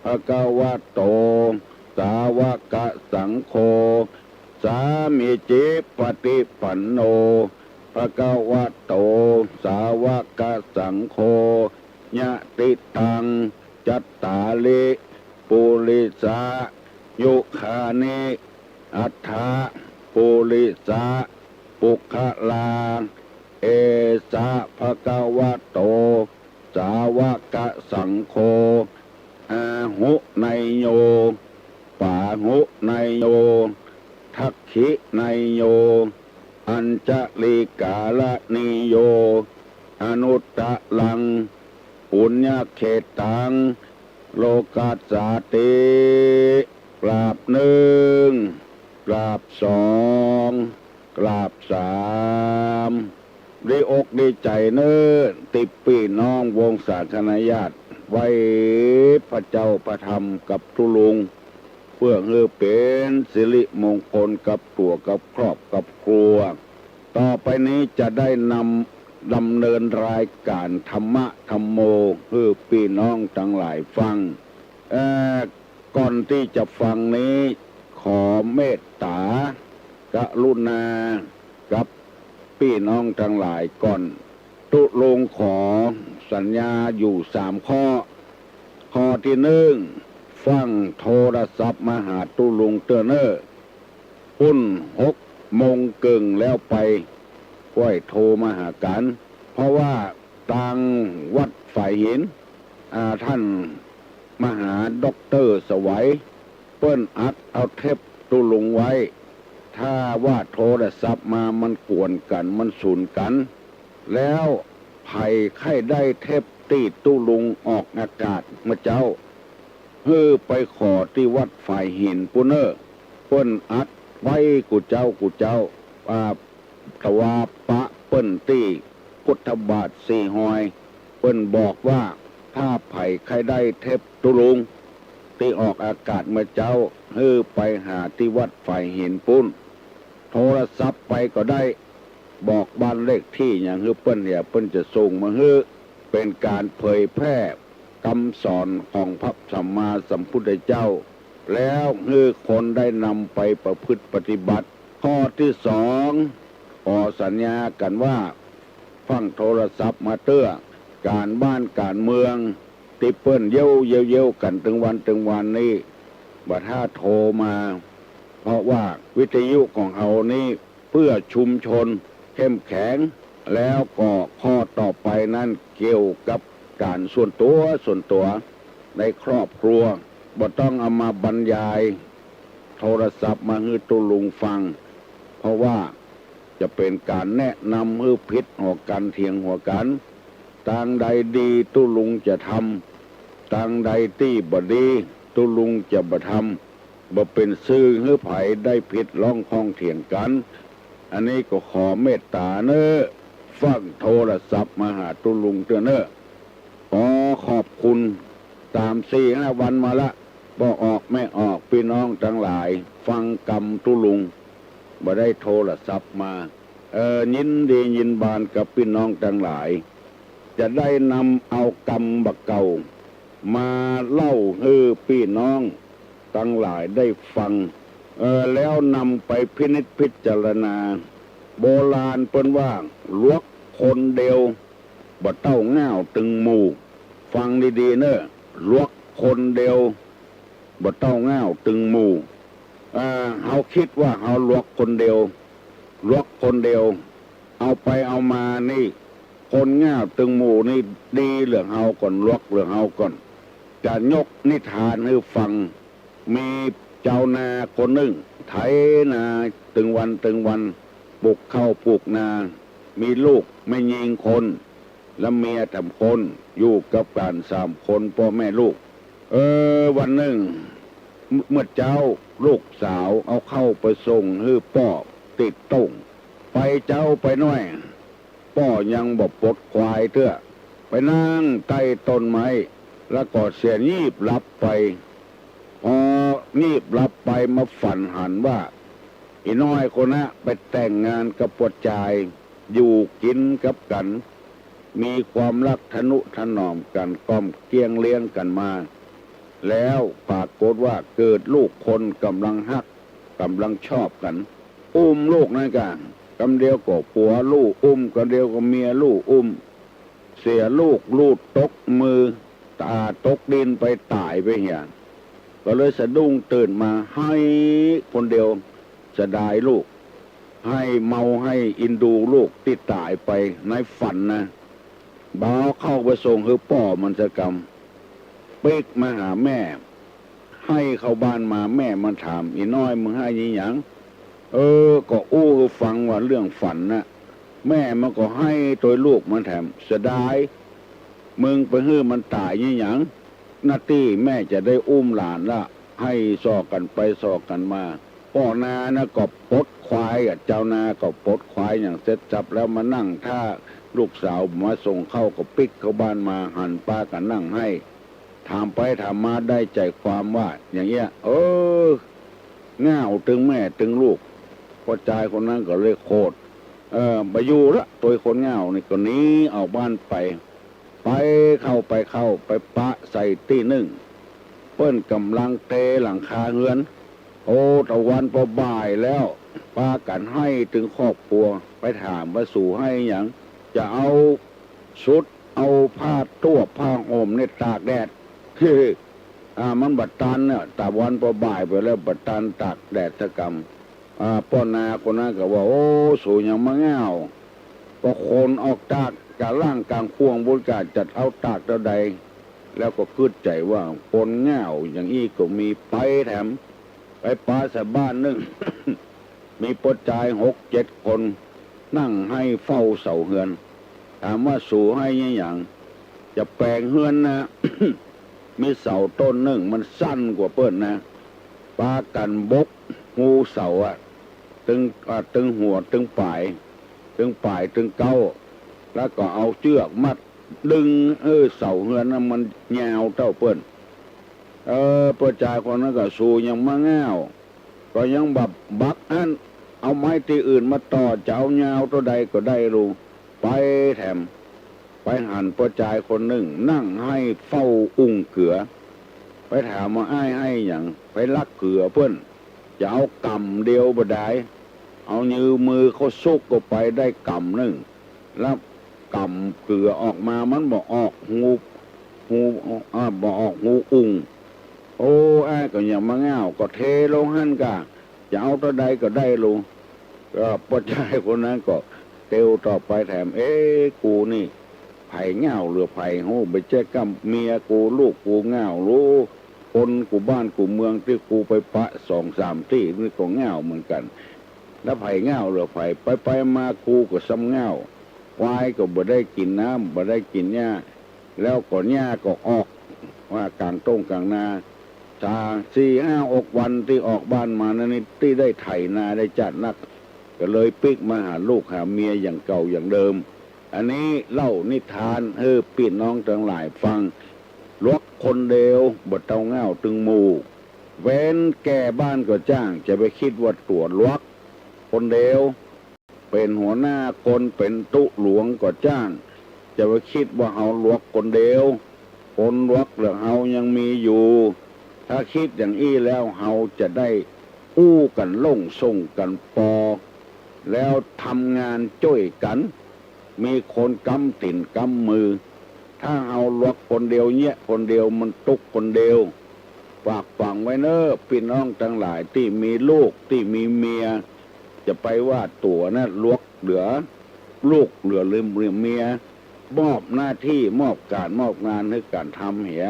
ภะคะวะโต สาวะกะสังโฆ สามีจิปะฏิปันโน ภะคะวะโต สาวกสังโฆ ยะติตัง จัตตาริ ปุริสา ยุคานิ อัฏฐะ ปุริสะ ปุคคลา เอสะ ภะคะวะโต สาวกสังโฆ อาหุเนยโย ปาหุเนยโย ทักขิเนยโย อัญชลีกาลเนยโย อนุตตรัง ปุญญเขตตัง โลกัสสาติ กราบนึ่ง กราบสอง กราบสาม ดีอกดีใจ๋เน่อ ตี้ปี้น้องวงศาคณาญาติ ไหว้พระเจ้าพระธรรมกับตุ๊ลุง เปื้อหื้อเป๋นสิริมงคลกับตั๋วกับครอบกับครัว ต่อไปนี้จะได้นำ ดำเนินรายก๋านธรรมะธัมโม หื้อปี้น้องตังหลายฟัง เอ่อ ก่อนตี้จะฟังนี้ ขอเมตต๋า กรุณา กับปี้น้องตังหลายก่อน ตุ๊ลุงขอสัญญาอยู่สามข้อ ข้อตี้นึ่ง ฟั่งโทรศัพท์มาหาตุ๊ลุงเตื้อเน่อ ปุ้นหกโมงเกิ่งแล้วไป ก้อยโทรมาหากั๋น เพราะว่าตางวัดฝายหิน อ่า ต้านมหาด็อกเตอร์สวัย เปิ้นอัดเอาเทปตุ๊ลุงไว้ ถ้าว่าโทรศัพท์มามันกวนกั๋น มันสูญกั๋น แล้วใผใค่ได้เทปตี้ตุ๊ลุงออกอากาศเมื่อเจ๊า หื้อไปขอตี้วัดฝายหินปู้นเน่อ เปิ้นอัดไว้กู้เจ๊ากู้เจ๊า อ่า ตะวาปะเปิ้นตี้พุทธบาทสี่ฮอย เปิ้นบอกว่า ถ้าใผใค่ได้เทปตุ๊ลุง ตี้ออกอากาศเมื่อเจ๊า หื้อไปหาตี้วัดฝายหินปู้น โทรศัพท์ไปก็ได้ บอกบ้านเลขตี้หยังหื้อเปิ้นเหีย เปิ้นจะส่งมาหื้อ เป๋นก๋านเผยแพร่ กำสอนของพระสัมมาสัมพุทธเจ้า แล้วหื้อคนได้นำไปประพฤติปฏิบัติ ข้อตี้สอง ขอสัญญากั๋นว่า ฟั่งโทรศัพท์มาเตื้อ ก๋านบ้านก๋านเมือง ตี้เปิ้นเย้วเย้วเย้วกั๋นตึงวันตึงวันนี้ บ่ถ้าโทรมา เพราะว่าวิทยุของเฮานี้ เปื้อชุมชนเข้มแข็ง แล้วก็ข้อต่อไปนั้นเกี่ยวกับก๋านส่วนตั๋วส่วนตั๋วในครอบครัว บ่ต้องเอามาบรรยาย โทรศัพท์มาหื้อตุ๊ลุงฟัง เพราะว่าจะเป๋นก๋านแนะนำหื้อผิดหัวกั๋นเถียงหัวกั๋น ตางใดดีตุ๊ลุงจะทำ ตางใดตี้บ่ดีตุ๊ลุงจะบ่ทำ บ่เป๋นซื่อหื้อใผได้ผิดร้องข้องเถียงกั๋น อันนี้ก็ขอเมตต๋าเน่อ ฟั่งโทรศัพท์มาหาตุ๊ลุงเตื้อเน่อ ขอขอบคุณ สามสี่ห้าวันมาละ ป้อออกแม่ออกปี้น้องตังหลาย ฟังกำตุ๊ลุง บ่ได้โทรศัพท์มา เออ ยินดียินบานกับปี้น้องตังหลาย จะได้นำเอากำบ่าเก่า มาเล่าหื้อปี้น้องตังหลายได้ฟัง เออ แล้วนำไปพินิจพิจารณา โบราณเปิ้นว่า หลวกคนเดียว บ่เต้าง่าวตึงหมู่ ฟังดีๆ เน่อ หลวกคนเดียว บ่เต้าง่าวตึงหมู่ อ่า เฮาคิดว่าเฮาหลวกคนเดียว หลวกคนเดียว เอาไปเอามานี่ คนง่าวตึงหมู่นี่ดีเหลือเฮาก่อน หลวกเหลือเฮาก่อน จะยกนิทานหื้อฟัง มีจาวนาคนนึ่ง ไถนาตึงวันตึงวัน ปลูกข้าวปลูกนา มีลูกแม่ญิงคน และเมียสามคน อยู่กับกั๋นสามคนป้อแม่ลูก เออ วันนึ่ง เมื่อเจ๊าลูกสาวเอาข้าวไปส่งหื้อป้อตี้ต้ง ไปเจ๊าไปน้อย ป้อยังบ่ปลดควายเตื้อ ไปนั่งใต้ต้นไม้ แล้วก็เสียงีบหลับไป พองีบหลับไปมาฝันหันว่า อี่น้อยคนนะไปแต่งงานกับป้อจาย อยู่กิ๋นกับกั๋น มีความฮักทะนุถนอมกั๋น ก้อมเกลี้ยงเลี้ยงกั๋นมา แล้วปรากฏว่าเกิดลูกคนก่ำลังฮัก ก่ำลังชอบกั๋น อุ้มลูกนั้นก่ะ กำเดียวก็ผัวลู่อุ้ม กำเดียวก็เมียลู่อุ้ม เสียลูกลูดตกมือ ต๋าตกดินไปต๋ายไปเหีย ก็เลยสะดุ้งตื่นมาไห้คนเดียว เสียดายลูก ไห้เมาไห้อินดูลูกตี้ต๋ายไปในฝันนะ บ่าวเข้าไปส่งหื้อป้อมันสักกำ ปิ๊กมาหาแม่ ไห้เข้าบ้านมา แม่มันถาม "อี่น้อย มึงไห้อะหยัง" เออ ก็อู้หื้อฟังว่าเรื่องฝันนะ แม่มันก็ไห้ตวยลูกมันแถม "เสียดาย มึงไปหื้อมันต๋ายอะหยัง หน้าตี้แม่จะได้อุ้มหลานละ" ไห้ส่อกั๋นไปส่อกั๋นมา ป้อนานะก็ปลดควายอะ จาวนาก็ปลดควายอย่างเสร็จสับแล้วมานั่งถ้าลูกสาวมาส่งข้าว ก็ปิ๊กเข้าบ้านมา หันปากั๋นนั่งไห้ ถามไปถามมาได้ใจ๋ความว่าอย่างเอี้ย เออ ง่าวตึงแม่ตึงลูก ป้อจายคนนั้นก็เลยโขด เออ บ่อยู่ละ ตวยคนง่าวนี่ ก็หนีออกบ้านไป ไปเข้าไปเข้าไปปะใส่ตี้นึ่ง เปิ้นก่ำลังเทหลังคาเฮือน โอ้ ตะวันปอบ่ายแล้ว ปากั๋นไห้ตึงครอบครัว ไปถามว่า "สูไห้อะหยัง" "จะเอาชุด เอาผ้าตวบผ้าห่มเนี่ยตากแดด" อ่า มันบ่ตันเนี่ย ตะวันปอบ่ายไปแล้ว บ่ตันตากแดดสักกำ อ่า ป้อนาคนนั้นก็ว่า "โอ้ สูยังมาง่าว ก็คนออกตากก๋าล่างก๋างข่วงบุญก๋า จักเอาตากเต้าใด" แล้วก็กึ๊ดใจ๋ว่า คนง่าวอย่างอี้ก็มี ไปแถม ไปปาใส่บ้านนึ่ง มีป้อจายหกเจ็ดคน นั่งไห้เฝ้าเสาเฮือน ถามว่า "สูไห้อะหยัง" "จะแป๋งเฮือนนะ มีเสาต้นนึ่งมันสั้นกว่าเปิ้นนะ ปากั๋นบกฮูเสาอะ ตึง อ่า ตึงหัวตึงป๋าย ตึงป๋ายตึงเก๊า แล้วก็เอาเจื้อกมัดดึง เออ เสาเฮือนนะมันยาวเต้าเปิ้น" เออ ป้อจายคนนั้นก็ "สูยังมาง่าว ก็ยังบ่บักอั้น เอาไม้ตี้อื่นมาต่อ จะเอายาวเต้าใดก็ได้ลู" ไปแถม ไปหันป้อจายคนนึ่ง นั่งไห้เฝ้าอุ่งเกือ ไปถามว่า "อ้ายไห้อะหยัง" "ไปลักเกือเปิ้น จะเอาก่ำเดียวบ่ดาย เอายื้อมือเข้าซุกเข้าไปได้ก่ำนึ่ง แล้วก่ำเกือออกมา มันบ่ออกฮู ฮู อ่า บ่ออกฮูอุ่ง" "โอ้ อ้ายก็ยังมาง่าว ก็เทลงหั้นก่า จะเอาเต้าใดก็ได้ลู" ก็ป้อจายคนนั้นก็เตียวต่อไปแถม "เอ๊ะ กูนี่ ใผง่าวเหลือใผฮู้ บ่ใจ้ก้ำเมียกูลูกกูง่าวลู คนกูบ้านกูเมืองตี้กูไปปะสองสามตี้นี่ก็ง่าวเหมือนกั๋น แล้วใผง่าวเหลือใผ ไปไปมากูก็ซ้ำง่าว ควายก็บ่ได้กิ๋นน้ำ บ่ได้กิ๋นหญ้า แล้วก็หญ้าก็ออก ว่าก๋างต้งก๋างนา ถ้าสี่ห้าหกวันตี้ออกบ้านมานั้นนี่ ตี้ได้ไถนาได้จ๊าดนัก" ก็เลยปิ๊กมาหาลูกหาเมียอย่างเก่าอย่างเดิม อันนี้เล่านิทานหื้อปี้น้องตังหลายฟัง หลวกคนเดียวบ่เต้าง่าวตึงหมู่ เว้นแก่บ้านก็จ้าง จะไปกึ๊ดว่าตั๋วหลวกคนเดียว เป๋นหัวหน้าคนเป๋นตุ๊หลวงก็จ้าง จะไปกึ๊ดว่าเฮาหลวกคนเดียว คนหลวกเหลือเฮายังมีอยู่ ถ้ากึ๊ดอย่างอี้แล้วเฮาจะได้อู้กั๋นโล่งส่งกั๋นปอ แล้วทำงานจ้วยกั๋น มีคนก๊ำตี๋นก๊ำมือ ถ้าเฮาหลวกคนเดียวเยียะคนเดียวมันตุ๊กคนเดียว ฝากฝังไว้เน่อปี้น้องตังหลายตี้มีลูกตี้มีเมีย จะไปว่าตั๋วนะหลวกเหลือลูกเหลือเมีย มอบหน้าตี้มอบก๋านมอบงานหื้อกั๋นทำเหีย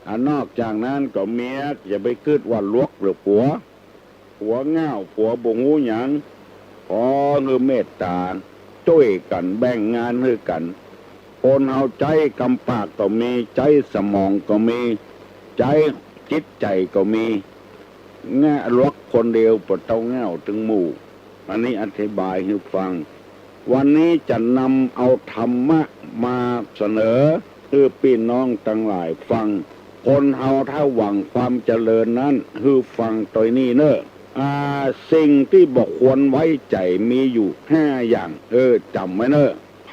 อันนอกจากนั้นก็เมียจะไปกึ๊ดว่าหลวกเหลือผัว ผัวง่าวผัวบ่ฮู้หยัง ขอหื้อเมตต๋าจ้วยกั๋นแบ่งงานหื้อกั๋น คนเฮาใจ๊กำปากก็มี ใจ๊สมองก็มี ใจ๊จิตใจ๋ก็มี ง่าหลวกคนเดียวบ่เต้าง่าวตึงหมู่ อันนี้อธิบายหื้อฟัง วันนี้จะนำเอาธรรมะมาเสนอหื้อปี้น้องตังหลายฟัง คนเฮาถ้าหวังความเจริญนั้น หื้อฟังตวยนี้เน่อ อ่า สิ่งตี้บ่ควรไว้ใจ๋มีอยู่ห้าอย่าง เออ จ๋ำไว้เน่อ ใผ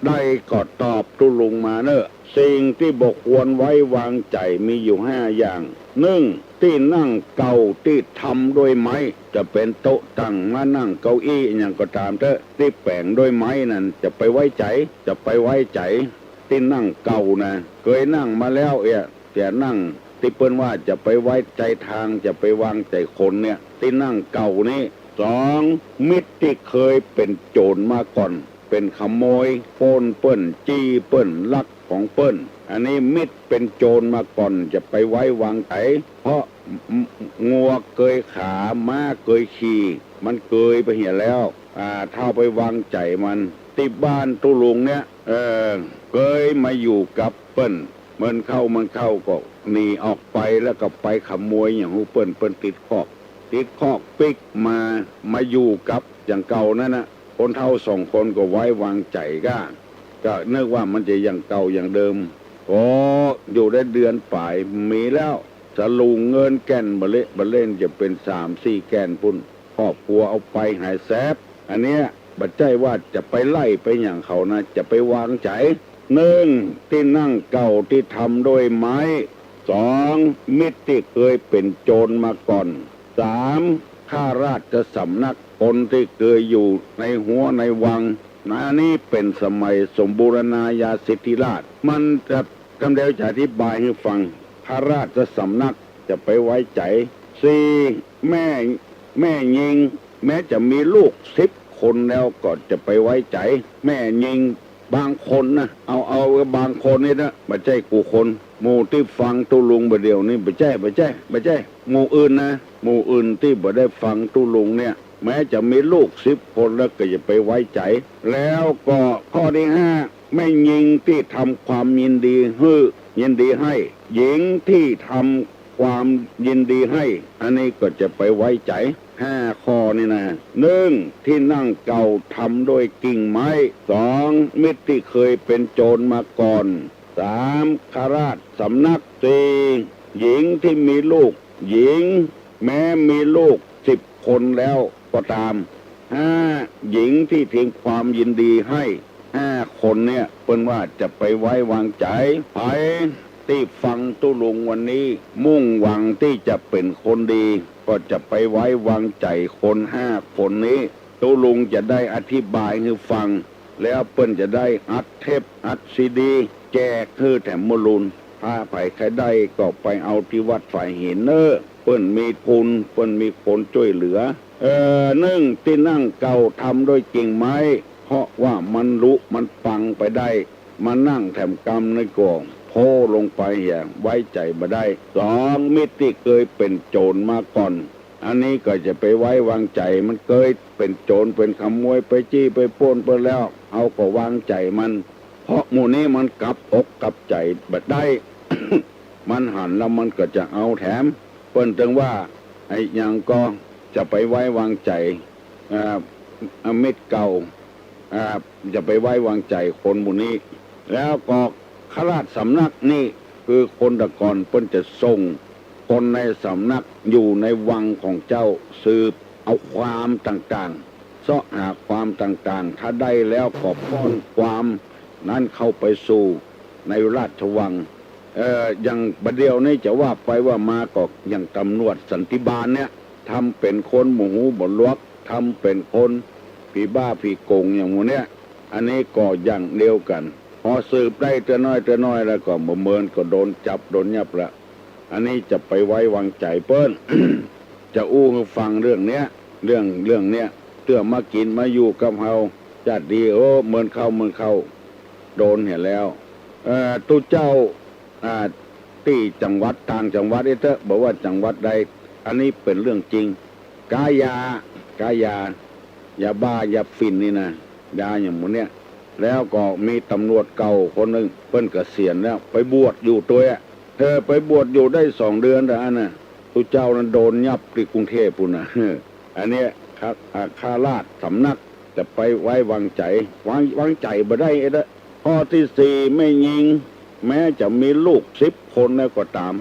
ได้ก็ตอบตุ๊ลุงมาเน่อ สิ่งตี้บ่ควรไว้วางใจ๋มีอยู่ห้าอย่าง นึ่ง ตี้นั่งเก่าตี้ทำด้วยไม้ จะเป๋นโต๊ะตั้ง มานั่ง เก้าอี้อะหยังก็ต๋ามเต๊อะ ตี้แป๋งด้วยไม้นั้น จะไปไว้ใจ๋ จะไปไว้ใจ๋ ตี้นั่งเก่านะ เกยนั่งมาแล้วเอีย จะนั่งตี้เปิ้นว่าจะไปไว้ใจ๋ตาง จะไปวางใจ๋คนเนี่ย ตี้นั่งเก่านี้ สอง มิตรตี้เกยเป๋นโจ๋รมาก่อน เป๋นขโมย ป้นเปิ้น จี้เปิ้น ลักของเปิ้น อันนี้มิตรเป๋นโจ๋รมาก่อน จะไปไว้วางใจ๋ เพราะงัวเกยขา ม้าเกยขี่ มันเกยไปเหียแล้ว อ่า ถ้าไปวางใจ๋มัน ตี้บ้านตุ๊ลุงเนี่ย เออ เกยมาอยู่กับเปิ้น เมินเข้าเมินเข้าก็หนีออกไป แล้วก็ไปขโมยอย่างฮู้เปิ้น เปิ้นติดคอก ติดคอกปิ๊กมา มาอยู่กับอย่างเก่านั้นนะ คนเฒ่าสองคนก็ไว้วางใจ๋ก้า ก็นึกว่ามันจะอย่างเก่าอย่างเดิม ก็อยู่ได้เดือนป๋าย มีแล้ว สลุงเงินแก่นบ่าเละ บ่าเล่นจะเป๋นสามสี่แก่นปุ้น ครอบครัวเอาไปหายแสบ อันเนี้ยบ่ใจ้ว่าจะไปไล่ไปหยังเขานะ จะไปวางใจ๋ นึ่ง ตี้นั่งเก่าตี้ทำด้วยไม้ สอง มิตรตี้เกยเป๋นโจ๋รมาก่อน สาม ข้าราชสำนัก คนตี้เกยอยู่ในฮั้วในวัง อันนี้เป๋นสมัยสมบูรณาญาสิทธิราช มันจะ กำเดียวจะอธิบายหื้อฟัง ข้าราชสำนักจะไปไว้ใจ๋ สี่ แม่ แม่ญิง แม้จะมีลูกสิบคนแล้วก็จะไปไว้ใจ๋ แม่ญิงบางคนนะ เอา เอาบางคนนี่นะ บ่ใจ้กู้คน หมู่ตี้ฟังตุ๊ลุงบ่าเดี่ยวนี้ บ่ใจ้ บ่ใจ้ บ่ใจ้ หมู่อื่นนะ หมู่อื่นตี้บ่ได้ฟังตุ๊ลุงเนี่ย แม้จะมีลูกสิบคนแล้วก็อย่าไปไว้ใจ๋ แล้วก็ข้อตี้ห้า แม่ญิงตี้ทำความยินดีหื้อ ยินดีให้ หญิงตี้ทำความยินดีให้ อันนี้ก็จะไปไว้ใจ๋ ห้าข้อนี่นะ นึ่ง ตี้นั่งเก่าทำด้วยกิ่งไม้ สอง มิตรตี้เกยเป๋นโจ๋รมาก่อน สาม ข้าราชสำนัก สี่ หญิงตี้มีลูก หญิง แม้มีลูกสิบคนแล้วก็ต๋าม ห้า หญิงตี้ทำความยินดีให้ ห้าคนเนี่ย เปิ้นว่าจะไปไว้วางใจ๋ ใผตี้ฟังตุ๊ลุงวันนี้ มุ่งหวังตี้จะเป๋นคนดี ก็จะไปไว้วางใจ๋คนห้าคนนี้ ตุ๊ลุงจะได้อธิบายหื้อฟัง แล้วเปิ้นจะได้อัดเทป อัดซีดี แจกหื้อแถมมะลุน ถ้าใผใค่ได้ก็ไปเอาตี้วัดฝายหินเน่อ เปิ้นมีทุน เปิ้นมีคนจ้วยเหลือ เออ นึ่ง ตี้นั่งเก่าทำด้วยกิ่งไม้ เพราะว่ามันลุมันปังไปได้ มานั่งแถมกำนี่ก็โพ้ลงไปเหีย ไว้ใจ๋บ่ได้ สอง มิตรตี้เกยเป๋นโจ๋รมาก่อน อันนี้ก็จะไปไว้วางใจ๋ มันเกยเป๋นโจ๋รเป๋นขโมย ไปจี้ไปป้นเปิ้นแล้ว เฮาก็วางใจ๋มัน เพราะหมู่นี้มันกลับอกกลับใจ๋บ่ได้ มันหันแล้วมันก็จะเอาแถม เปิ้นตึงว่า ไอ้หยังก็จะไปไว้วางใจ๋ อ่า อ่า มิตรเก่า อ่า จะไปไว้วางใจ๋คนหมู่นี้ แล้วก็ข้าราชสำนักนี่ คือคนตะก่อนเปิ้นจะส่งคนในสำนักอยู่ในวังของเจ้า สืบเอาความต่างๆ เซาะหาความต่างๆ ถ้าได้แล้วก็ป้อนความนั้นเข้าไปสู่ในราชวัง เอ่อ อย่างบ่าเดี่ยวนี้จะว่าไปว่ามาก็อย่างตำรวจสันติบาลเนี่ย ทำเป๋นคนบ่หูบ่หนวก ทำเป๋นคนผีบ้าผีโก๋งอย่างหมู่เนี้ย อันนี้ก็อย่างเดียวกั๋น พอสืบได้เตื้อน้อยเตื้อน้อยแล้วก็บ่เมินก็โดนจับโดนยับละ อันนี้จะไปไว้วางใจ๋เปิ้น จะอู้หื้อฟังเรื่องเนี้ย เรื่อง เรื่องเนี้ย เตื้อมากิ๋นมาอยู่กับเฮา จาติดี โอ้ เมินเข้า เมินเข้า โดนเหียแล้ว เอ่อ ตุ๊เจ้า อ่า ตี้จังหวัด ต่างจังหวัดอี้เต๊อะ บ่ว่าจังหวัดใด อันนี้เป๋นเรื่องจริง ก๊ายา ก๊ายา ยาบ้า ยาฝิ่นนี่นะ ยาอย่างหมู่เนี้ย แล้วก็มีตำรวจเก่าคนนึ่ง เปิ้นเกษียณแล้ว ไปบวชอยู่ตวยอะ เออ ไปบวชอยู่ได้สองเดือนเต้าอั้นน่ะ ตุ๊เจ้านั้นโดนยับตี้กรุงเทพฯปุ้นน่ะ อันเนี้ย ข้า อ่า ข้าราชสำนักจะไปไว้วางใจ๋ วาง วางใจ๋บ่ได้เต๊อะ ข้อตี้สี่ แม่ญิง แม้จะมีลูกสิบคนแล้วก็ต๋าม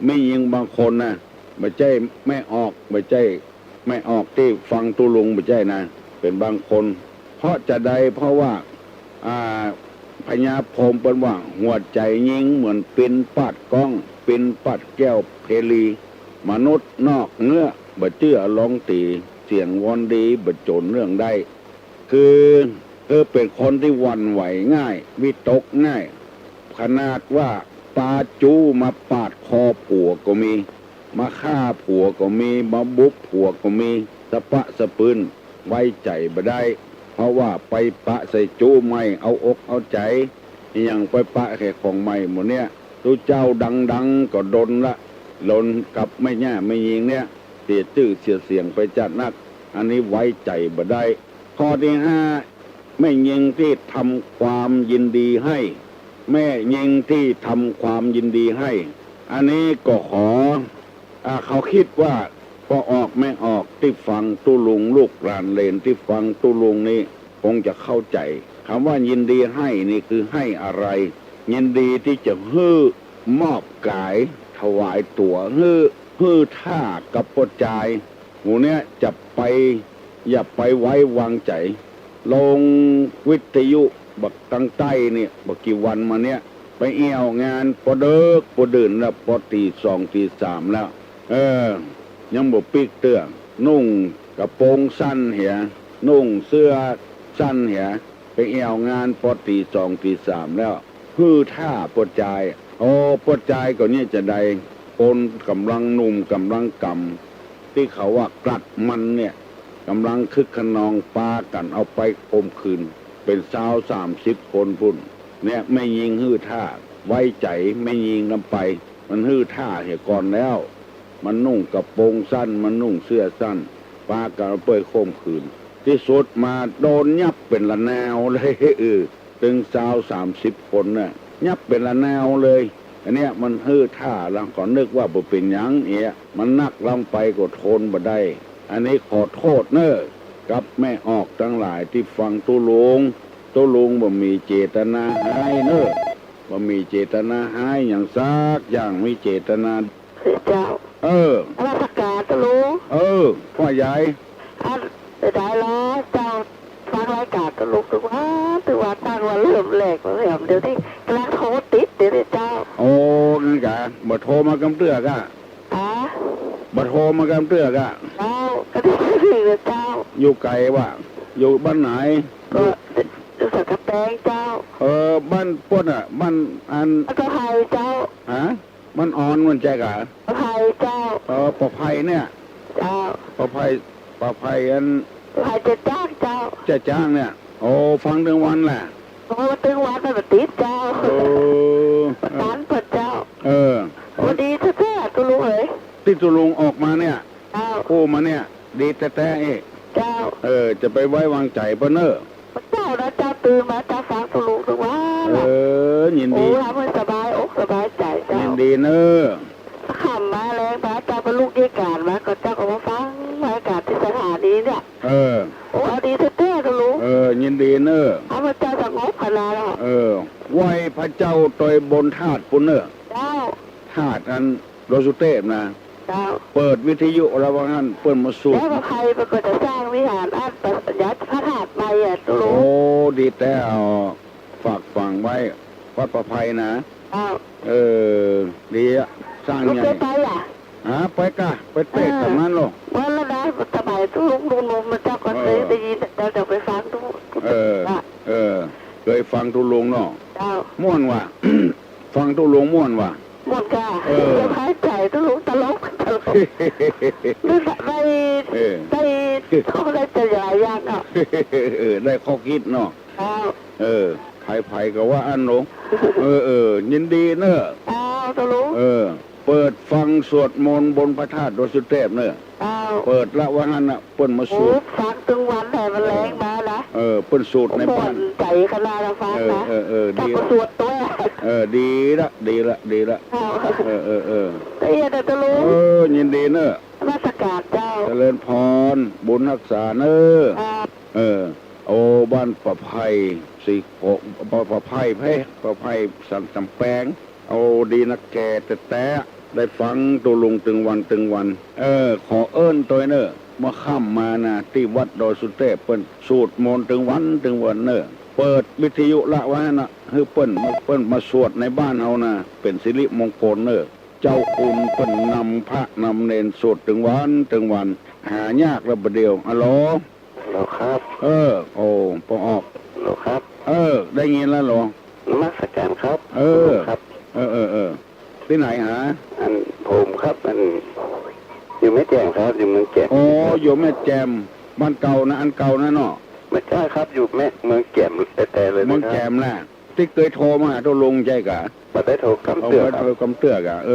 แม่ญิงบางคนนะ บ่ใจ้แม่ออก บ่ใจ้แม่ออกตี้ฟังตุ๊ลุง บ่ใจ้นะ เป๋นบางคน เพราะจาใด เพราะว่า อ่า พญาพรหมเปิ้นว่า หัวใจ๋ญิงเหมือนปินปาดก้อง ปินปาดแก้วเพลี มนุษย์นอกเนื้อ บ่เจื้อลองตี๋ เสียงวอนดี บ่โจ๋นเรื่องได้ คือ คือเป๋นคนตี้หวั่นไหวง่าย วิตกง่าย ขนาดว่าปาจู๊มาปาดคอผัวก็มี มาฆ่าผัวก็มี มาบุบผัวก็มี สะปะสะปืน ไว้ใจ๋บ่ได้ เพราะว่าไปปะใส่จู๊ใหม่ เอาอกเอาใจ๋ อะหยังไปปะแค่ของใหม่หมดเนี่ย ตุ๊เจ้าดังๆ ก็ดนละ ดนกับแม่ย่าแม่ญิงเนี่ย เสียจื้อเสียเสียงไปจ๊าดนัก อันนี้ไว้ใจ๋บ่ได้ ข้อตี้ห้า แม่ญิงตี้ทำความยินดีให้ แม่ญิงตี้ทำความยินดีให้ อันนี้ก็ขอ อ่า เขากึ๊ดว่า ป้อออกแม่ออกตี้ฟังตุ๊ลุง ลูกหลานเหลนตี้ฟังตุ๊ลุงนี่ คงจะเข้าใจ๋ กำว่ายินดีให้นี่คือให้อะไร ยินดีตี้จะหื้อมอบก๋าย ถวายตั๋วหื้อ หื้อถ้ากับป้อจาย หมู่เนี้ยจะไป อย่าไปไว้วางใจ๋ ลงวิทยุบักตังใต้เนี่ย บ่กี่วันมาเนี่ย ไปแอ่วงานปอเดิกปอดื่นแล้ว ปอตี๋สองตี๋สามแล้ว เออ ยังบ่ปิ๊กเตื้อ นุ่งกระโปรงสั้นเหีย นุ่งเสื้อสั้นเหีย ไปแอ่วงานปอตี๋สองตี๋สามแล้ว หื้อถ้าป้อจาย โอ้ ป้อจายก็เนี่ยจะใด คนก่ำลังหนุ่มก่ำลังก่ำ ตี้เขาว่ากลัดมันเนี่ย ก่ำลังคึกคะนองปากั๋นเอาไปข่มขืน เป๋นซาวสามสิบคนปู้น เนี่ยแม่ญิงหื้อถ้า ไว้ใจ๋แม่ญิงนำไป มันหื้อถ้าเหียก่อนแล้ว มันนุ่งกระโปรงสั้น มันนุ่งเสื้อสั้น ปากั๋นเอาไปข่มขืน ตี้สุดมาโดนยับเป๋นละนาวเลย เออ ตึงซาวสามสิบคนน่ะ ยับเป๋นละนาวเลย อันเนี้ยมันหื้อถ้า แล้วก็นึกว่าบ่เป๋นหยังเอีย มันนักล้ำไปก็ทนบ่ได้ อันนี้ขอโต้ษเน่อ กับแม่ออกตังหลายตี้ฟังตุ๊ลุง ตุ๊ลุงบ่มีเจตนาฮ้ายเน่อ บ่มีเจตนาฮ้ายหยังสักอย่าง มีเจตนา เจ้า เออ นมัสก๋านตุ๊ลุง เออ ป้อใหญ่ อัน เสียดายละเจ้า ฟังรายก๋านตุ๊ลุงตึงวันตึงวัน ตั้งแต่เริ่มแรกมาแหม เดี๋ยวนี้ก่ำลังโทรติดเดี๋ยวนี้เจ้า โอ้ งั้นกา บ่โทรมากำเตื้อกะ ฮะ บ่โทรมากำเตื้อกะ เจ้า ก็ดีเลยเจ้า อยู่ไก๋วะ อยู่บ้านไหน ก็อยู่สันกำแปงเจ้า เออ บ้านป้นอะ บ้านอัน บ้านป้อไพรเจ้า ฮะ บ้านอ่อนมันใจ้กะ ป้อไพรเจ้า เออ ป้อไพรเนี่ย เจ้า ป้อไพร ป้อไพรอัน ป้อไพรเจ๊จ้างเจ้า เจ๊จ้างเนี่ย โอ้ ฟังตึงวันแหละ โอ้ ตึงวันมันบ่ติดเจ้า เออ บ่ตันเปิ้นเจ้า เออ วันดีแต๊ๆ ตุ๊ลุงเอ๋ย ตี้ตุ๊ลุงออกมาเนี่ย เจ้า โอ้ มาเนี่ย ดีแต๊ๆ เอ้ย เจ้า เออ จะไปไว้วางใจ๋เปิ้นเน่อ เจ้านะเจ้า ตื่นมาเจ้าฟังตุ๊ลุงตึงวัน เออ ยินดี โอ้ ทำหื้อสบายอกสบายใจ๋เจ้า ยินดีเน่อ ค่ำมาแลงมาเจ้า ปะลุกเยียะก๋านมา ก็เจ้าก็มาฟังรายก๋านตี้สถานีเนี่ย เออ โอ้ เอาดีแต๊ๆ ตุ๊ลุง เออ ยินดีเน่อ ข้าพเจ้าสงบขนาดแล้ว เออ ไหว้พระเจ้าตวยบนธาตุปู้นเน่อ เจ้า ธาตุอันดอยสุเตพนะ เจ้า เปิดวิทยุแล้วว่าหั้น เปิ้นมาสูบ แล้วป้อไพรเปิ้นก็จะสร้างวิหารอันประดิษฐานพระธาตุใหม่อะตุ๊ลุง โอ้ ดีแต๊ ฝากฝังไว้ วัดป้อไพรนะ เจ้า เออ ดีอะ สร้างใหญ่ ตุ๊ลุงเกยไปอะ ฮะ ไปกะ ไปเตะ เออ ตรงนั้นลอ วันละนะ สมัยตุ๊ลุงหนุ่มๆ มาเจ้าก็เกย เออ ได้ยิน เดี๋ยวจะไปฟังตุ๊ลุง เออ เออ เกยฟังตุ๊ลุงเนาะ เจ้า ม่วนว่ะ ฟังตุ๊ลุงม่วนว่ะ ม่วนกะ เออ สบายใจ๋ตุ๊ลุง ตลก ตลก ได้ เออ ได้ เขาได้จะหลายอย่างอะ เออ ได้ข้อกึ๊ดเนาะ เจ้า เออ ใผๆ ก็ว่าอั้นเนาะ เออ เออ ยินดีเน่อ เจ้า ตุ๊ลุง เออ เปิดฟังสวดมนต์บนพระธาตุดอยสุเตพเน่อ เจ้า เปิดละว่าหั้นน่ะ เปิ้นมาสูบ โอ้ ฟังตึงวันแหม มันแลงมานะ เออ เปิ้นสูบในบ้าน ม่วนใจ๋ขนาดละฟังนะ เออ เออ เออ ดี เจ้าก็สวดตวย เออ ดีละ ดีละ ดีละ เจ้า เออ เออ เออ ละเอียดนะตุ๊ลุง เออ ยินดีเน่อ นมัสก๋านเจ้า เจริญพร บุญฮักษาเน่อ เจ้า เออ โอ้ บ้านป้อไพร สีโข ป้อ ป้อไพร เพ่ ป้อไพรสันกำแปง โอ้ ดีนักแก่แต๊ๆ ได้ฟังตุ๊ลุงตึงวันตึงวัน เออ ขอเอิ้นตวยเน่อ เมื่อค่ำมานะ ตี้วัดดอยสุเตพเปิ้นสูบมนต์ตึงวันตึงวันเน่อ เปิดวิทยุละไว้หั้นนะ หื้อเปิ้น เปิ้นมาสวดในบ้านเฮานะ เป๋นสิริมงคลเน่อ เจ้าคุณเปิ้นนำพระนำเณรสวดตึงวันตึงวัน หายากแล้วบ่าเดี่ยว ฮัลโหล ฮัลโหลครับ เออ โอ้ ป้อออก ฮัลโหลครับ เออ ได้ยินแล้วเหรอ นมัสการครับ เออ ครับ เออ เออ เออ ตี้ไหนหา อันผมครับ อัน อยู่แม่แจ่มครับ อยู่เมืองแจ่ม อ๋อ อยู่แม่แจ่ม บ้านเก่านะ อันเก่านะเนาะ ไม่ใช่ครับ อยู่แม่ เมืองแจ่มแต๊ๆ เลยนะครับ เมืองแจ่มนะ ตี้เกยโทรมาหาตุ๊ลุงใจ้กะ บ่ได้โทรกำเตื้อครับ เอาไว้โทรกำเตื้อกะ เอ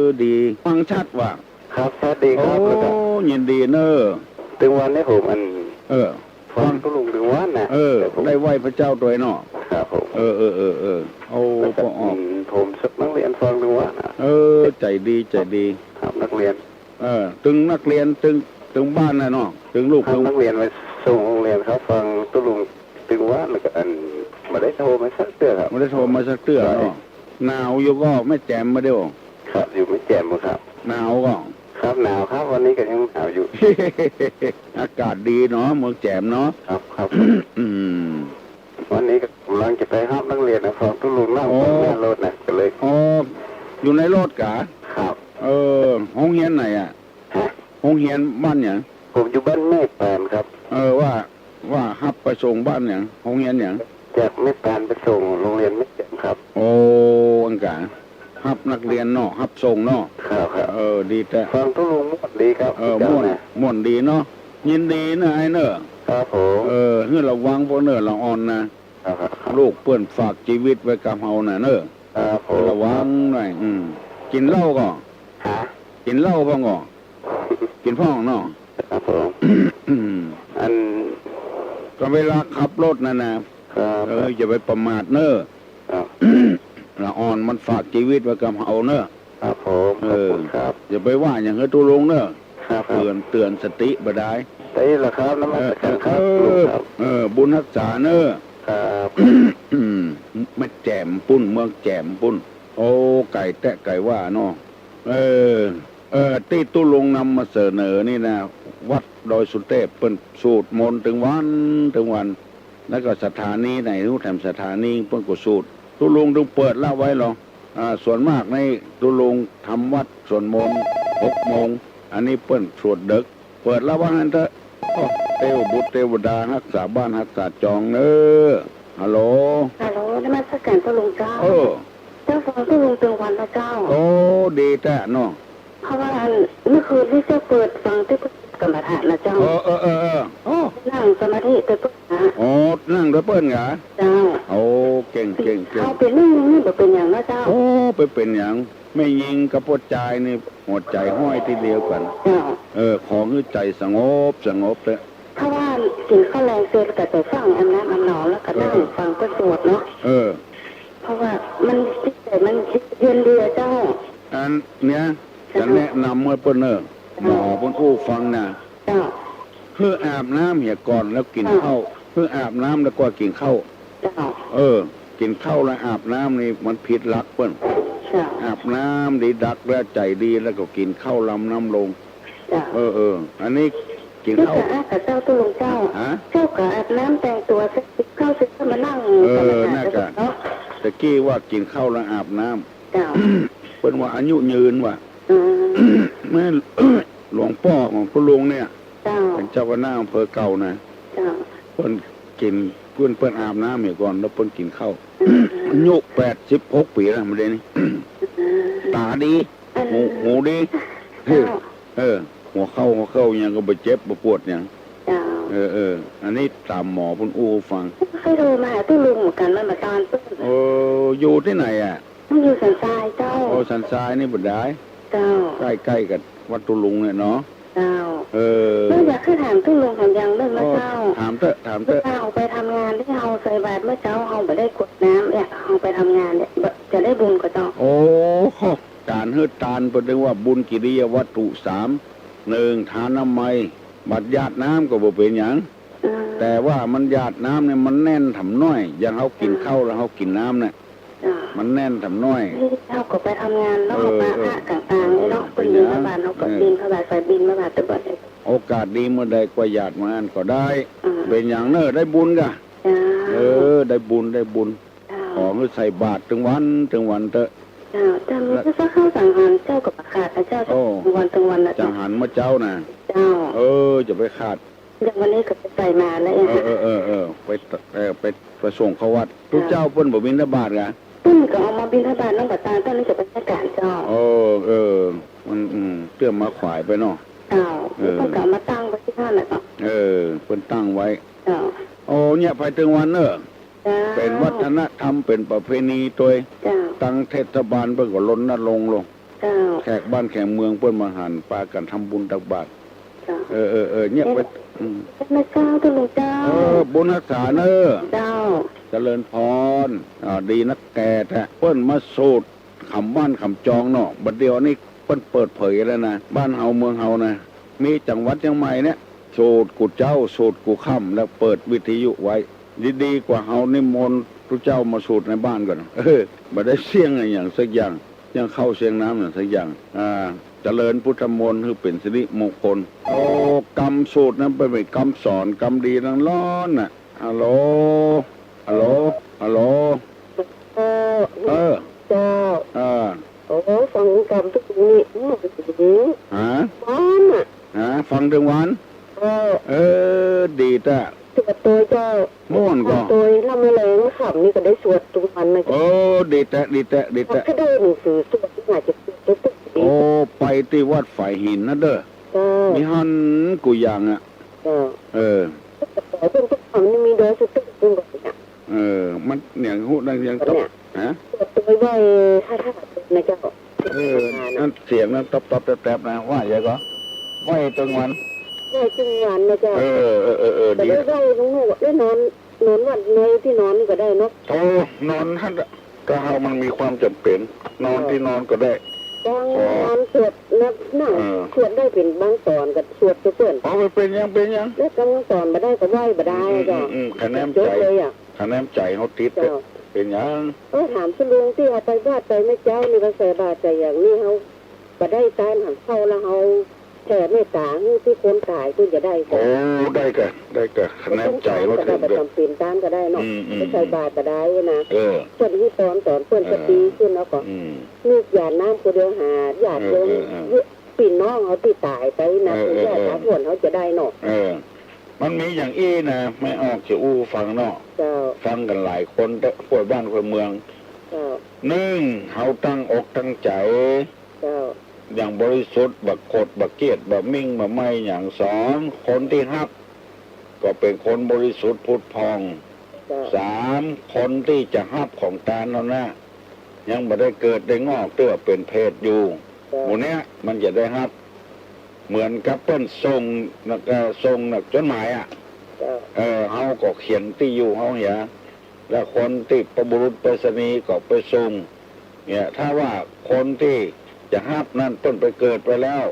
อ ดี ฟังชัดว่ะ ครับ ชัดดีครับ โอ้ แล้วก็ ยินดีเน่อ ตึงวันนี้ผมอัน เออ ฟังตุ๊ลุงตึงวันนะ เออ แต่ผม ได้ไหว้พระเจ้าตวยเนาะ ครับผม เออ เออ เออ เออ โอ้ แล้วก็ ป้อออก อืม ผมสมัครเรียนฟังตึงวันนะ เออ ใจ๋ดี ใจ๋ดี ครับ นักเรียน เออ ตึงนักเรียน ตึง ตึงบ้านน่ะเนาะ ตึงลูก ครับ ตึง นักเรียนไปส่งโฮงเรียนครับ ฟังตุ๊ลุงตึงวัน แล้วก็อัน บ่ได้โทรมาสักเตื้อครับ บ่ได้โทรมาสักเตื้อเนาะ ใช่ หนาวอยู่ก่อ แม่แจ่มบ่าเดี่ยว ครับ อยู่แม่แจ่มครับ หนาวก่อ ครับ หนาวครับ วันนี้ก็ยังหนาวอยู่ อากาศดีเนาะ เมืองแจ่มเนาะ ครับ ครับ อืม วันนี้ก็กำลังจะไปฮับนักเรียนนะ ฟังตุ๊ลุงนั่ง อ๋อ ข้างหน้ารถนะ ก็เลย อ๋อ อยู่ในรถกะ ครับ เออ โฮงเฮียนไหนอะ ฮะ โฮงเฮียนบ้านหยัง ผมอยู่บ้านแม่ปานครับ เออ ว่า ว่าฮับไปส่งบ้านหยัง โฮงเฮียนหยัง จากแม่ปานไปส่งโฮงเรียนแม่แจ่มครับ โอ้ อันกะ ฮับนักเรียนเนาะ ฮับส่งเนาะ ครับ ครับ เออ ดีแต๊ ฟังตุ๊ลุงม่วนดีครับ เออ ม่วน ม่วนดีเนาะ ยินดีเน่อไอ้เน่อ ครับผม เออ หื้อระวังป้อเน่อ ละอ่อนนะ ครับ ครับ ลูกเปิ้นฝากจีวิตไว้กับเฮาน่ะเน่อ ครับผม หื้อระวังหน่อย อืม กิ๋นเหล้าก่อ ฮะ กิ๋นเหล้าพ่องก่อ กิ๋นพ่องเนาะ ครับผม อืม อัน ก็เวลาขับรถนั่นน่ะ ครับ เออ อย่าไปประมาทเน่อ ครับ ละอ่อนมันฝากจีวิตไว้กับเฮาเน่อ ครับผม เออ ขอบคุณครับ อย่าไปว่าหยังหื้อตุ๊ลุงเน่อ ครับ เตือน เตือนสติบ่ดาย ได้แล้วครับ นมัสการครับ เออ ลุงครับ เออ บุญฮักษาเน่อ ครับ อืม แม่แจ่มปุ้น เมืองแจ่มปุ้น โอ้ ไก๋แต๊ไก๋ว่าเนาะ เออ เออ ตี้ตุ๊ลุงนำมาเสนอนี่นะ วัดดอยสุเทพ เปิ้นสูตรมนต์ตึงวันตึงวัน แล้วก็สถานีไหนฮู้ แถมสถานีเปิ้นก็สูตร ตุ๊ลุงตึงเปิดละไว้เหรอ อ่า ส่วนมากในตุ๊ลุงทำวัตรสวดมนต์หกโมง อันนี้เปิ้นสวดเดิ็ก เปิดละว่าหั้นเต๊อะ โอ้ เตวบุตรเตวดาฮักษาบ้านฮักษาจองเน่อ ฮัลโหล ฮัลโหล นมัสการตุ๊ลุงเจ้า เออ เจ้าฟังตุ๊ลุงตึงวันนะเจ้า โอ้ ดีแต๊เนาะ เพราะว่าอันเมื่อคืนนี้เจ้าเปิดฟังตี้กรรมฐานนะเจ้า เออ เออ เออ เออ โอ้ นั่งสมาธิไปเปิ้นนะ อ๋อ นั่งตวยเปิ้นกา เจ้า โอ้ เก่ง เก่ง เก่ง เฮาเป๋นนึ่งนี่บ่เป๋นหยังนะเจ้า โอ้ ไปเป๋นหยัง แม่ญิงกับป้อจายนี่หัวใจ๋ห้อยตี้เดียวกั๋น เจ้า เออ ขอหื้อใจ๋สงบ สงบเต๊อะ เพราะว่ากิ๋นข้าวแลงเสร็จก็ไปฟังอาบน้ำอาบหนอง แล้วก็นั่ง เออ ฟังเปิ้นสวดเนาะ เออ เพราะว่ามันจิตใจ๋มันเย็นดีอะเจ้า อันเนี้ย เจ้า จะแนะนำหื้อเปิ้นเน่อ เจ้า หมอเปิ้นอู้ฟังนะ เจ้า หื้ออาบน้ำเหียก่อนแล้วกิ๋น เจ้า ข้าว หื้ออาบน้ำแล้วก็กิ๋นข้าว เจ้า เออ กิ๋นข้าวแล้วอาบน้ำนี่มันผิดหลักเปิ้น เจ้า อาบน้ำดีดักแล้วใจ๋ดีแล้วก็กิ๋นข้าวลำน้ำลง เจ้า เออ เออ อันนี้กิ๋นข้าว เจ้าก็อาบกับเจ้าตุ๊ลุงเจ้า ฮะ เจ้าก็อาบน้ำแต่งตั๋วเสร็จกิ๋นข้าวเสร็จก็มานั่ง เออ กรรมฐาน น่าจะ เนาะ ตะกี้ว่ากิ๋นข้าวแล้วอาบน้ำ เจ้า เปิ้นว่าอายุยืนว่ะ อืม แม่น หลวงป้อของตุ๊ลุงเนี่ย เจ้า เป๋นเจ้าคณะอำเภอเก่านะ เจ้า เปิ้นกิ๋น เปิ้น เปิ้นอาบน้ำเหียก่อน แล้วเปิ้นกิ๋นข้าว อืม อายุแปดสิบหกปี๋แล้ว บ่าเดี่ยวนี้ อืม ต๋าดี อัน หู หูดี เจ้า เออ หัวเข่า หัวเข่าหยังก็บ่เจ็บบ่ปวดหยัง เจ้า เออ เออ อันนี้ต๋ามหมอเปิ้นอู้ฟัง เคยโทรมาหาตุ๊ลุงเหมือนกั๋น มันบ่ตานเปิ้น เออ อยู่ตี้ไหนอะ มันอยู่สันทรายเจ้า โอ้ สันทรายนี่บ่ดาย เจ้า ใก้ๆ กับวัดตุ๊ลุงเนี่ยเนาะ เจ้า เออ แล้วอยากหื้อถามตุ๊ลุงแถมอย่างนึ่งนะเจ้า โอ้ ถามเต๊อะ ถามเต๊อะ เวลาเฮาไปทำงานตี้เฮาใส่บาตรเมื่อเจ๊า เฮาบ่ได้กรวดน้ำเนี่ย เฮาไปทำงานเนี่ย บ่ จะได้บุญก่อเจ้า โอ้ ก๋านหื้อตานเปิ้นเรียกว่าบุญกิริยาวัตถุสาม นึ่ง ทานามัย บัดหยาดน้ำก็บ่เป๋นหยัง อืม แต่ว่ามันหยาดน้ำเนี่ยมันแน่นถ่ำน้อย อย่างเฮากิ๋นข้าวแล้วเฮากิ๋นน้ำเนี่ย อ่า มันแน่นถ่ำน้อย นี่เฮาก็ไปทำงานเนาะ เออ มา เออ พระกลางๆ นี่เนาะ เออ เปิ้นบิณฑบาต เฮาก็ เออ บิณฑบาตใส่บิณฑบาตตะบัด โอกาสดีเมื่อใดก็หยาดมาอั้นก็ได้ อ่า เป๋นหยังเน่อ ได้บุญก่ะ เจ้า เออ ได้บุญ ได้บุญ เจ้า ขอหื้อใส่บาตรตึงวันตึงวันเต๊อะ เจ้า เจ้า แล้ว มีสักข้าวสังหารเจ้าก็บ่ขาดนะเจ้า โอ้ ตึงวันตึงวันนะ จังหันเมื่อเจ๊านะ เจ้า เออ จะไปขาด อย่างวันนี้ก็ไปใส่มาแล้ว เออ เออ เออ เออ ไป เออ ไป ไปส่งเข้าวัด ตุ๊เจ้าเปิ้นบ่บิณฑบาตกะ เปิ้นก็เอามาบิณฑบาตน้องบ่ตาง ตอนนี้ก็ไปใส่บาตรเจ้า เออ เออ มัน อืม เตื้อมมาขวายไปเนาะ เจ้า เออ เปิ้นก็เอามาตั้งไว้ตี้หั้นแหละเจ้า เออ เปิ้นตั้งไว้ เจ้า โอ้ เยียะไปตึงวันเน่อ เจ้า เป๋นวัฒนธรรม เป๋นประเพณีตวย เจ้า ตังเทศบาลเปิ้นก็รณรงค์ลง เจ้า แขกบ้านแขกเมืองเปิ้นมาหันปากั๋นทำบุญตักบาตร เจ้า เออ เออ เออ เยียะไป เอ๊ะ อืม แม่เจ้า ตุ๊ลุงเจ้า เออ บุญฮักษาเน่อ เจ้า เจริญพร อ่า ดีนักแก่แต๊ เปิ้นมาสูตร ขำบ้านขำจองเนาะ บัดเดี๋ยวนี้เปิ้นเปิดเผยแล้วนะ บ้านเฮาเมืองเฮานะ มีจังหวัดเจียงใหม่เนี่ย สูตรกู้เจ๊า สูตรกู้ค่ำ แล้วเปิดวิทยุไว้ ดีๆ กว่าเฮานิมนต์ตุ๊เจ้ามาสูตรในบ้านก่อน เออ บ่ได้เสี้ยงอะหยังสักอย่าง ยังเข้าเสียงน้ำอะหยังสักอย่าง อ่า เจริญพุทธมนต์ หื้อเป๋นสิริมงคล โอ้ กำสูตรนั้นเป๋นกำสอน กำดีตังล้วนน่ะ ฮัลโหล ฮัลโหล ฮัลโหล เจ้า เออ เจ้า อ่า โอ้ ฟังกำตุ๊ลุงนี่ อืม ฮะ ม่วนน่ะ ฮะ ฟังตึงวัน เจ้า เออ ดีแต๊ สวดตวยเจ้า ม่วนก่อ ตวยลำแมลงขำนี่ก็ได้สวดตึงวันนะเจ้า เออ ดีแต๊ ดีแต๊ ดีแต๊ ก็ได้หนังสือสวดนี่น่าจะสวดทุกๆ ปี โอ้ ไปตี้วัดฝายหินนะเด้อ เจ้า มีหั้นกู้อย่างอะ เจ้า เออ แต่เปิ้นทุกคำนี่มีโดยสุดๆ จริงกว่าเนี่ย เออ มันเนี่ย ฮู้ดังยังตอบ เนี่ย ฮะ เปิดตัวไว้ห้าท่านะเจ้า เออ นั่นเสียงนั้นตอบๆ แต๊บๆ นะ ว่าใหญ่ก่อ ไหว้ตึงวัน ไหว้ตึงวันนะเจ้า เออ เออ เออ เออ แต่ ดี ได้ไหว้ตรงนู้น ได้นอน นอนวัดในตี้นอนนี่ก็ได้เนาะ โอ้ นอนหั้นละ ถ้าเฮามันมีความจ๋ำเป๋น นอนตี้นอนก็ได้ บาง ขอ นอนสวดนะ นั่ง เออ สวดได้เป๋นบางต๋อนก็สวดไปเปิ้น อ๋อ บ่เป๋นหยัง เป๋นหยัง แล้วบางต๋อนบ่ได้ก็ไหว้บ่ได้ อืม เจ้า อืม อืม คะแนน จ๋บ ใจ๋ เลยอะ คะแนนใจ๋เฮาติด เจ้า เป๋นหยัง เออ ถามตุ๊ลุงตี้เฮาไปบาตรไปแม่เจ้านี่ก็ใส่บาตรใจ๋อย่างนี้เฮาบ่ได้ต้านหันเข้าแล้วเฮา แผ่เมตต๋าหื้อตี้คนต๋ายเปิ้นจะได้ก่อ โอ้ ได้ก่ะ ได้ก่ะ คะแนนใจ๋ว่า ก็ได้ ถึง บ่จ๋ำเป๋นต้านก็ได้เนาะ อืม อืม ไปใส่บาตรก็ได้นะ เออ เปิ้นหื้อต๋อน ต๋อนเปิ้น เออ สติขึ้นแล้วก็ อืม นึกหยาดน้ำคนเดียวหา หยาดโยม เออ เออ เออ ปี้น้องเฮาตี้ต๋ายไปนะ เออ เออ เออ ญาติสาผลเฮาจะได้เนาะ เออ มันมีอย่างอี้นะ แม่ออกจะอู้ฟังเนาะ เจ้า ฟังกั๋นหลายคน แต่คนบ้านคนเมือง เจ้า นึ่ง เฮาตั้งอกตั้งใจ๋ เจ้า อย่างบริสุทธิ์ บ่โขด บ่เคียด บ่หมิ่ง บ่ไม้หยัง สอง คนตี้ฮับ ก็เป๋นคนบริสุทธิ์ผุดผ่อง เจ้า สาม คนตี้จะฮับของตานเฮานะ ยังบ่ได้เกิดได้งอก ตี้ว่าเป๋นเปรตอยู่ เจ้า หมู่เนี้ยมันจะได้ฮับ เหมือนกับเปิ้นส่งนัก เอ่อ ส่งนักจ๋ดหมายอะ เจ้า เออ เฮาก็เขียนตี้อยู่เฮาเหีย แล้วคนตี้บุรุษไปรษณีย์ก็ไปส่ง เนี่ย ถ้าว่าคนตี้จะฮับนั้นเปิ้นไปเกิดไปแล้ว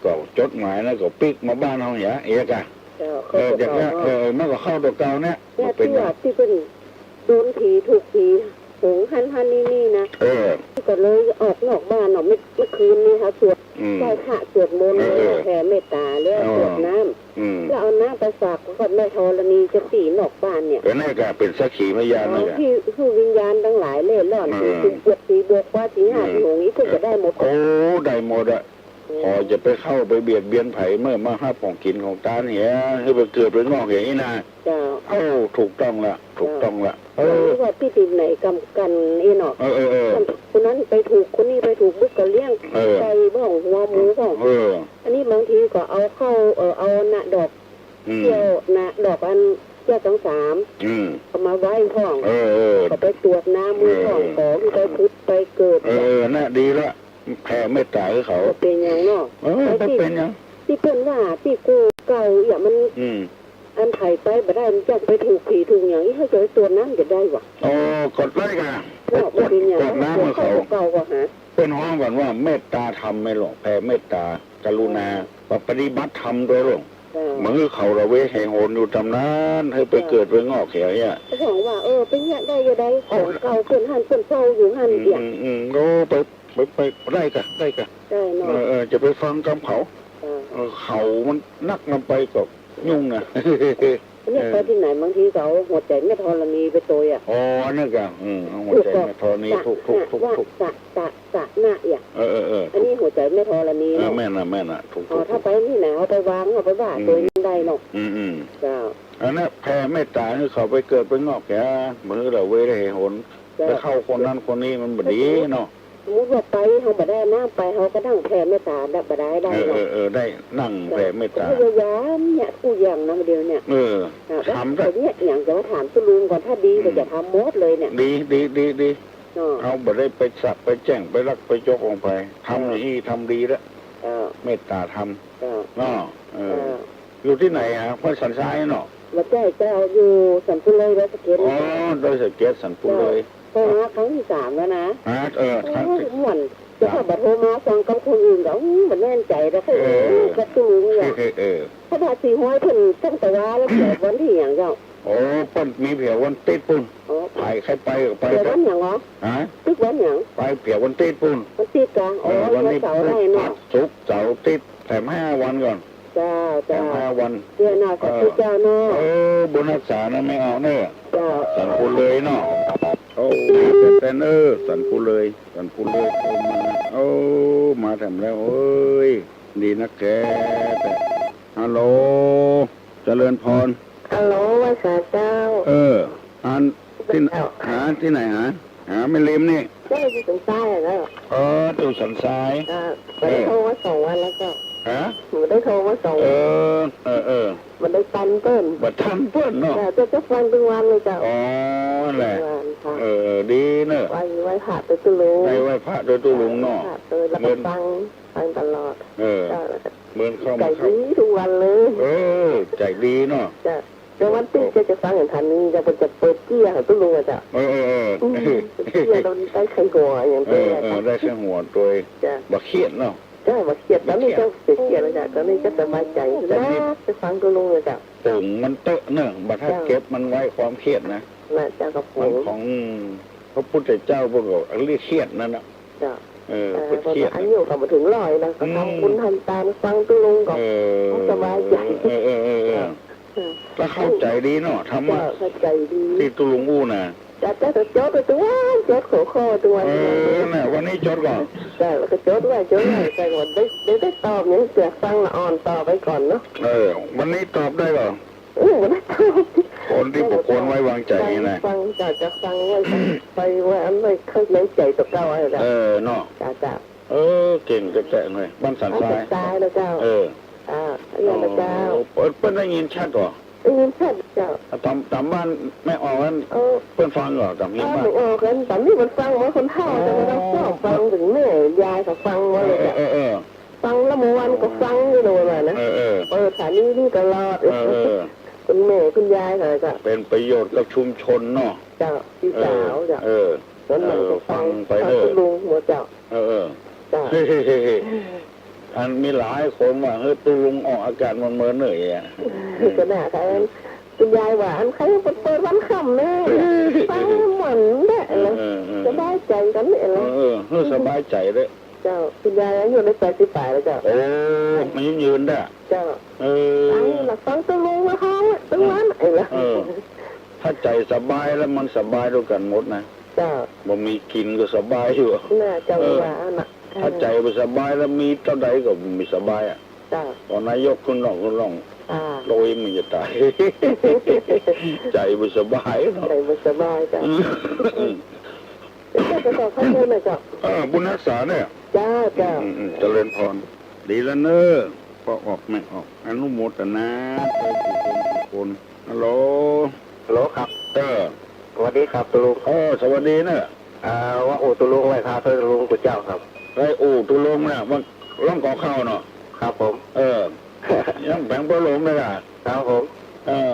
ก็จ๋ดหมายนั้นก็ปิ๊กมาบ้านเฮาเหีย เอกอะ เจ้า เออ เข้าตั๋วเก่า อย่างเงี้ย เนาะ เออ มันก็เข้าตั๋วเก่าเนี่ย เนี่ย บ่เป๋นหยัง ตี้ว่าตี้เปิ้นโดนผี ถูกผีโหงหั้นหั้นนี่นี่นะ เออ ก็เลยออกนอกบ้านเนาะ เมื่อ เมื่อคืนนี้ค่ะ สวด อืม ไหว้พระสวดมนต์ เออ แล้วแผ่เมตต๋าแล้ว เออ สวดน้ำ อืม แล้วเอาน้ำไปฝากกับแม่ธรณีเจ้าตี้นอกบ้านเนี่ย เออ นั่นก็เป๋นสักขีพยาน เออ นั่นก็ ตี้หื้อวิญญาณตังหลายเล่ร่อน เออ ผีถูกปวด ผีบวกว่า ผีห้า อืม ผีโหง อี้เปิ้นจะได้หมด โอ้ ได้หมดอะ อืม ขอจะไปเข้าไปเบียดเบียนใผเมื่อมาฮับของกิ๋นของตานเหีย หื้อไปเกิดไปงอกอย่างนี้นะ เจ้า เอ้า ถูกต้องละ ถูกต้องละ เออ ว่าตี้ติดไหนกำกั๋นอี้เนาะ เออ เออ เออ คนนั้นไปถูก คนนี้ไปถูก บึกก็เลี้ยง เออ ไก่บ้าง หัวหมูบ้าง เออ อันนี้บางทีก็เอาเข้า เออ เอาหน้าดอก อืม เขี้ยว หน้าดอกอันเขี้ยวตังสาม อืม เอามาไหว้พ่อง เออ เออ ก็ไปตรวจน้ำมือพ่อง เออ ขอหื้อไปผุดไปเกิด เออ น่ะ ดีละ แผ่เมตต๋าหื้อเขา บ่เป๋นหยังเนาะ เออ ไปตี้ บ่เป๋นหยัง ตี้เปิ้นว่าตี้กู้เก่าอย่างมัน อืม อันใผไปบ่ได้ มันจะไปถูกผีถูกหยัง อี้เฮาจะไปตรวจน้ำจะได้วะ อ๋อ ก็ได้ก่ะ เนาะ บ่เป๋นหยัง ตรวจน้ำหื้อเขา เก่าก็หา เปิ้นฮ้องกั๋นว่าเมตตาธรรมแม่หลวง แผ่เมตตากรุณา เออ ปฏิบัติธรรมด้วยหลวง เออ บ่หื้อเขาละเวกแหงหนอยู่ตำนั้น หื้อไปเกิดไปงอกแถวเนี่ย เออ เขาบอกว่า เออ ไปเยียะได้จะได้ ของเก่าเปิ้นหั้นเปิ้นเฝ้าอยู่หั้น อืม เดี๋ยว อืม อืม โอ้ ไป ไป ไป ได้ก่ะ ได้ก่ะ ได้เนาะ เออ เออ จะไปฟังกำเขา เออ เออ เขามันนักนำไปก็ยุ่งนะ เนี่ย เออ ไปตี้ไหนบางทีก็เอาหัวใจ๋แม่ธรณีไปตวยอะ อ๋อ อันนั้นก็ อืม เอาหัวใจ๋แม่ธรณี ถูก ถูก ถูก ถูก สะ สะ สะ นะ เนี่ย เออ เออ เออ อันนี้หัวใจ๋แม่ธรณี เออ เนาะ แม่นน่ะ แม่นน่ะ ถูก อ๋อ ถูก ถ้าไปตี้ไหนเอาไปวาง เอาไปวาด อืม ตวยได้เนาะ อืม อืม เจ้า อันนั้นแผ่เมตต๋าหื้อเขาไปเกิดไปงอกแก่ บ่หื้อละเวรละหน เจ้า ไปเข้าคนนั้นคนนี้มันบ่ดีเนาะ สมมุติว่าไปเฮาบ่ได้น้ำไป เฮาก็นั่งแผ่เมตต๋าได้ บ่ได้ ได้ เออ เนาะ เออ เออ ได้นั่งแผ่เมตต๋า เจ้า ก็พยายามเนี่ยกู้อย่างนะเดี๋ยวเนี่ย เออ อ่ะ ทำได้ แล้วเนี่ยอย่างจะมาถามตุ๊ลุงก่อน ถ้าดีก็ อืม จะทำหมดเลยเนี่ย ดี ดี ดี ดี เนาะ เฮาบ่ได้ไปสะไปแจ้ง ไปลักไปจกของใผ ทำ เออ อย่างอี้ทำดีแล้ว เออ เมตต๋าธรรม เออ เนาะ เออ เออ อยู่ตี้ไหนอะ ห้วยสันทรายเนาะ บ่ใจ้เจ้า อยู่สันปุเลย ดอยสะเก็ด อ๋อ ดอยสะเก็ด สันปุเลย เจ้า โทรมาครั้งตี้สามแล้วนะ ฮะ เออ โอ้ย ครั้งตี้ ม่วน เจ้า ถ้าบ่โทรมาฟังกับคนอื่นก็ อู้ บ่แน่นใจ๋แล้ว เออ เออ กับตุ๊ลุงเนี่ย เออ เออ เพราะว่าสี่ห้อยเพิ่นตั้งแต่ว่าแล้ว เกิดวันตี้หยังเจ้า โอ้ เปิ้นมีเผียววันติ๊ดปุ้น อ๋อ ใผใค่ไปก็ไป เผียววันหยังเหรอ ฮะ ติ๊ดวันหยัง ไปเผียววันติ๊ดปุ้น วันติ๊ดกะ อ๋อ เออ วันนี้ วันเสาร์ได้เนาะ พุธ ศุกร์ เสาร์ ติ๊ด แถมห้าวันก่อน เจ้า แถม เจ้า ห้าวัน เตี้ยเนาะ ขอบคุณเจ้าเนาะ เออ บุญฮักษานะ แม่ออกเน่อ เจ้า สันปุเลยเนาะ โอ้ แต่เน่อ สันปุเลย สันปุเลย โอ้ มา โอ้ มาแถมแล้ว เอ้ย ดีนักแก ฮัลโหล เจริญพร ฮัลโหล ไหว้สาเจ้า เออ อัน ตี้ เจ้า หาตี้ไหนหา หาแม่ริมนี่ เจ้า อยู่สันทรายอะเจ้า เออ อยู่สันทราย อ่า บ่ได้โทรมาสองวันแล้วเจ้า ฮะ บ่ได้โทรมาสองวัน เออ เออ เออ บ่ได้ตันเปิ้น บ่ตันเปิ้นเนาะ เจ้า เจ้า เจ้าฟังตึงวันเลยเจ้า อ๋อ นั่นแหละ ตึงวันค่ะ เออ ดีเนอะ ไหว้ ไหว้พระตวยตุ๊ลุง ได้ไหว้พระตวยตุ๊ลุงเนาะ ไหว้พระตวย แล้วก็ เหมือน ฟัง ฟังตลอด เออ เจ้า แล้วก็ เหมือนเข้ามา ใจ๋ดีทุกวันเลย เออ ใจ๋ดีเนาะ เจ้า แต่วันติ๊ดจะ จะฟังอย่างทันนี้ จะ จะเปิดเกี้ยของตุ๊ลุงอะเจ้า เออ เออ เออ อืม เปิดเกี้ยตอนได้ไข่หัวอย่าง เออ เออ เจ้า ได้ไข่หัวตวย เจ้า บ่เครียดเนาะ เจ้า บ่เครียด ต๋อนนี้ก็เสียเครียดแล้วเจ้า ต๋อนนี้ก็สบายใจ๋ สบายใจ๋ นะ จะฟังตุ๊ลุงเลยเจ้า ปงมันเต๊อะเนอะ บ่ถ้า เจ้า เก็บมันไว้ความเครียดนะ น่ะเจ้า ก็ปง มันของพระพุทธเจ้าเปิ้นก็เรียกเครียดนั่นน่ะ เจ้า เออ เออ เปิ้นเครียด อายุก็บ่เถิงร้อยแล้ว ก็ อืม ทำบุญทำตานฟังตุ๊ลุงก็ เออ สบายใจ๋ เออ เออ เออ เออ เออ แล้วเข้าใจ๋ดีเนาะ ธรรมะ เจ้า เข้าใจ๋ดี ตี้ตุ๊ลุงอู้น่ะ เจ้า เจ้า ก็จดไว้ตึงวัน จดหัวข้อตึงวัน เออ น่ะ วันนี้จดก่อน เจ้า แล้วก็จดไว้ จดไว้ แต่ว่าได้ ได้ ได้ตอบหยังเตื้อ ฟังละอ่อนต่อไปก่อนเนาะ เออ วันนี้ตอบได้ก่อ เออ วันนี้ตอบ คนตี้บ่ควรไว้วางใจ๋นี่นะ ฟัง เจ้า จะฟังไว้ ไปว่าอันไว้ข้างในใจ๋ตั๋วเก่าอะเจ้า เออ เนาะ เจ้า เจ้า เออ เก่งแต๊ๆ เลย บ้านสันทราย บ้านสันทรายนะเจ้า เออ อ่า อันนั้นนะเจ้า โอ้ เปิ้น เปิ้นได้ยินชัดก่อ ได้ยินชัดเจ้า ต๋าม ต๋ามบ้านแม่ออกนั้น เออ เปิ้นฟังก่อ ต๋ามเฮียนบ้าน แม่ออกนั้น ต๋ามนี้มันฟังว่าคนเฒ่า อ๋อ แต่ว่าเฮาฟังตึงแม่ยายเขาฟังว่าเลยเจ้า เออ เออ เออ ฟังแล้วเมื่อวันก็ฟังอยู่นะว่านะ เออ เออ เปิดสถานีนี้ตลอด เออ เออ คุณแม่คุณยายเขาเจ้า เป๋นประโยชน์กับชุมชนเนาะ เจ้า พี่สาวเจ้า เออ เออ วันไหนก็ฟัง ฟังไปเถอะ ฟังตุ๊ลุงหัวเจ้า เออ เออ เจ้า อันมีหลายคนว่า เฮ้ย ตุ๊ลุงออกอากาศมันเมินเหนื่อยอะ ก็น่ะค่ะ คุณยายว่า อันใครเปิด เปิดวันค่ำแน่ ฟังม่วนแน่ เออ เออ เออ สบายใจ๋กั๋นแน่ เออ เออ เออ สบายใจ๋เลย เจ้า คุณยายอายุได้แปดสิบปลายแล้วเจ้า โอ้ อายุยืนได้ เจ้า เออ ฟังละฟังตุ๊ลุงมาฮ้องตึงวัน เออ ไอ้ละ เออ ถ้าใจ๋สบายแล้วมันสบายตวยกั๋นหมดนะ เจ้า บ่มีกิ๋นก็สบายอยู่ น่ะ เจ้า เออ ว่าน่ะ ถ้าใจ๋บ่สบายแล้วมีเต้าใดก็บ่สบายอะ เจ้า ต๋อนนายกขึ้นร้อง ขึ้นร้อง อ่า โตยมันจะต๋าย ใจ๋บ่สบายเนาะ ใจ๋บ่สบายเจ้า อืม เจ้า เจ้า ขอบคุณนะเจ้า เออ บุญฮักษาเนี่ย เจ้า เจ้า อืม อืม อืม เจริญพร ดีแล้วเน่อ พ่อออกแม่ออก อนุโมทนา เจ้า ทุกคน ทุกคน ฮัลโหล ฮัลโหลครับ เออ สวัสดีครับตุ๊ลุง เออ สวัสดีเน่อ อ่า ว่าอู้ตุ๊ลุง ไหว้พระตุ๊ลุงกู้เจ้าครับ ไหว้อู้ตุ๊ลุงนะ ว่าร้องขอข้าวเนาะ ครับผม เออ ยังแป๋งเปิ้นหลงเลยอะ ครับผม เออ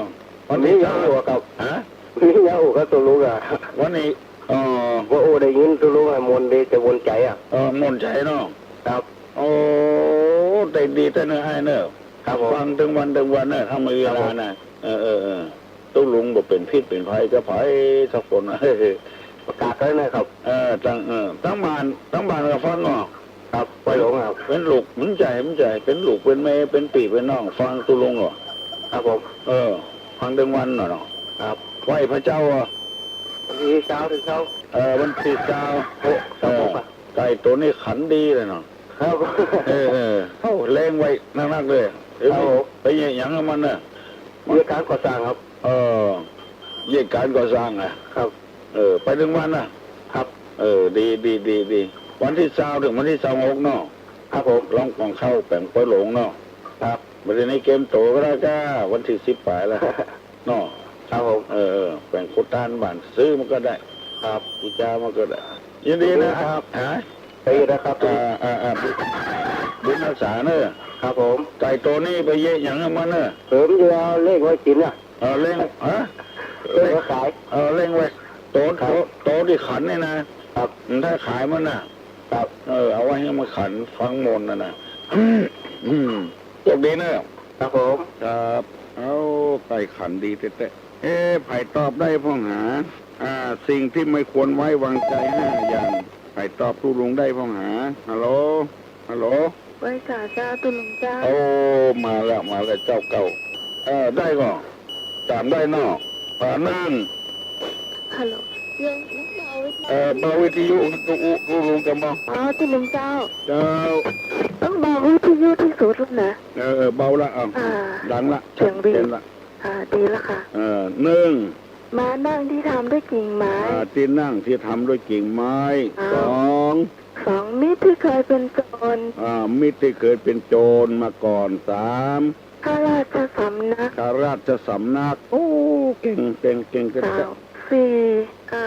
วันนี้ วันนี้ยังอู้กับ ฮะ วันนี้ยังอู้กับตุ๊ลุงอะ วันนี้ เออ ว่าอู้ได้ยินตุ๊ลุงอะ ม่วนดี จะม่วนใจ๋อะ เออ ม่วนใจ๋เนาะ ครับ โอ้ ได้ดีแต๊เน่ออ้ายเน่อ ครับผม ฟังตึงวันตึงวันเน่อ ถ้ามีเวลานะ ครับผม เออ เออ เออ ตุ๊ลุงบ่เป๋นพิษเป๋นภัยกับใผสักคนนะ ประกาศไว้นะครับ เออ ตัง เออ ตังบ้าน ตังบ้านก็ฟังเนาะ ครับ ไปหลงครับ เป๋นลูก มันใจ๋ มันใจ๋ เป๋นลูก เป๋นแม่ เป๋นปี้ เป๋นน้อง ฟังตุ๊ลุงเนาะ ครับผม เออ ฟังตึงวันเนาะ ครับ ไหว้พระเจ้าอ่ะ วันตี้ซาว ตี้ซาว เออ วันตี้ซาว โอ้ ครับผม เออ ไก่โตนี้ขันดีเลยเนาะ ครับ เออ เออ เอ้า แลงไว้นักๆ เลย เอ้ย ครับผม ไปเยียะหยังกับมันน่ะ เยียะก๋านก่อสร้างครับ เออ เยียะก๋านก่อสร้างอ่ะ ครับ เออ ไปตึงวันน่ะ ครับ เออ ดี ดี ดี ดี วันตี้ซาวเถิงวันตี้ซาวหกเนาะ ครับผม ลองก่องข้าวแป๋งปอยหลงเนาะ ครับ บ่าเดี๋ยวนี้เกมโตก็ได้ก้า วันตี้สิบป๋ายแล้ว เนาะ ครับผม เออ เออ แป๋งโควต้าบ้านซื้อมาก็ได้ ครับ บูจามาก็ได้ ยินดีนะ ยินดีครับ ฮะ ไปนะครับ อ่า อ่า อ่า บุญ บุญรักษาเนอะ ครับผม ไก่โตนี้ไปเยียะหยังกับมันเนอะ ผมจะเอาเล่งไว้กิ๋นน่ะ เออ เล่ง ฮะ เล่งไว้ขาย เออ เล่งไว้ โต ครับ โต โตตี้ขันนี่นะ ครับ มันถ้าขายมันน่ะ ครับ เออ เอาไว้หื้อมันขันฟังมนต์น่ะนะ อืม โชคดีเนอะ ครับผม ครับ เอ้า ไก่ขันดีแต๊ๆ เอ๊ะ ใผตอบได้พ่องหา อ่า สิ่งที่ไม่ควรไว้วางใจห้าอย่าง ใผตอบตุ๊ลุงได้พ่องหา ฮัลโหล ฮัลโหล ไหว้สาเจ้าตุ๊ลุงเจ้า โอ้ มาแล้ว มาแล้ว เจ้าเก่า เออ ได้ก่อ ต๋ามได้เนาะ อ่า นึ่ง ฮัลโหล ยัง ยังเบาวิทยุ เออ เบาวิทยุ ตุ๊ ตุ๊ลุงจะเบา อ๋อ ตุ๊ลุงเจ้า เจ้า ต้องเบาวิทยุตี้สุดแล้วนะ เออ เออ เบาละ เอา อ่า ดังละ เสียงดี ชัดเจนละ อ่า ดีแล้วค่ะ เออ นึ่ง ม้านั่งตี้ทำด้วยกิ่งไม้ อ่า ตี้นั่งตี้ทำด้วยกิ่งไม้ อ้าว สอง สอง มิตรที่เคยเป็นโจร อ่า มิตรที่เคยเป็นโจรมาก่อน สาม ข้าราชสำนัก ข้าราชสำนัก โอ้ เก่ง เก่ง เก่ง เก่ง สาม สี่ อ่า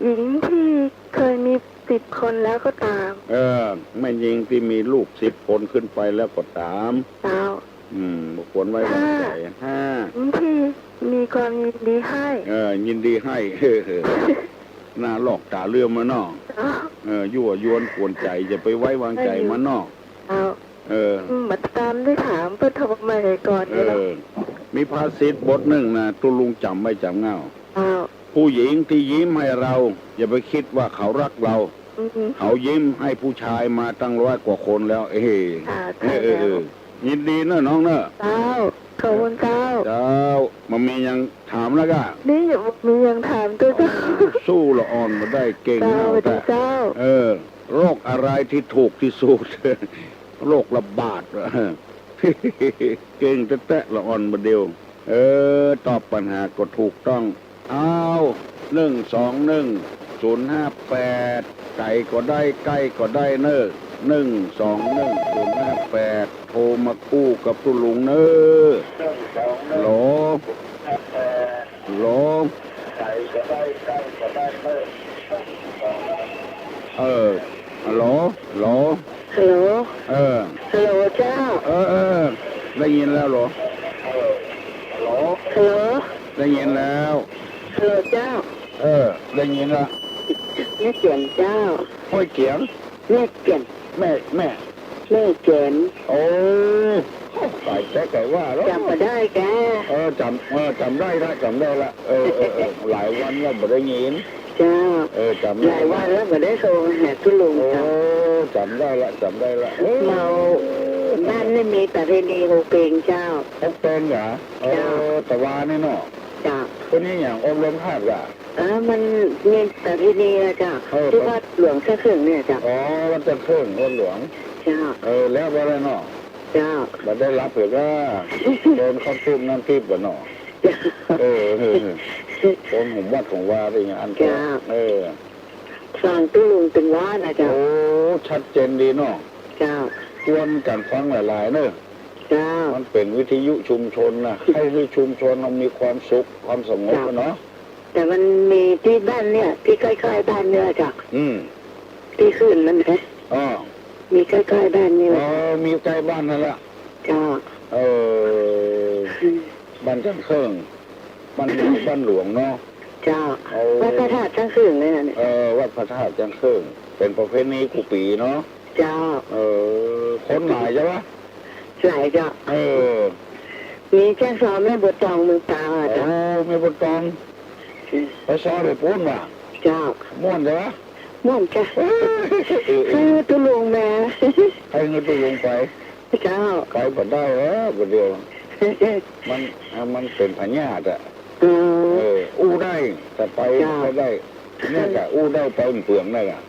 หญิงที่เคยมีสิบคนแล้วก็ต๋าม เออ แม่ญิงตี้มีลูกสิบคนขึ้นไปแล้วก็ต๋าม เจ้า อืม บ่ควรไว้วางใจ๋ ห้า ห้า ที่มีความยินดีให้ เออ ยินดีให้ เออ เออ น่าลอกต๋าเหลือมอะเนาะ เจ้า เออ ยั่วยวนกวนใจ๋ อย่าไปไว้วางใจ๋มันเนาะ เจ้า เออ อืม บ่ต๋ามได้ถามเปิ้นโทรมาก่อน เออ นี่เนาะ มีภาษิตบทนึ่งนะ ตุ๊ลุงจ๋ำไว้จ๋ำเง่า เจ้า ผู้หญิงที่ยิ้มให้เรา อย่าไปคิดว่าเขารักเรา อืม เขายิ้มให้ผู้ชายมาตั้งร้อยกว่าคนแล้ว เอ้ย อ่า ใช่ เออ เออ แล้ว เออ ยินดีเนอะน้องเนอะ เจ้า ขอบคุณเจ้า เจ้า บ่มีหยังถามแล้วก้า นี่บ่มีหยังถามเจ้า เจ้า สู้ละอ่อนบ่ได้ เก่ง เจ้า เนาะ สวัสดีเจ้า เออ โรคอะไรที่ถูกที่สุด โรคระบาด เก่งแต๊ๆ ละอ่อนบ่าเดี่ยว เออ ตอบปัญหาก็ถูกต้อง อ้าว หนึ่งสองหนึ่งศูนย์ห้าแปด ไก๋ก็ได้ ใก้ก็ได้เน่อ หนึ่งสองหนึ่งศูนย์ห้าแปด โทรมาอู้กับตุ๊ลุงเน่อ ฮัลโหล ฮัลโหล เออ ฮัลโหล ฮัลโหล ฮัลโหล เออ ฮัลโหลเจ้า เออ เออ ได้ยินแล้วเหรอ ฮัลโหล ฮัลโหล ได้ยินแล้ว ฮัลโหลเจ้า เออ ได้ยินละ แม่เจียนเจ้า ห้วยเจียน แม่เจียน แม่ แม่ แม่เจียน โอ้ ต๋ายแต๊ไก่ว่าแล้ว จ๋ำบ่ได้แก เออ จ๋ำ เออ จ๋ำได้ละ จ๋ำได้ละ เออ เออ เออ หลายวันแล้วบ่ได้ยิน เจ้า เออ จ๋ำได้ หลายวันแล้วบ่ได้โทรหาตุ๊ลุง โอ้ เจ้า จ๋ำได้ละ จ๋ำได้ละ เออ เมา บ้านนี่มีประเพณีโฮเปงเจ้า โฮเปงเหรอ เจ้า เออ ตะวานี่เนาะ เจ้า คนนี้อย่างอบรมธาตุเหรอ เออ มันมีประเพณีอะเจ้า เออ ตี้วัดหลวงเจ้าเขิงเนี่ยเจ้า อ๋อ วัดเจ้าเขิง วัดหลวง เจ้า เออ แล้วบ่ได้เนาะ เจ้า บ่ได้รับเผยว่า โดนข้าวต้มน้ำทิพย์บ่เนาะ เจ้า เออ เออ คนของวัดของวาอะไรอย่างอัน เจ้า เออ ฟังตุ๊ลุงตึงว่านะเจ้า โอ้ ชัดเจนดีเนาะ เจ้า กวนกั๋นฟังหลายๆ เน่อ เจ้า มันเป๋นวิทยุชุมชนนะ ให้ ให้ชุมชนมันมีความสุข ความสงบ เจ้า อะเนาะ แต่มันมีตี้บ้านเนี่ย ตี้ใก้ๆ บ้านเนี่ยเจ้า อืม ตี้ขึ้นมันนะ อ๋อ มีใก้ๆ บ้านนี่แหละ อ๋อ มีใก้บ้านนั่นละ เจ้า เออ อืม บ้านจันเคิง บ้าน บ้านหลวงเนาะ เจ้า เอา วัดพระธาตุจันเคิงเนี่ยนะ เออ วัดพระธาตุจันเคิง เป๋นประเพณีกู้ปี๋เนาะ เจ้า เออ คนหลายใจ้ปะ หลายเจ้า เออ มีเจ้าซ้อมแม่บัวตองเมืองตากอะเจ้า โอ้ แม่บัวตอง อืม ไปซ้อมไปปู๊นว่ะ เจ้า ม่วนใจ้ปะ ม่วนเจ้า เออ เออ เออ หื้อตุ๊ลุงมา หื้อตุ๊ลุงไป เจ้า ไปบ่ได้แล้ว บ่าเดี่ยว มัน อ่ะ มันเป๋นพยาธิอะ อืม เออ อู้ได้ แต่ไป เจ้า บ่ได้ เนี่ยกะ อู้ได้ไปเปื้องๆ นั่นกะ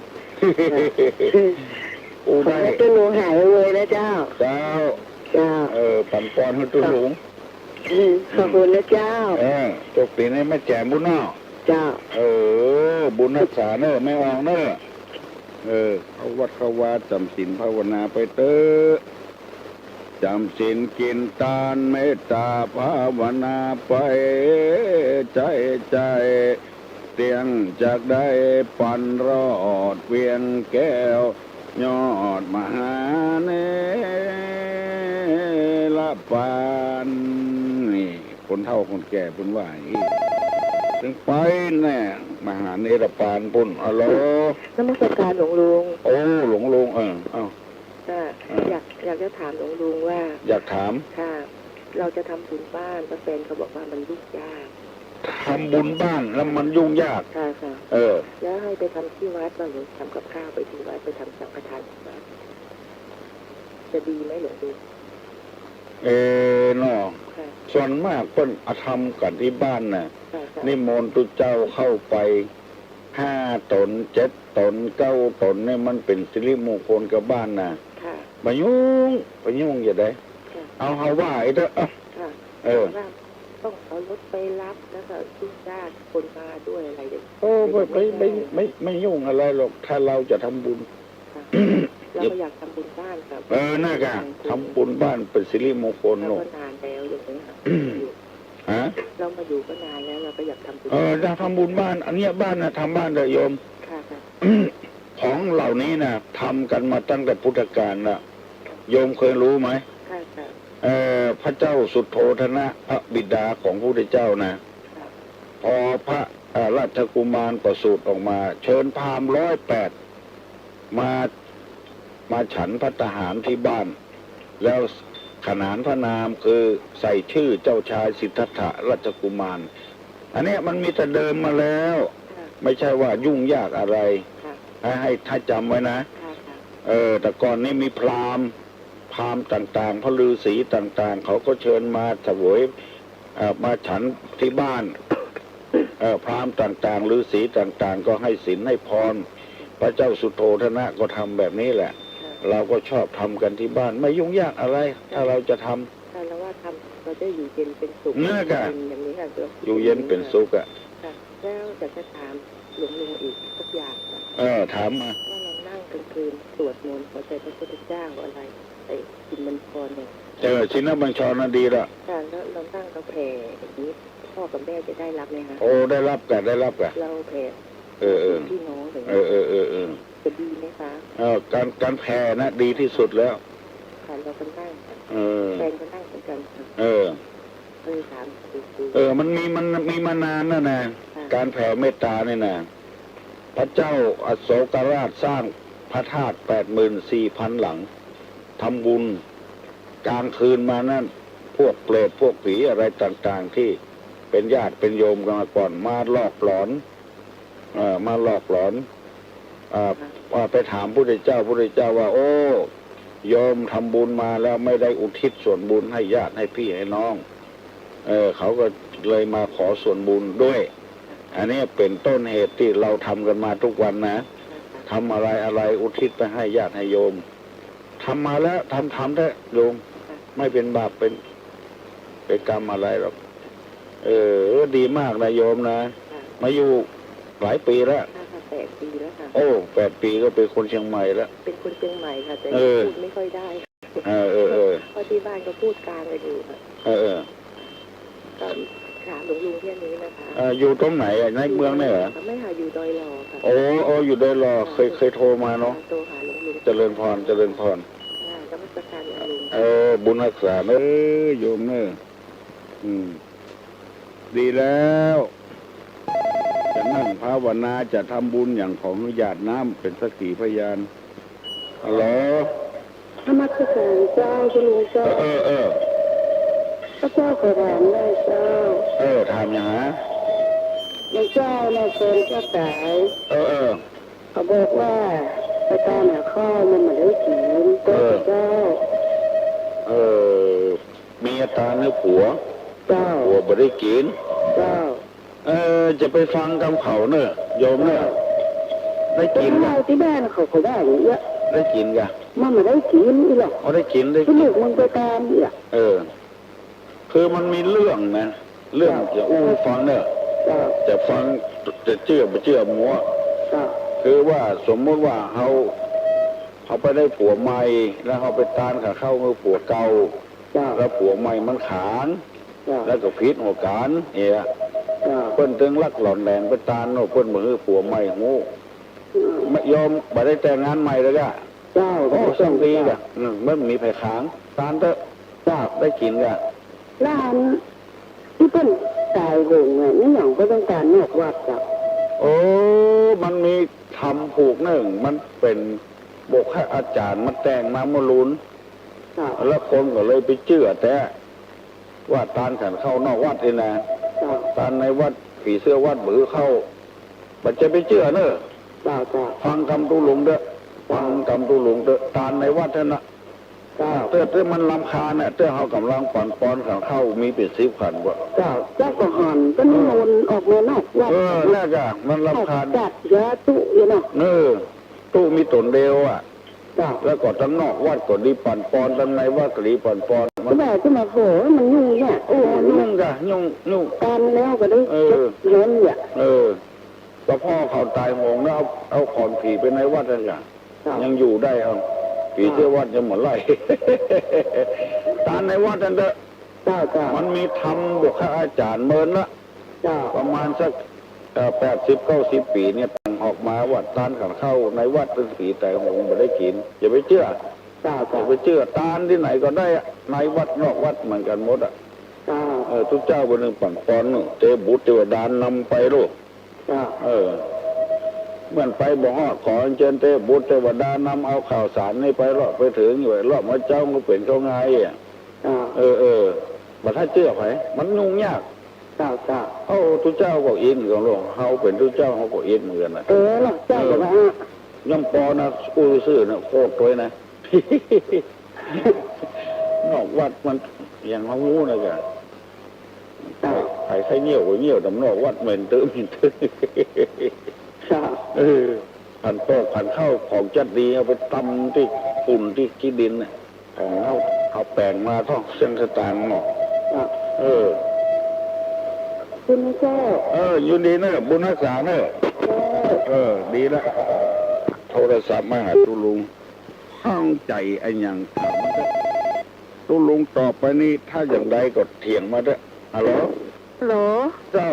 เจ้า อู้ได้ ขอหื้อตุ๊ลุงหายไวๆ นะเจ้า เจ้า เจ้า เออ ปั๋นปอนหื้อตุ๊ลุง อืม ขอบคุณนะเจ้า เออ โจคดีนะ แม่แจ่มบุญเนาะ เจ้า เออ บุญฮักษาเน่อ แม่อองเน่อ เออ เข้าวัดเข้าวา จ๋ำศีลภาวนาไปเต๊อะ จ๋ำศีลกิ๋นตาน เมตต๋าภาวนาไป ใจ๊ใจ๊ เตี้ยงจักได้ปันรอด เวียงแก้ว ยอดมหาเนรปาน นี่ คนเฒ่าคนแก่เปิ้นว่าอี้ ตึงไปแน่ มหาเนรปานปุ้น อะโหล นมัสการหลวงลุง โอ้ หลวงลุง เออ เอ้า ค่ะ อ่า อยาก อยากจะถามหลวงลุงว่า อยากถาม ค่ะ เราจะทำบุญบ้าน แต่แฟนเขาบอกว่ามันยุ่งยาก ทำบุญบ้านแล้วมันยุ่งยาก ค่ะ ค่ะ เออ แล้วให้ไปทำที่วัดบ้าง หรือทำกับข้าวไปที่วัด ไปทำสังฆทานที่วัด จะดีไหมหลวงลุง เออ เนาะ ค่ะ ส่วนมากเปิ้นเอาทำกั๋นตี้บ้านน่ะ ค่ะ ค่ะ นิมนต์ตุ๊เจ้าเข้าไป ห้าต๋น เจ็ดต๋น เก้าต๋น เนี่ย มันเป๋นสิริมงคลกับบ้านน่ะ ค่ะ บ่ายุ่ง บ่ายุ่งจะได้ ค่ะ เอา เฮาว่าไอ้เต๊อะ เอ้า ค่ะ เออ ว่าต้องเอารถไปรับ แล้วก็ญาติคนมาด้วยอะไรอย่างเงี้ย โอ้ ไม่ ไม่ ไม่ ไม่ ไม่ยุ่งอะไรหรอก ถ้าเราจะทำบุญ ค่ะ เราก็อยากทำบุญบ้านค่ะ เออ น่ะกะ ทำบุญบ้านเป๋นสิริมงคล เรา เนาะ ก็นานแล้วอย่างเงี้ยค่ะ ฮะ เรามาอยู่ก็นานแล้ว เราก็อยากทำบุญ เออ อยากทำบุญบ้าน อันเนี้ยบ้านน่ะ ทำบ้านเถอะโยม ค่ะ ค่ะ ของเหล่านี้น่ะ ทำกันมาตั้งแต่พุทธกาลละ โยมเคยรู้ไหม ค่ะ ค่ะ เอ่อ พระเจ้าสุโธทนะ พระบิดาของพระพุทธเจ้านะ ค่ะ พอพระ เอ่อ ราชกุมารประสูติออกมา เชิญพราหมณ์ร้อยแปด มา มาฉันภัตตาหารที่บ้าน แล้วขนานพระนามคือใส่ชื่อเจ้าชายสิทธัตถะราชกุมาร อันเนี้ยมันมีแต่เดิมมาแล้ว ค่ะ ไม่ใช่ว่ายุ่งยากอะไร ค่ะ ให้ ให้ ให้จ๋ำไว้นะ ค่ะ ค่ะ เออ แต่ก่อนนี้มีพราหมณ์ พราหมณ์ต่างๆ พระฤาษีต่างๆ เขาก็เชิญมาเสวย เอ่อ มาฉันที่บ้าน เอ่อ พราหมณ์ต่างๆ ฤาษีต่างๆ ก็ให้ศีลให้พร พระเจ้าสุโธทนะก็ทำแบบนี้แหละ ค่ะ เราก็ชอบทำกันที่บ้าน ไม่ยุ่งยากอะไร ถ้าเราจะทำ ค่ะ เราว่าทำ เราจะอยู่เย็นเป็นสุข นั่นแหละค่ะ เป็นอย่างนี้ค่ะ อยู่เย็นเป็นสุขอะ ค่ะ แล้วอยากจะถามหลวงลุงอีกสักอย่างค่ะ เออ ถามมา ว่าเรานั่งกลางคืนสวดมนต์หัวใจพระพุทธเจ้าอะไร ไอ้ชินบัญชรเนี่ย เออ ชินบัญชรน่ะดีละ ค่ะ แล้วเรานั่งเราแผ่อย่างนี้ พ่อกับแม่จะได้รับไหมคะ โอ้ ได้รับกะ ได้รับกะ เราแผ่ เออ เออ พี่น้องอย่างนี้ เออ เออ เออ เออ จะดีไหมคะ เออ การ การแผ่นะ ดีที่สุดแล้ว ค่ะ เราก็นั่งค่ะ เออ แฟนก็นั่งเหมือนกันค่ะ เออ เออ ถามดู เออ มันมี มันมีมานานแล้วนะ ค่ะ การแผ่เมตตาเนี่ยนะ พระเจ้าอโศกราชสร้างพระธาตุแปดหมื่นสี่พันหลัง ทำบุญกลางคืนมานั่น พวกเปรตพวกผีอะไรต่างๆ ที่เป็นญาติเป็นโยมกันมาก่อน มาหลอกหลอน เอ่อ มาหลอกหลอน เอ่อ ว่าไปถามพุทธเจ้า พุทธเจ้าว่า โอ้ โยมทำบุญมาแล้วไม่ได้อุทิศส่วนบุญให้ญาติให้พี่ให้น้อง เออ เขาก็เลยมาขอส่วนบุญด้วย อันนี้เป็นต้นเหตุที่เราทำกันมาทุกวันนะ ทำอะไรอะไรอุทิศไปให้ญาติให้โยม ทำมาแล้ว ทำ ทำเถอะโยม ไม่เป็นบาปเป็น เป็นกรรมอะไรหรอก เออ ดีมากนะโยมนะ ค่ะ มาอยู่หลายปีแล้ว ค่ะ ค่ะ แปดปีแล้วค่ะ โอ้ แปดปีก็เป็นคนเชียงใหม่แล้ว เป็นคนเชียงใหม่ค่ะ แต่ เออ พูดไม่ค่อยได้ เออ เออ เออ เพราะที่บ้านก็พูดกลางกันอยู่ค่ะ เออ เออ ก็ถามหลวงลุงแค่นี้นะคะ เออ อยู่ตรงไหนอะ ในเมืองเนี่ยเหรอ ไม่ค่ะ อยู่ดอยหล่อค่ะ โอ้ โอ้ อยู่ดอยหล่อ ค่ะ เคย เคยโทรมาเนาะ โทรหาหลวงลุง เจริญพร เจริญพร ค่ะ นมัสการหลวงลุง เออ บุญฮักษาเนอะโยมเนอะ อืม ดีแล้ว จะนั่งภาวนา จะทำบุญอย่างของ ญาติน้ำเป็นสักขีพยาน ฮัลโหล นมัสการเจ้า เจ้าลุงเจ้า เออ เออ เออ พระเจ้าขอถามได้เจ้า เออ ถามอย่างฮะ หลวงเจ้าน่ะ แฟนเจ้าต๋าย เออ เออ เขาบอกว่าไปตามหาข้าวมันมาได้กิน เออ เจ้า เออ เมียต๋าย หื้อผัว เจ้า ผัวบ่ได้กิ๋น เจ้า เออ จะไปฟังกำเขาเน่อ โยมเน่อ เจ้า ได้กิ๋น แต่ถ้า ก่า เล่าตี้บ้านเขาก็ว่าอย่างเงี้ย ได้กิ๋นก่า มันบ่ได้กิ๋นอี้หรอก อ๋อ ได้กิ๋น ได้กิ๋น ตี้ลูกมึงไปต๋ามอี้อะ เออ คือมันมีเรื่องนะ เรื่อง เจ้า จะอู้หื้อฟังเน่อ เจ้า จะฟัง จะเจื้อบ่เจื้อหมว เจ้า คือว่าสมมุติว่าเฮา เฮาไปได้ผัวใหม่ แล้วเฮาไปตานขันเข้าหื้อผัวเก่า เจ้า แล้วผัวใหม่มันขาน เจ้า แล้วก็ผิดหัวก๋านเนี่ย เจ้า เปิ้นตึงลักหล่อนแหลงไปตานโน่น เปิ้นบ่หื้อผัวใหม่ฮู้ อืม บ่ยอม บ่ได้แต่งงานใหม่เลยอะ เจ้า โอ้ บ่ได้แต่ง ส่างดี เจ้า ก่า อืม บ่มีใผขาน ตานเต๊อะ เจ้า ได้กิ๋นก่า แล้วอันตี้เปิ้นต๋ายโหงอะ มีหยังบ่ต้องตานนอกวัดเจ้า โอ้ มันมีธรรมผูกนึ่ง มันเป๋นบุคคอาจ๋ารย์มาแต่งมาเมื่อลูน เจ้า แล้วคนก็เลยไปเจื้อแต๊ ว่าตานขันเข้านอกวัดนี่นะ เจ้า ตานในวัด ผีเสื้อวัดบ่หื้อเข้า บ่ใจ้ไปเจื้อเน่อ เจ้า เจ้า ฟังกำตุ๊ลุงเต๊อะ เจ้า ฟังกำตุ๊ลุงเต๊อะ ตานในวัดนั้นนะ เจ้า เต๊อะ เต๊อะ มันรำคาญน่ะ เต๊อะ เฮาก่ำลังปั๋นปอนขันเข้ามีเป๋นสิบขันกว่า เจ้า เจ้าก็หันก็นิมนต์ออกมานอกวัด เออ แล้วก่า มันรำคาญ จัดยาตุ๊อยู่เนาะ เออ ตุ๊มีต๋นเดียวอะ เจ้า แล้วก็ตังนอกวัดก็ดีปั๋นปอน ตังในวัดก็ดีปั๋นปอน มัน แต่จะมาโผล่มันยุ่งยาก โอ้ เออ ยุ่งก่า ยุ่ง ยุ่ง ตานแล้วก็ได้ เออ เห็นเนี่ย เออ แต่พ่อเขาต๋ายโหงแล้ว เอา เอาขอนผีไปในวัดนั่นก่า เจ้า ยังอยู่ได้ เอา ผีเสื้อวัดยังบ่ไล่ ตานในวัดนั่นเต๊อะ เจ้า เจ้า มันมีธรรมบุคคอาจ๋ารย์เมินละ เจ้า ประมาณสัก เอ่อ แปดสิบ เก้าสิบปี๋เนี่ย แต่งออกมาว่าตานขันเข้าในวัดเปิ้นผีต๋ายโหงบ่ได้กิ๋น อย่าไปเจื้อ เจ้า เจ้า อย่าไปเจื้อ ตานตี้ไหนก็ได้อะ ในวัดนอกวัดเหมือนกั๋นหมดอะ เจ้า เออ ตุ๊เจ้าเปิ้นนึ่งปั๋นปอน เตบุตรเตวดานำไปลูก เจ้า เออ เมื่อไปบ่ฮอด ขออัญเจิญเตบุตรเตวดานำเอาข้าวสารนี่ไปเลาะไปเถิงอยู่ เลาะมาเจ้าก็เป๋นเข้าง่ายอะ เจ้า เออ เออ บ่ถ้าเจื้อใผ มันยุ่งยาก เจ้า เจ้า เอ้า ตุ๊เจ้าก็อินของหลวง เฮาเป๋นตุ๊เจ้าเฮาก็อินเหมือนกั๋นนะ เออ เนาะ เจ้าก็ว่า เออ ย่อมปอนะ อู้ซื่อนะ โคตรตวยนะ นอกวัดมันอย่างเฮาฮู้นะก่า เจ้า ใผใค่เยี่ยวก็เยี่ยวต๋ามนอกวัด เหม็นตึ๊บ เหม็นตึ๊บ เจ้า เออ ขันโต๊ะขันเข้าของจัดดีเอาไปตำตี้ฝุ่นตี้ขี้ดินน่ะ ของเฮา เฮาแป๋งมาต้องเสี้ยงสตางค์เนาะ เจ้า เออ คุณเจ้า เออ อยู่ดีนะ บุญฮักษาเนอะ เจ้า เออ ดีละ โทรศัพท์มาหาตุ๊ลุง ข้องใจ๋อะหยังถามมาเต๊อะ ตุ๊ลุงตอบไปนี่ ถ้าอย่างใดก็เถียงมาเต๊อะ ฮัลโหล ฮัลโหล เจ้า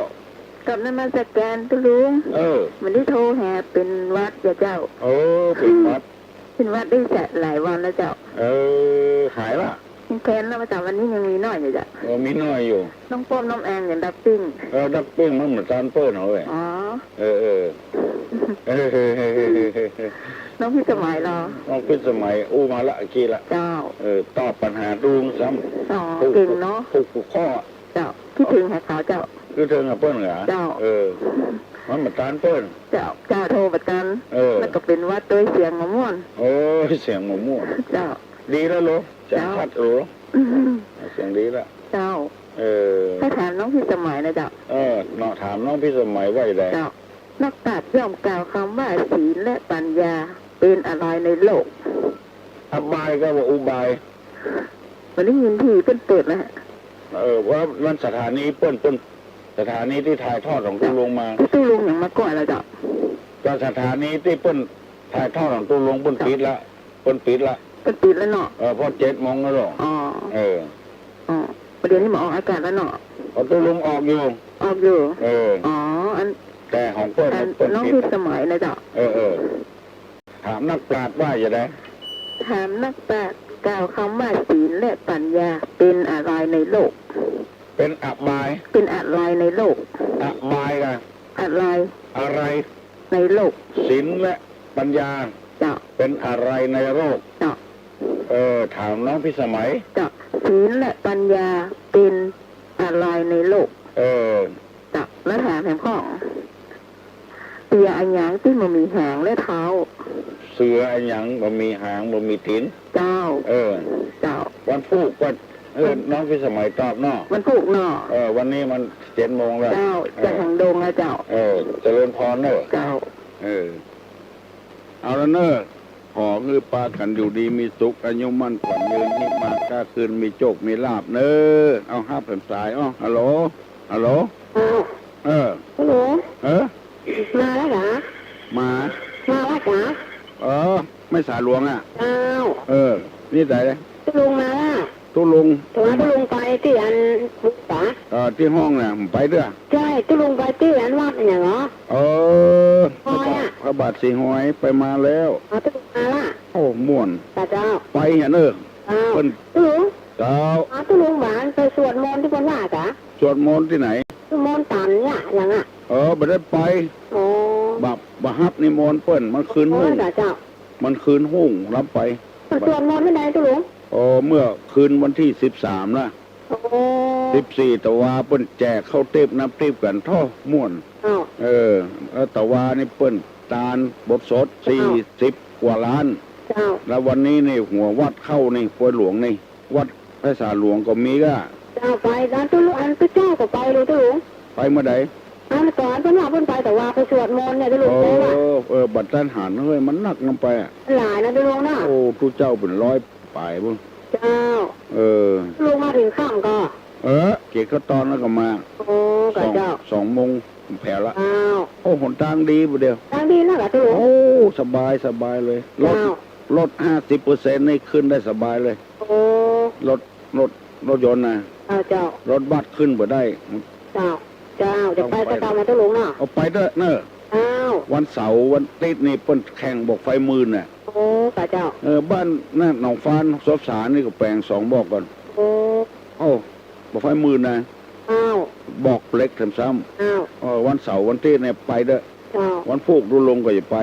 กราบนมัสก๋ารตุ๊ลุง เออ บ่ได้โทรหา เป๋นหวัดจ้ะเจ้า เออ เป๋นหวัด เป๋นหวัดได้จะหลายวันแล้วเจ้า เออ หายละ ยังแคนแล้วเจ้า วันนี้ยังมีน้อยอยู่เจ้า เออ มีน้อยอยู่ น้ำป้อมน้ำแองยังดับปิ้ง เออ ดับปิ้งมันเหมือนตานเปิ้นเอาเว้ย อ๋อ เออ เออ เออ น้องพิสมัยเหรอ น้องพิสมัยอู้มาละ เมื่อกี้ละ เจ้า เออ ตอบปัญหาตุ๊ลุงซ้ำ อ๋อ ถูก เก่งเนาะ ถูกทุกข้อ เจ้า คิดเถิงหาเขาเจ้า คิดเถิงหาเปิ้นเหรอ เจ้า เออ มันบ่ตานเปิ้น เจ้า เจ้าโทรบ่ตาน เออ แล้วก็เป๋นหวัดตวยเสียงบ่ม่วน โอ้ย เสียงบ่ม่วน เจ้า ดีแล้วลูก เสียง เจ้า ชัดลูก อืม เสียงดีแล้ว เจ้า เออ ถ้าถามน้องพิสมัยนะเจ้า เออ เนาะ ถามน้องพิสมัยว่าใด เจ้า นักปราชญ์ย่อมกล่าวกำว่าศีลและปัญญาเป๋นอะไรในโลก อบายก็ว่าอุบาย บ่ได้ยินตี้เปิ้นเปิดนะฮะ เออ ว่ามันสถานีเปิ้น เปิ้น สถานีตี้ถ่ายทอดของตุ๊ลุงมา ตี้ตุ๊ลุงยังมาก่อนแล้วเจ้า ก็สถานีตี้เปิ้นถ่ายทอดของตุ๊ลุงเปิ้นปิดละ เปิ้นปิดละ เปิ้นปิดแล้วเนาะ เออ เพราะเจ็ดโมงแล้วเนาะ อ๋อ เออ อ๋อ ประเดี๋ยวนี้มาออกอากาศแล้วเนาะ เอาตุ๊ลุงออกอยู่ ออกอยู่ เออ อ๋อ อัน แต่ของเปิ้น อัน เปิ้น น้อง ปิด พิสมัยนะเจ้า เออ เออ ถามนักปราชญ์ว่าอย่างใด ถามนักปราชญ์กล่าวกำว่าศีลและปัญญาเป๋นอะไรในโลก เป๋นอบาย เป๋นอะไรในโลก อบายอะ อะไร อะไร ในโลก ศีลและปัญญา เจ้า เป๋นอะไรในโลก เจ้า เออ ถามน้องพิสมัย เจ้า ศีลและปัญญาเป๋นอะไรในโลก เออ เจ้า แล้วถามแถมข้อ เสืออะหยังตี้บ่มีหางและเท้า เสืออะหยังบ่มีหางบ่มีตี๋น เจ้า เออ เจ้า วันพูกวัน เออ น้องพิสมัยตอบเนาะ วันพูกเนาะ เออ วันนี้มันเจ็ดโมงแล้ว เจ้า เออ จะหังดงแล้วเจ้า เออ เจริญพรเนาะ เจ้า เออ เอาละเนาะ ขอหื้อปากั๋นอยู่ดีมีสุข อายุมั่นขวัญยืน มีมาก้าคืน มีโจคมีลาภเนาะ เอาฮับแหมสาย อ้อ ฮัลโหล ฮัลโหล อ้าว เออ ฮัลโหล เออ มาแล้วเหรอ มา มาแล้วจ๊ะ เออ แม่สาหลวงอะ อ้าว เออ นี่ใคร ตุ๊ลุงมาแล้ว ตุ๊ลุง แต่ว่าตุ๊ลุงไปตี้อัน เออ ตี้ห้องน่ะ ไปเตื้อ ใจ้ ตุ๊ลุงไปตี้อันวัดอะหยังเหรอ เออ พระบาท พระบาทสีหอย ไปมาแล้ว อ๋อ ตุ๊ลุงมาละ โอ้ ม่วน จ้ะเจ้า ไปเหียเนาะ เจ้า เปิ้น ตุ๊ลุง เจ้า อ๋อ ตุ๊ลุงหวานไปสวดมนต์ตี้เปิ้นว่าจ๊ะ สวดมนต์ตี้ไหน สวดมนต์ตันเนี่ยหยังอะ เออ บ่ได้ไป อ๋อ บ่ บ่ฮับนิมนต์เปิ้น มันคืนฮุ่ง อ๋อ จ้ะเจ้า มันคืนฮุ่ง ฮับไป เปิ้นสวดมนต์เมื่อใดตุ๊ลุง อ๋อ เมื่อคืนวันตี้สิบสามนะ โอ้ สิบสี่ ตะวาเปิ้นแจกข้าวติ๊บน้ำติ๊บกั๋น โธ่ ม่วน อ้าว เออ แล้วตะวานี่เปิ้นตานบทสด อ้าว สี่สิบกว่าล้าน เจ้า แล้ววันนี้นี่หัววัดเข้านี่ ปวยหลวงนี่ วัดไพศาลหลวงก็มีก้า เจ้า ไป แล้วตุ๊ลุง อันตุ๊เจ้าก็ไปเลยตุ๊ลุง ไปเมื่อใด อันก่อนเปิ้นว่าเปิ้นไปตะวาไปสวดมนต์เนี่ยตุ๊ลุง เออ ไปว่ะ เออ บัดต้านหันเฮ้ย มันนักนำไปอะ หลายนะตุ๊ลุงนะ โอ้ ตุ๊เจ้าเป๋นร้อย ป๋ายปุ้น เจ้า เออ ตุ๊ลุงมาเถิงค่ำก่อ เออ เก็บข้าวตอนแล้วก็มา โอ้ กะเจ้า สอง สองโมงแผวละ เจ้า โอ้ หนตางดีปุ้นเดียว ตางดีนักอะตุ๊ลุง โอ้ สบาย สบายเลย รถ เจ้า รถ ห้าสิบเปอร์เซ็นต์ นี่ขึ้นได้สบายเลย โอ้ รถ รถ รถยนต์นะ เจ้า เจ้า รถบัสขึ้นบ่ได้ เจ้า เจ้า จะไปสักกำนะตุ๊ลุงเนาะ เอาไปเต๊อะเนาะ เจ้า วันเสาร์วันอาติ๊ดนี่เปิ้นแข่งบอกไฟหมื่นน่ะ โอ้ กะเจ้า เออ บ้านนั่นหนองฟาน สบสารนี่ก็แป๋งสองบอกก่อน โอ้ โอ้ บอกไฟหมื่นนะ อ้าว บอกเหล็กแถมซ้ำ อ้าว เออ วันเสาร์วันอาติ๊ดเนี่ยไปเต๊อะ เจ้า วันพูกตุ๊ลุงก็จะไป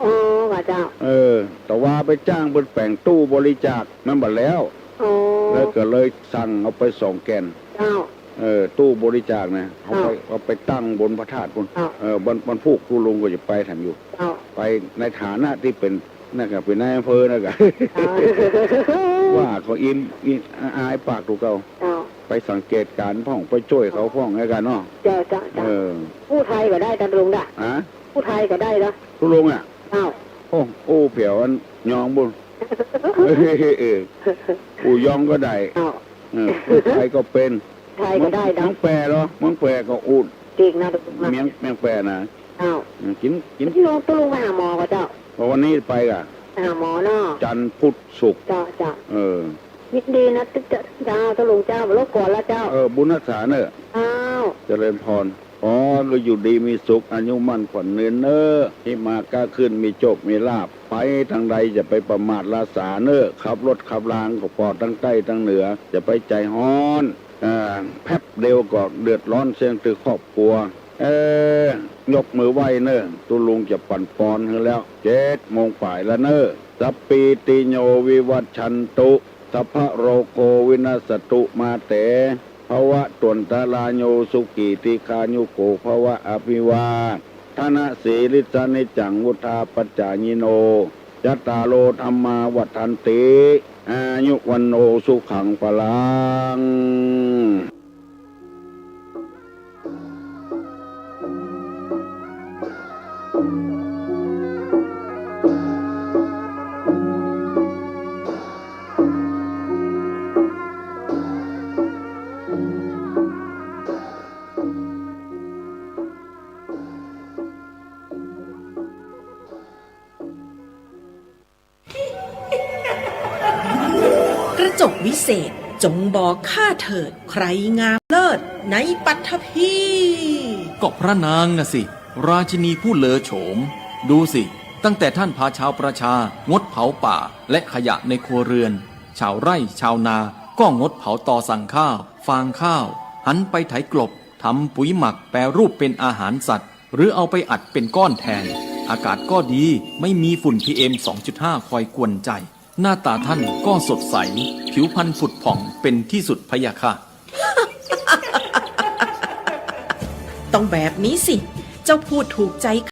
อ๋อ กะเจ้า เออ ตะวาไปจ้างเปิ้นแป๋งตู้บริจาค มันบ่แล้ว อ๋อ แล้วก็เลยสั่งเอาไปสองแก่น เจ้า เออ ตู้บริจาคนะ เอาไป เจ้า เอาไปตั้งบนพระธาตุปุ้น เจ้า เออ วัน วันพูกตุ๊ลุงก็จะไปแถมอยู่ เจ้า ไปในฐานะตี้เป๋น นั่นกะเป๋นนายอำเภอนั่นกะ เจ้า ว่าเขาอิ่ม อิ่ม อายปากตุ๊เก่า เจ้า ไปสังเกตก๋านพ่อง ไปจ้วยเขาพ่องแล้วกั๋นเนาะ เจ้า เจ้า เจ้า เออ อู้ไทยก็ได้ตุ๊ลุงนะ ฮะ อู้ไทยก็ได้เนาะ ตุ๊ลุงอะ เจ้า โอ้ อู้แผวอันยองปุ้น เออ อู้ยองก็ได้ เจ้า เออ อู้ไทยก็เป๋น ไทยก็ได้เนาะ เมืองแป้เหรอ เมืองแป้ก็อู้ จริงนะตุ๊ลุงนะ เมือง เมืองแป้นะ เจ้า อืม กิ๋น กิ๋น ตุ๊ลุง ตุ๊ลุงไปหาหมอก่อเจ้า วันนี้ไปก่ะ หาหมอเนาะ จันทร์พุธศุกร์ เจ้า เจ้า เออ ยินดีนะตุ๊เจ้า ตุ๊ลุงเจ้า บ่รบกวนละเจ้า เออ บุญฮักษาเน่อ อ้าว เจริญพร ขอหื้ออยู่ดีมีสุข อายุมั่นขวัญยืนเน่อ มีมาก้าคืน มีโจคมีลาภ ไปตางใดอย่าไปประมาทละสาเน่อ ขับรถขับราก็ปลอดตางใต้ตางเหนือ อย่าไปใจ๋ฮ้อน เอ่อ แป๊บเดียวก็เดือดร้อนเสี้ยงตึงครอบครัว เอ่อ ยกมือไหว้เน่อ ตุ๊ลุงจะปั๋นปอนหื้อแล้ว เจ็ดโมงป๋ายแล้วเน่อ สัพพีติโยวิวัชชันตุ สัพพะโรโควินัสสตุ มาเต ภวัตวันตะราโย สุขีทีฆายุโกภวะ อภิวาทะนะสีลิสสะนิจจัง วุฑฒาปจายิโน จัตตาโร ธัมมา วัฑฒันติ อายุ วัณโณ สุขัง พลัง กระจกวิเศษ จงบอกข้าเถิด ใครงามเลิศในปัตภี ก็พระนางน่ะสิ ราชินีผู้เลอโฉม ดูสิ ตั้งแต่ท่านพาชาวประชา งดเผาป่าและขยะในครัวเรือน ชาวไร่ชาวนาก็งดเผาตอสั่งข้าว ฟางข้าว หันไปไถกลบ ทำปุ๋ยหมักแปรรูปเป็นอาหารสัตว์ หรือเอาไปอัดเป็นก้อนแทน อากาศก็ดี ไม่มีฝุ่น พีเอ็ม สองจุดห้า คอยกวนใจ หน้าตาท่านก็สดใส ผิวพรรณผุดผ่องเป็นที่สุดพะยะค่ะ ต้องแบบนี้สิ เจ้าพูดถูกใจ